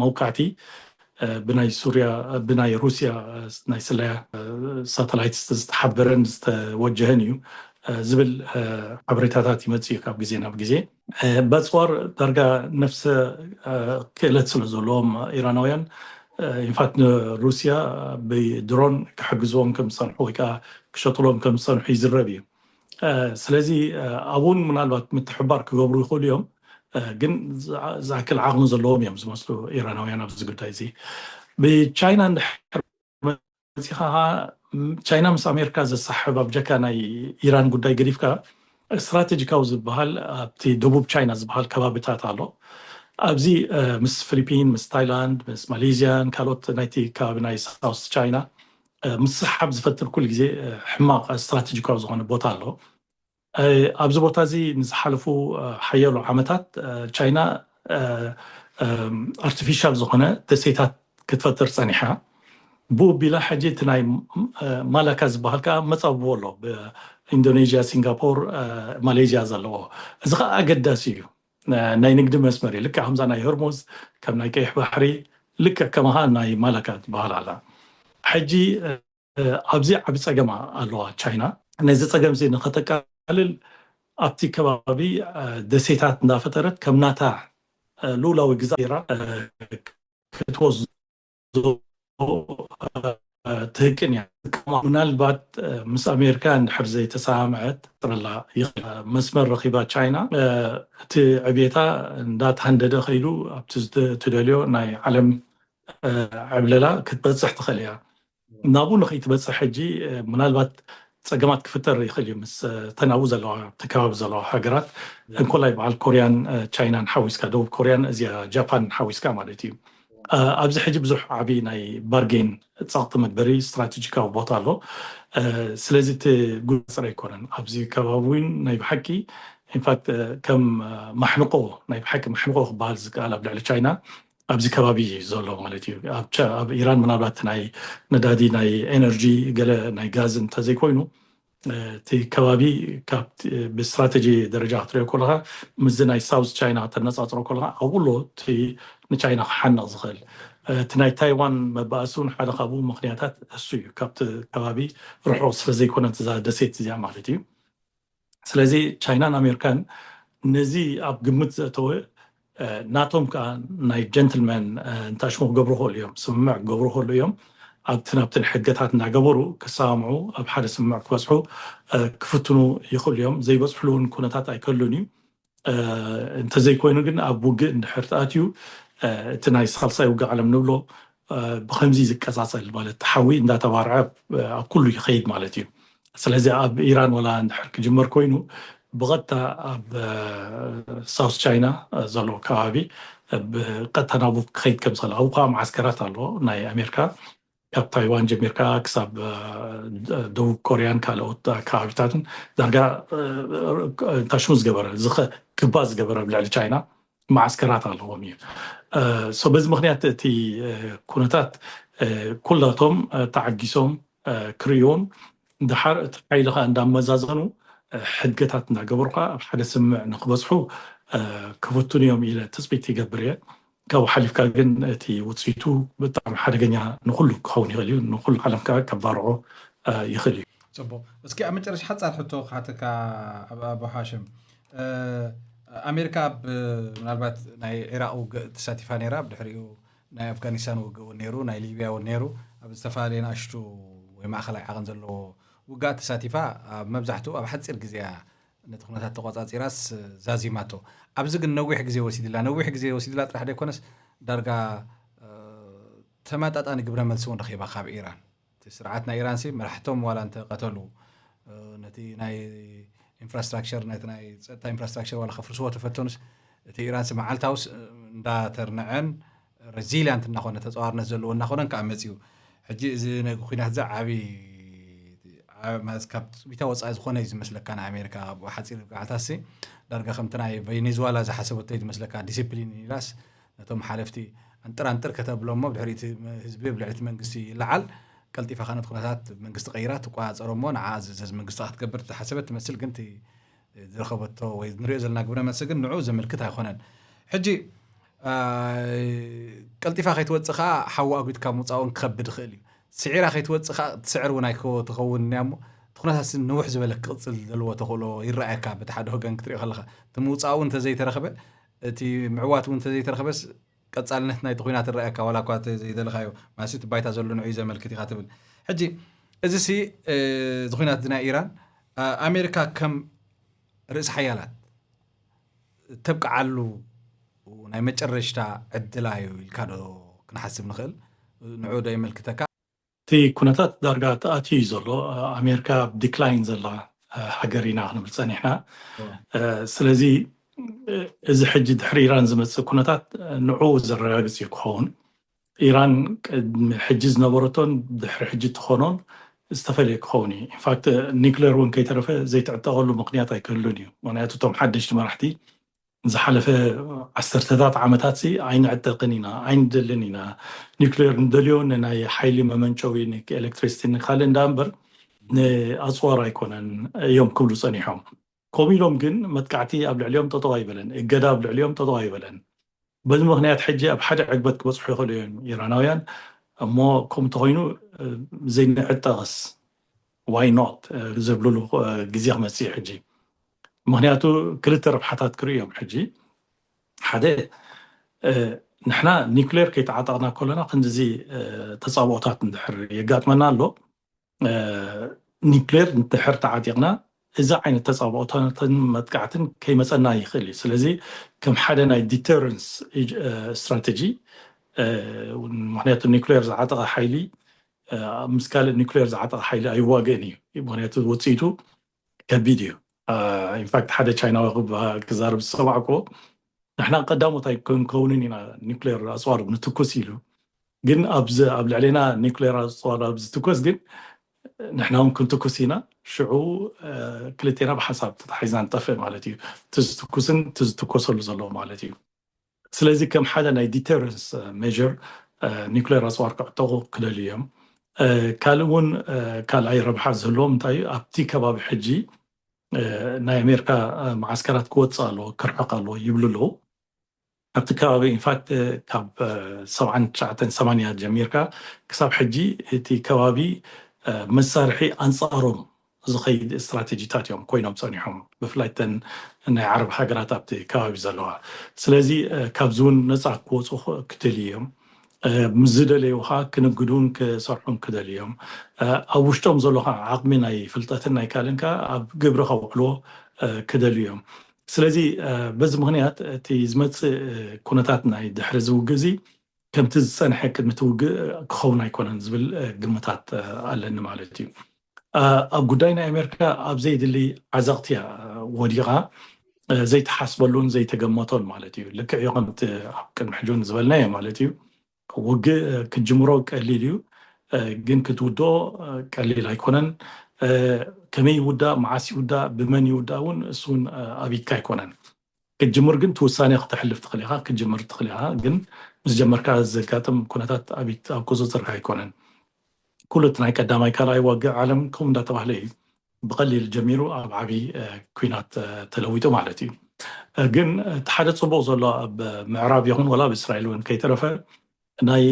መውቃዕቲ ብናይ ሱርያ ብናይ ሩስያ ናይ ስለያ ሳተላይት ዝተሓበረን ዝተወጀሀን እዩ ዝብል ሓበሬታታት ይመጽእ እዩ ካብ ግዜ ናብ ግዜ። በፅዋር ዳርጋ ነፍሰ ክእለት ስለ ዘለዎም ኢራናውያን ኢንፋክት ንሩስያ ብድሮን ክሕግዝዎም ከም ዝፀንሑ ወይ ከዓ ክሸጥሎም ከም ዝፀንሑ ይዝረብ እዩ። ስለዚ ኣብኡን ምናልባት ምትሕባር ክገብሩ ይኽእሉ እዮም፣ ግን ዝኣክል ዓቕሚ ዘለዎም እዮም ዝመስሉ ኢራናውያን ኣብዚ ጉዳይ እዚ። ብቻይና እንድሕር መፂኻ ቻይና ምስ ኣሜሪካ ዘሳሕብ ኣብ ጀካ ናይ ኢራን ጉዳይ ገዲፍካ ስትራቴጂካዊ ዝበሃል ኣብቲ ደቡብ ቻይና ዝበሃል ከባቢታት ኣሎ። ኣብዚ ምስ ፊሊፒን ምስ ታይላንድ ምስ ማሌዥያን ካልኦት ናይቲ ከባቢ ናይ ሳውስ ቻይና ምስሓብ ዝፈጥር ኩሉ ግዜ ሕማቕ ስትራቴጂካዊ ዝኾነ ቦታ ኣሎ። ኣብዚ ቦታ እዚ ንዝሓለፉ ሓያሎ ዓመታት ቻይና ኣርቲፊሻል ዝኾነ ደሴታት ክትፈጥር ፀኒሓ። ብኡ ቢላ ሕጂ እቲ ናይ ማላካ ዝበሃል ከዓ መፃብቦ ኣሎ ብኢንዶኔዥያ ሲንጋፖር ማሌዥያ ዘለዎ። እዚ ከዓ ኣገዳሲ እዩ። ናይ ንግዲ መስመር እዩ ልክዕ ከምዛ ናይ ሆርሙዝ ከም ናይ ቀይሕ ባሕሪ ልክዕ ከማኻ ናይ ማላካ ትበሃል ኣላ። ሕጂ ኣብዚ ዓቢ ጸገማ ኣለዋ ቻይና። ነዚ ጸገም እዚ ንኸተቃልል ኣብቲ ከባቢ ደሴታት እንዳፈጠረት ከም ናታ ልኡላዊ ግዛት ገይራ ክትወስዶ ትህቅን እያ። ምናልባት ምስ ኣሜሪካ እንድሕር ዘይተሰማምዐት ጥረላ መስመር ረኺባ ቻይና እቲ ዕብየታ እንዳተሃንደደ ከይዱ ኣብቲ ትደልዮ ናይ ዓለም ዕብለላ ክትበፅሕ ትኽእል እያ። ናብኡ ንኸይትበፅሕ ሕጂ ምናልባት ፀገማት ክፍጠር ይኽእል እዩ ምስ ተናብኡ ዘለዋ እቲ ከባቢ ዘለዋ ሃገራት እንኮላይ በዓል ኮርያን ቻይናን ሓዊስካ ደቡብ ኮርያን እዚኣ ጃፓን ሓዊስካ ማለት እዩ። ኣብዚ ሕጂ ብዙሕ ዓብዪ ናይ ባርጌን ፀቕጢ መግበሪ ስትራቴጂካዊ ቦታ ኣሎ። ስለዚ እቲ ጉዳይ ፅረ ኣይኮነን ኣብዚ ከባቢ እውን ናይ ብሓቂ ኢንፋክት ከም ማሕንቆ ናይ ብሓቂ ማሕንቆ ክበሃል ዝከኣል ኣብ ልዕሊ ቻይና ኣብዚ ከባቢ ዘሎ ማለት እዩ። ኣብ ኢራን ምናልባት ናይ ነዳዲ ናይ ኤነርጂ ገለ ናይ ጋዝ እንተዘይኮይኑ እቲ ከባቢ ብስትራቴጂ ደረጃ ክትሪኦ ከለካ ምስዚ ናይ ሳውዝ ቻይና ከተነፃፅሮ ከለካ ኣብኡ ኣሎ እቲ ንቻይና ክሓንቕ ዝኽእል። እቲ ናይ ታይዋን መባእሲ እውን ሓደ ካብኡ ምክንያታት እሱ እዩ። ካብቲ ከባቢ ርሑቕ ስለዘይኮነ እዛ ደሴት እዚኣ ማለት እዩ። ስለዚ ቻይናን ኣሜሪካን ነዚ ኣብ ግምት ዘእተወ ናቶም ከዓ ናይ ጀንትልመን እንታሽሙ ክገብሩ ክእሉ እዮም፣ ስምምዕ ክገብሩ ክእሉ እዮም። ኣብቲ ናብትን ሕገታት እናገበሩ ክሰማምዑ ኣብ ሓደ ስምምዕ ክበፅሑ ክፍትኑ ይኽእሉ እዮም። ዘይበፅሕሉ እውን ኩነታት ኣይከሉን እዩ። እንተዘይኮይኑ ግን ኣብ ውግእ እንድሕር ተኣትዩ እቲ ናይ ሳልሳይ ውግእ ዓለም ንብሎ ብከምዚ ዝቀፃፀል ማለት ሓዊ እንዳተባርዐ ኣብ ኩሉ ይኸይድ ማለት እዩ። ስለዚ ኣብ ኢራን ወላ እንድሕር ክጅመር ኮይኑ ብቐጥታ ኣብ ሳውስ ቻይና ዘሎ ከባቢ ብቐጥታ ናብኡ ክኸይድ ከም ዝኽእል ኣብኡ ከዓ መዓስከራት ኣሎ ናይ ኣሜሪካ ካብ ታይዋን ጀሚርካ ክሳብ ደቡብ ኮርያን ካልኦት ከባቢታትን ዳርጋ እንታሽሙ ዝገበረ ክባ ዝገበረ ኣብ ልዕሊ ቻይና መዓስከራት ኣለዎም እዩ። በዚ ምክንያት እቲ ኩነታት ኩላቶም ተዓጊሶም ክርእይዎም ድሓር እቲ ሓይሊ ከዓ እንዳመዛዘኑ ሕድገታት እንዳገበሩ ከዓ ኣብ ሓደ ስምምዕ ንክበፅሑ ክፍትኑ እዮም ኢለ ትፅቢት ይገብር እየ። ካብኡ ሓሊፍካ ግን እቲ ውፅኢቱ ብጣዕሚ ሓደገኛ ንኩሉ ክኸውን ይኽእል እዩ፣ ንኩሉ ዓለም ከዓ ከባርዖ ይኽእል እዩ። ፅቡቅ። እስኪ ኣብ መጨረሻ ሓፃር ሕቶ ክሓተካ ኣቦ ሓሽም፣ ኣሜሪካ ኣብ ምናልባት ናይ ዒራቅ ውግእ ተሳቲፋ ነይራ፣ ብድሕሪኡ ናይ ኣፍጋኒስታን ውግእ እውን ነይሩ፣ ናይ ሊብያ እውን ነይሩ። ኣብ ዝተፈላለየ ንኣሽቱ ወይ ማእኸላይ ዓቐን ዘለዎ ውግኣት ተሳቲፋ፣ ኣብ መብዛሕትኡ ኣብ ሓፂር ግዜ እያ ነቲ ኩነታት ተቆፃፂራስ ዛዚማቶ። ኣብዚ ግን ነዊሕ ግዜ ወሲድላ። ነዊሕ ግዜ ወሲድላ ጥራሕ ዘይኮነስ ዳርጋ ተመጣጣኒ ግብረ መልሲ እውን ረኺባ ካብ ኢራን። እቲ ስርዓት ናይ ኢራንሲ መራሕቶም ዋላ እንተቀተሉ ነቲ ናይ ኢንፍራስትራክቸር ነቲ ናይ ፀጥታ ኢንፍራስትራክቸር ዋላ ከፍርስዎ ተፈተኑስ እቲ ኢራንሲ መዓልታውስ እንዳተርነዐን ሬዚሊያንት እናኾነ ተፃዋርነት ዘለዎ እናኾነን ከዓ መፅዩ። ሕጂ እዚ ኩናት እዚ ዓብዪ ማለት ካብ ትፅቢታ ወፃኢ ዝኾነ እዩ ዝመስለካ ንኣሜሪካ። ሓፂር መዓልታትሲ ዳርጋ ከምቲ ናይ ቬኔዙዋላ ዝሓሰበቶ እዩ ዝመስለካ። ዲሲፕሊን ኢላስ ነቶም ሓለፍቲ ኣንጥር ኣንጥር ከተብሎም እሞ ብድሕሪ እቲ ህዝቢ ኣብ ልዕሊ እቲ መንግስቲ ይለዓል። ቀልጢፋ ከነቲ ኩነታት መንግስቲ ቀይራ ትቆፃፀሮ እሞ ንዓ ዝእዘዝ መንግስቲ ክትገብር ዝተሓሰበት ትመስል፣ ግን እቲ ዝረኸበቶ ወይ ንሪኦ ዘለና ግብረ መልሲ ግን ንዑ ዘመልክት ኣይኮነን። ሕጂ ቀልጢፋ ከይትወፅእ ከዓ ሓዊ ኣጉድካ ምውፃእ እውን ክኸብድ ይኽእል እዩ። ስዒራ ከይትወፅእ ከዓ ትስዕር እውን ኣይትኸውን እያ እሞ እቲ ኩነታት ንውሕ ዝበለ ክቕፅል ዘለዎ ተኽእሎ ይረኣየካ። በቲ ሓደ ወገን ክትሪኦ ከለካ እቲ ምውፃእ እውን እንተዘይተረኽበ፣ እቲ ምዕዋት እውን እንተዘይተረኽበስ ቀፃልነት ናይቲ ኩናት ይረኣየካ። ዋላ እኳ ዘይደለካዮ ማለት እቲ ባይታ ዘሎ ንዕኡ ዘመልክት ኢካ ትብል። ሕጂ እዚ ሲ እዚ ኩናት ናይ ኢራን ኣሜሪካ ከም ርእሲ ሓያላት ተብቅዓሉ ናይ መጨረሽታ ዕድላ እዩ ኢልካ ዶ ክንሓስብ ንኽእል? ንዑ ዶ የመልክተካ? እቲ ኩነታት ዳርጋ ተኣትዩ እዩ ዘሎ። ኣሜሪካ ኣብ ዲክላይን ዘላ ሃገር ኢና ክንብል ፀኒሕና። ስለዚ እዚ ሕጂ ድሕሪ ኢራን ዝመፅእ ኩነታት ንዑ ዘረጋግፅ እዩ ክኸውን። ኢራን ቅድሚ ሕጂ ዝነበረቶን ድሕሪ ሕጂ ትኾኖን ዝተፈለየ ክኸውን እዩ። ኢንፋክት ኒክሌር እውን ከይተረፈ ዘይትዕጠቐሉ ምክንያት ኣይክህሉን እዩ። ምክንያቱ እቶም ሓደሽቲ መራሕቲ ዝሓለፈ ዓሰርተታት ዓመታት ሲ ኣይንዕጠቕን ኢና፣ ኣይንደልን ኢና፣ ኒክሌር ንደልዮ ንናይ ሓይሊ መመንጨዊ ኤሌክትሪሲቲ ንካልእ እንዳ እምበር ንኣፅዋር ኣይኮነን እዮም ክብሉ ፀኒሖም። ከምኡ ኢሎም ግን መጥቃዕቲ ኣብ ልዕሊኦም ጠጠው ኣይበለን፣ እገዳ ኣብ ልዕሊኦም ጠጠው ኣይበለን። በዚ ምክንያት ሕጂ ኣብ ሓደ ዕግበት ክበፅሑ ይኽእሉ እዮም ኢራናውያን። እሞ ከምኡ ተኮይኑ ዘይንዕጠቕስ ዋይ ኖት ዝብሉሉ ግዜ ክመፅእ እዩ ሕጂ። ምክንያቱ ክልተ ረብሓታት ክርእዩ እዮም ሕጂ። ሓደ ንሕና ኒክሌር ከይተዓጠቕና ከለና ክንድዚ ተፃብኦታት እንድሕር የጋጥመና ኣሎ። ኒክሌር እንድሕር ተዓጢቕና እዚ ዓይነት ተፃብኦታትን መጥቃዕትን ከይመፀና ይኽእል እዩ። ስለዚ ከም ሓደ ናይ ዲተረንስ ስትራተጂ፣ ምክንያቱ ኒክሌር ዝዓጠቐ ሓይሊ ምስ ካልእ ኒክሌር ዝዓጠቐ ሓይሊ ኣይዋግእን እዩ። ምክንያቱ ውፅኢቱ ከቢድ እዩ። ኢንፋክት ሓደ ቻይናዊ ክዛረብ ዝሰማዕኩዎ ንሕና ቀዳሞት ኣይኮንከውንን ኢና ኒክሌር ኣፅዋር ንትኩስ ኢሉ። ግን ኣብዚ ኣብ ልዕሌና ኒክሌር ኣፅዋር ኣብ ዝትኮስ ግን ንሕና እውን ክንትኩስ ኢና። ሽዑ ክልቴና ብሓንሳብ ተታሒዝና ንጠፍእ ማለት እዩ። እቲ ዝትኩስን እቲ ዝትኮሰሉ ዘሎ ማለት እዩ። ስለዚ ከም ሓደ ናይ ዲተረንስ ሜር ኒክሌር ኣፅዋር ክዕጠቑ ክደልዩ እዮም። ካልእ እውን ካልኣይ ረብሓ ዝህልዎም እንታይ እዩ? ኣብቲ ከባቢ ሕጂ ናይ ኣሜሪካ መዓስከራት ክወፅእ ኣለዎ፣ ክርሕቕ ኣለዎ ይብሉ ኣለዉ። ኣብቲ ከባቢ ኢንፋክት ካብ ሰብዓን ትሽዓተን ሰማንያ ጀሚርካ ክሳብ ሕጂ እቲ ከባቢ መሳርሒ ኣንፃሮም ዝኸይድ ስትራቴጂታት እዮም ኮይኖም ፀኒሖም፣ ብፍላይ ተን ናይ ዓረብ ሃገራት ኣብቲ ከባቢ ዘለዋ። ስለዚ ካብዚ እውን ነፃ ክወፁ ክደልዩ እዮም። ምስ ዝደለዩ ከዓ ክንግዱን ክሰርሑን ክደልዩ እዮም። ኣብ ውሽጦም ዘሎ ከዓ ዓቕሚ ናይ ፍልጠትን ናይ ካልእን ከዓ ኣብ ግብሪ ከውዕልዎ ክደልዩ እዮም። ስለዚ በዚ ምክንያት እቲ ዝመፅእ ኩነታት ናይ ድሕሪ ዝውግእ እዚ ከምቲ ዝፀንሐ ቅድሚ እቲ ውግእ ክኸውን ኣይኮነን ዝብል ግምታት ኣለኒ ማለት እዩ። ኣብ ጉዳይ ናይ ኣሜሪካ ኣብ ዘይድሊ ዓዘቕቲ እያ ወዲቓ፣ ዘይተሓስበሉን ዘይተገመቶን ማለት እዩ። ልክዕ እዩ ከምቲ ኣብ ቅድሚ ሕጂ እውን ዝበልናዮ ማለት እዩ። ውግእ ክጅምሮ ቀሊል እዩ፣ ግን ክትውድኦ ቀሊል ኣይኮነን። ከመይ ይውዳእ፣ መዓስ ይውዳእ፣ ብመን ይውዳእ እውን እሱ እውን ኣብ ኢድካ ኣይኮነን። ክትጅምር ግን እቲ ውሳኔ ክተሕልፍ ትኽእል ኢኻ፣ ክትጅምር ትኽእል ኢኻ። ግን ምስ ጀመርካ ዘጋጥም ኩነታት ኣብ ኢድ- ኣብ ቁፅፅርካ ኣይኮነን። ኩሉ እቲ ናይ ቀዳማይ ካልኣይ ዋግእ ዓለም ከምኡ እንዳተባህለ እዩ ብቐሊል ጀሚሩ ኣብ ዓብዪ ኩናት ተለዊጡ ማለት እዩ። ግን እቲ ሓደ ፅቡቕ ዘሎ ኣብ ምዕራብ ይኹን ወላ ኣብ እስራኤል እውን ከይተረፈ ናይ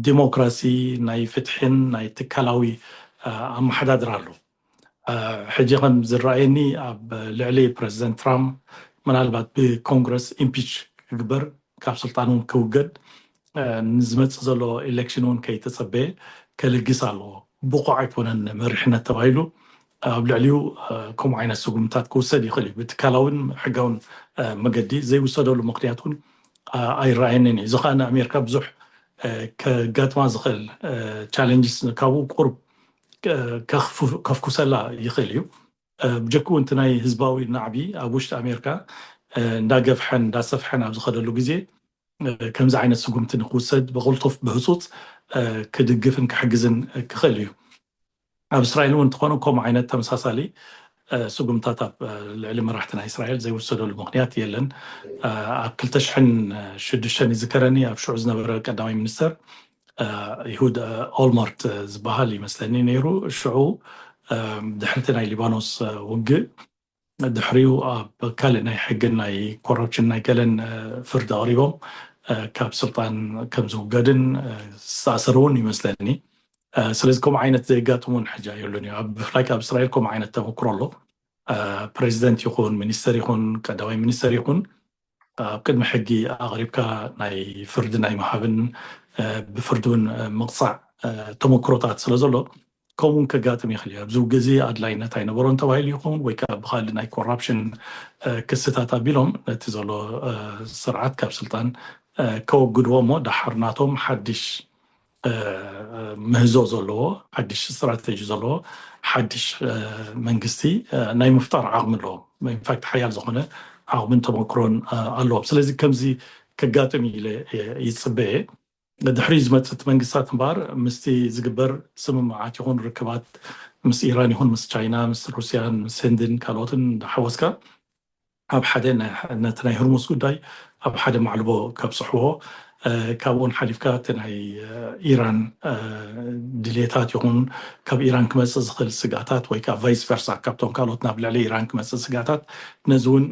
ዲሞክራሲ ናይ ፍትሕን ናይ ትካላዊ ኣመሓዳድራ ኣሎ። ሕጂ ከም ዝረኣየኒ ኣብ ልዕሊ ፕረዚደንት ትራምፕ ምናልባት ብኮንግረስ ኢምፒች ክግበር ካብ ስልጣን እውን ክውገድ ንዝመፅእ ዘሎ ኤሌክሽን እውን ከይተፀበየ ከልግስ ኣለዎ። ብቑዕ ኣይኮነን መሪሕነት ተባሂሉ ኣብ ልዕሊኡ ከምኡ ዓይነት ስጉምታት ክውሰድ ይኽእል እዩ። ብትካላውን ሕጋውን መገዲ ዘይውሰደሉ ምክንያት እውን ኣይረኣየንን እዩ። እዚ ከዓ ንኣሜሪካ ብዙሕ ከጋጥማ ዝኽእል ቻለንጅስ ካብኡ ቁሩብ ከፍኩሰላ ይኽእል እዩ። ብጀክኡ እቲ ናይ ህዝባዊ ናዕቢ ኣብ ውሽጢ ኣሜሪካ እንዳገፍሐን እንዳሰፍሐን ኣብ ዝኸደሉ ግዜ ከምዚ ዓይነት ስጉምቲ ንክውሰድ ብቕልጡፍ ብህፁፅ ክድግፍን ክሕግዝን ክኽእል እዩ። ኣብ እስራኤል እውን እንተኾነ ከምኡ ዓይነት ተመሳሳሊ ስጉምታት ኣብ ልዕሊ መራሕቲ ናይ እስራኤል ዘይውሰደሉ ምክንያት የለን። ኣብ ክልተ ሽሕን ሽዱሽተን ይዝከረኒ ኣብ ሽዑ ዝነበረ ቀዳማይ ሚኒስተር ይሁድ ኦልመርት ዝበሃል ይመስለኒ ነይሩ። ሽዑ ድሕርቲ ናይ ሊባኖስ ውግእ ድሕሪኡ ኣብ ካልእ ናይ ሕግን ናይ ኮረፕሽን ናይ ገለን ፍርዲ ኣቕሪቦም ካብ ስልጣን ከም ዝውገድን ዝተኣሰሩ እውን ይመስለኒ። ስለዚ ከምኡ ዓይነት ዘየጋጥሙን ሕጂ ኣይህሉን እዩ። ብፍላይ ኣብ እስራኤል ከምኡ ዓይነት ተመክሮ ኣሎ። ፕሬዚደንት ይኹን ሚኒስተር ይኹን ቀዳማይ ሚኒስተር ይኹን ኣብ ቅድሚ ሕጊ ኣቕሪብካ ናይ ፍርዲ ናይ ምሃብን ብፍርዲ እውን ምቕፃዕ ተመክሮታት ስለ ዘሎ ከምኡን ከጋጥም ይኽእል እዩ። ኣብዚ ግዜ ኣድላይነት ኣይነበሮን ተባሂሉ ይኸውን ወይ ከዓ ብኻልእ ናይ ኮራፕሽን ክስታት ኣቢሎም ነቲ ዘሎ ስርዓት ካብ ስልጣን ከወግድዎ እሞ ደሓር ናቶም ሓድሽ ምህዞ ዘለዎ ሓድሽ ስትራተጂ ዘለዎ ሓድሽ መንግስቲ ናይ ምፍጣር ዓቕሚ ኣለዎም። ኢንፋክት ሓያል ዝኾነ ዓቕምን ተመክሮን ኣለዎም። ስለዚ ከምዚ ከጋጥም ኢለ ይፅበየ። ድሕሪ ዝመፅእ መንግስታት እምበኣር ምስቲ ዝግበር ስምምዓት ይኹን ርክባት ምስ ኢራን ይኹን ምስ ቻይና ምስ ሩስያን ምስ ህንድን ካልኦትን እንዳሓወስካ ኣብ ሓደ ነቲ ናይ ህርሙስ ጉዳይ ኣብ ሓደ ማዕልቦ ከብፅሕዎ ካብኡን ሓሊፍካ እቲ ናይ ኢራን ድሌታት ይኹን ካብ ኢራን ክመፅእ ዝኽእል ስጋታት ወይ ከዓ ቫይስ ቨርሳ ካብቶም ካልኦት ናብ ልዕሊ ኢራን ክመፅእ ስጋታት ነዚ እውን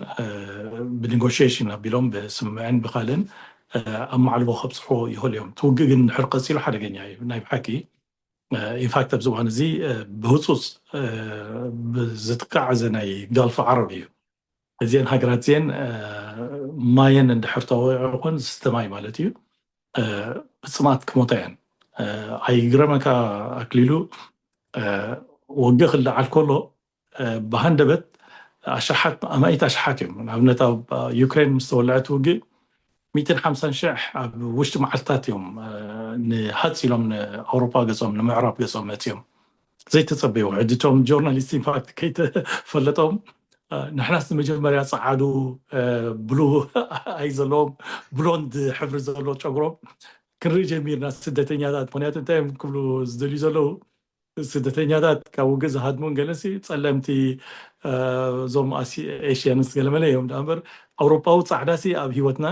ብኔጎሽሽን ኣቢሎም ብስምምዕን ብካልን ኣብ ማዕልቦ ከብፅሕዎ ይኽእሉ እዮም። ትውግእ ግን ድሕር ቀፂሉ ሓደገኛ እዩ ናይ ብሓቂ። ኢንፋክት ኣብዚ እዋን እዚ ብህፁፅ ብዝጥቃዕ እዚ ናይ ጋልፍ ዓረብ እዩ። እዚአን ሃገራት እዚአን ማየን እንድሕር ተወቂዑ ኮን ዝስተ ማይ ማለት እዩ ብፅማት ክሞታ እየን። ኣይግረመካ ኣክሊሉ፣ ወግእ ክልዓል ከሎ ብሃንደበት ኣሽሓት ኣማኢት ኣሽሓት እዮም። ንኣብነት ኣብ ዩክሬን ምስ ተወልዐ እቲ ውግእ ሚእትን ሓምሳን ሽሕ ኣብ ውሽጢ መዓልትታት እዮም ንሃፅ ኢሎም ንኣውሮፓ ገፆም ንምዕራብ ገፆም መፅዮም ዘይተፀበይዎ። ሕጂ እቶም ጆርናሊስት ኢንፋክት ከይተፈለጦም ንሕናስ ንመጀመርያ ፀዓዱ ብሉ ኣይ ዘለዎም ብሎንድ ሕብሪ ዘሎ ጨጉሮም ክንርኢ ጀሚርና ስደተኛታት። ምክንያቱ እንታይ እዮም ክብሉ ዝደልዩ ዘለዉ ስደተኛታት ካብ ውግእ ዝሃድሙን ገለሲ ጸለምቲ እዞም ኤሽያንስ ገለመለ እዮም። ዳ እምበር ኣውሮፓዊ ጻዕዳሲ ኣብ ህይወትና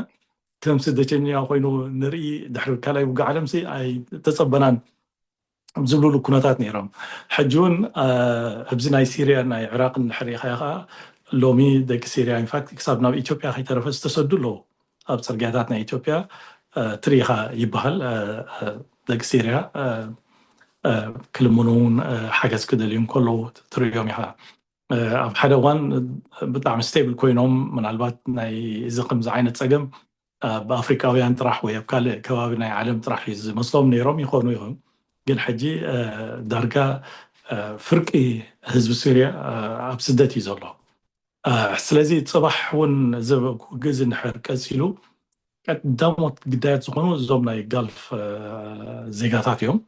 ከም ስደተኛ ኮይኑ ንርኢ ድሕሪ ካልኣይ ውግእ ዓለምሲ ኣይተጸበናን ዝብሉሉ ኩነታት ነይሮም። ሕጂ እውን ኣብዚ ናይ ሲርያ ናይ ዕራቅ እንድሕር ሪኢኻዮ ከዓ ሎሚ ደቂ ሲርያ ኢንፋክት ክሳብ ናብ ኢትዮጵያ ከይተረፈ ዝተሰዱ ኣለዉ። ኣብ ፅርግያታት ናይ ኢትዮጵያ ትርኢኻ ይበሃል። ደቂ ሲርያ ክልምኑ እውን ሓገዝ ክደልዩ ከለዉ ትርእዮም ኢኻ። ኣብ ሓደ እዋን ብጣዕሚ ስቴብል ኮይኖም ምናልባት ናይ እዚ ከምዚ ዓይነት ፀገም ብኣፍሪካውያን ጥራሕ ወይ ኣብ ካልእ ከባቢ ናይ ዓለም ጥራሕ እዩ ዝመስሎም ነይሮም ይኾኑ ይኹን ግን ሕጂ ዳርጋ ፍርቂ ህዝቢ ሲርያ ኣብ ስደት እዩ ዘሎ። ስለዚ ፅባሕ እውን እዚ ግዚ እንድሕር ቀፂሉ ቀዳሞት ግዳያት ዝኾኑ እዞም ናይ ጋልፍ ዜጋታት እዮም።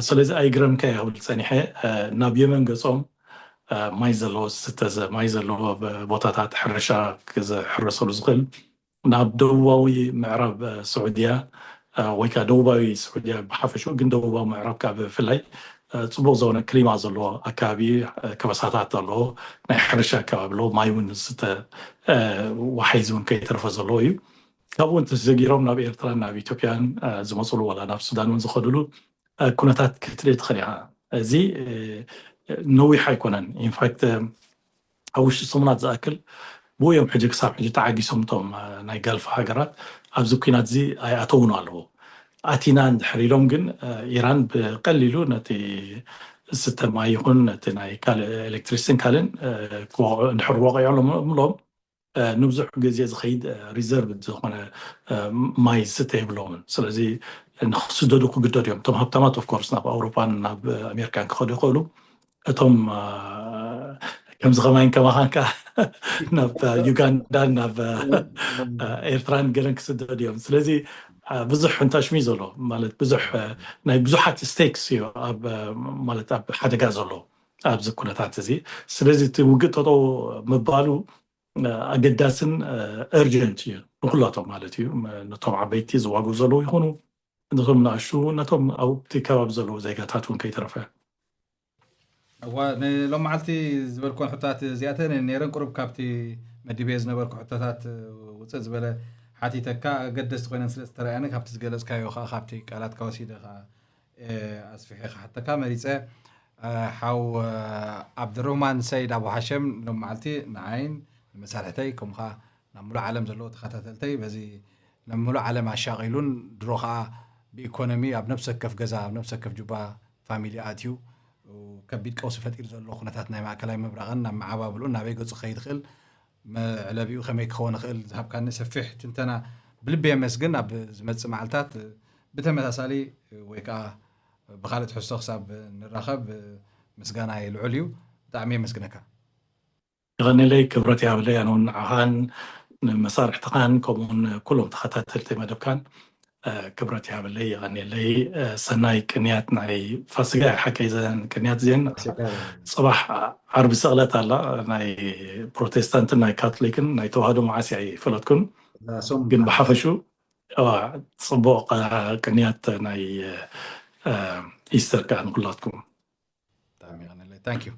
ስለዚ ኣይግረምካ ክብል ፀኒሐ ናብ የመን ገፆም ማይ ዘለዎ ዝተዘ ማይ ዘለዎ ቦታታት ሕርሻ ክሕረሰሉ ዝኽእል ናብ ደቡባዊ ምዕራብ ስዑድያ ወይ ከዓ ደቡባዊ ስዑድያ ብሓፈሽኡ ግን ደቡባዊ ምዕራብ ካብ ብፍላይ ፅቡቅ ዝኾነ ክሊማ ዘለዎ ኣካባቢ ከበሳታት ዘለዎ ናይ ሕርሻ ኣካባቢ ኣለዎ። ማይ እውን ዝስተ ወሓይዚ እውን ከይተረፈ ዘለዎ እዩ። ካብኡ እንተዘጊሮም ናብ ኤርትራን ናብ ኢትዮጵያን ዝመፅሉ ዋላ ናብ ሱዳን እውን ዝኸድሉ ኩነታት ክትርኢ ትኽእል ኢኻ። እዚ ነዊሕ ኣይኮነን። ኢንፋክት ኣብ ውሽጢ ሰሙናት ዝኣክል ብኡ እዮም ሕጂ ክሳብ ሕጂ ተዓጊሶም እቶም ናይ ጋልፍ ሃገራት ኣብዚ ኩናት እዚ ኣይኣተውን ኣለዎ። ኣቲና እንድሕር ኢሎም ግን ኢራን ብቀሊሉ ነቲ ዝስተ ማይ ይኹን ነቲ ናይ ካልእ ኤሌክትሪሲቲን ካልእን ክወቕዑ እንድሕር ወቂዖም እሎም ንብዙሕ ግዜ ዝኸይድ ሪዘርቭ ዝኾነ ማይ ዝስተ የብሎምን። ስለዚ ንክስደዱ ክግደዱ እዮም። እቶም ሃብታማት ኦፍኮርስ ናብ ኣውሮፓን ናብ ኣሜሪካን ክኸዱ ይኽእሉ። እቶም ከምዚ ከማይን ከማኻን ከ ናብ ዩጋንዳን ናብ ኤርትራን ገለን ክስደዱ እዮም። ስለዚ ብዙሕ እንታሽሚ ዘሎ ማለት ብዙሕ ናይ ብዙሓት ስቴክስ እዩ ኣብ ማለት ኣብ ሓደጋ ዘሎ ኣብዚ ኩነታት እዚ። ስለዚ እቲ ውግእ ጠጠው ምባሉ ኣገዳስን እርጀንት እዩ ንኩላቶም ማለት እዩ። ነቶም ዓበይቲ ዝዋግኡ ዘለዉ ይኹኑ ነቶም ንኣሽቱ ነቶም ኣብቲ ከባቢ ዘለዉ ዜጋታት እውን ከይተረፈ። እዋ ንሎም መዓልቲ ዝበልኮን ሕቶታት እዚኣተን ነይረን ቁሩብ ካብቲ መዲበ ዝነበርኩ ሕቶታት ውፅእ ዝበለ ሓቲተካ ኣገደስቲ ኮይነን ስለ ዝተረኣያኒ ካብቲ ዝገለፅካዮ ከዓ ካብቲ ቃላትካ ወሲደ ከዓ ኣስፊሐ ክሓተካ መሪፀ። ሓው ዓብድሩህማን ሰይድ ኣቡ ሓሸም ሎም መዓልቲ ንዓይን ንመሳርሕተይ ከምኡ ከዓ ናብ ሙሉእ ዓለም ዘለዎ ተኸታተልተይ በዚ ናብ ሙሉእ ዓለም ኣሻቒሉን ድሮ ከዓ ብኢኮኖሚ ኣብ ነብሰ ወከፍ ገዛ ኣብ ነብሰ ወከፍ ጁባ ፋሚሊ ኣትዩ ከቢድ ቀውሲ ፈጢሩ ዘሎ ኩነታት ናይ ማእከላይ ምብራቕን ናብ መዓባብልኡን ናበይ ገፁ ክኸይድ ይኽእል መዕለቢኡ ከመይ ክኸውን ይኽእል ዝሃብካኒ ሰፊሕ ትንተና ብልቢ የመስግን። ኣብ ዝመፅእ መዓልታት ብተመሳሳሊ ወይ ከዓ ብካልእ ትሕዝቶ ክሳብ ንራኸብ ምስጋናይ ልዑል እዩ። ብጣዕሚ የመስግነካ። ይቐንየለይ፣ ክብረት ይሃበለይ። ኣነ እውን ንዓኻን ንመሳርሕትኻን ከምኡውን ኩሎም ተኸታተልቲ መደብካን ክብረት ይሃበለይ፣ ይቐንየለይ። ሰናይ ቅንያት ናይ ፋሲጋ። ሓቀይ ዘን ቅንያት ዜን ፅባሕ ዓርቢ ስቕለት ኣላ፣ ናይ ፕሮቴስታንትን ናይ ካቶሊክን። ናይ ተዋህዶ መዓስ እያ ኣይፈለጥኩን፣ ግን ብሓፈሹ ፅቡቕ ቅንያት ናይ ኢስተር ከዓ ንኩላትኩም። ብጣዕሚ ይቐንየለይ። ታንክ ዩ።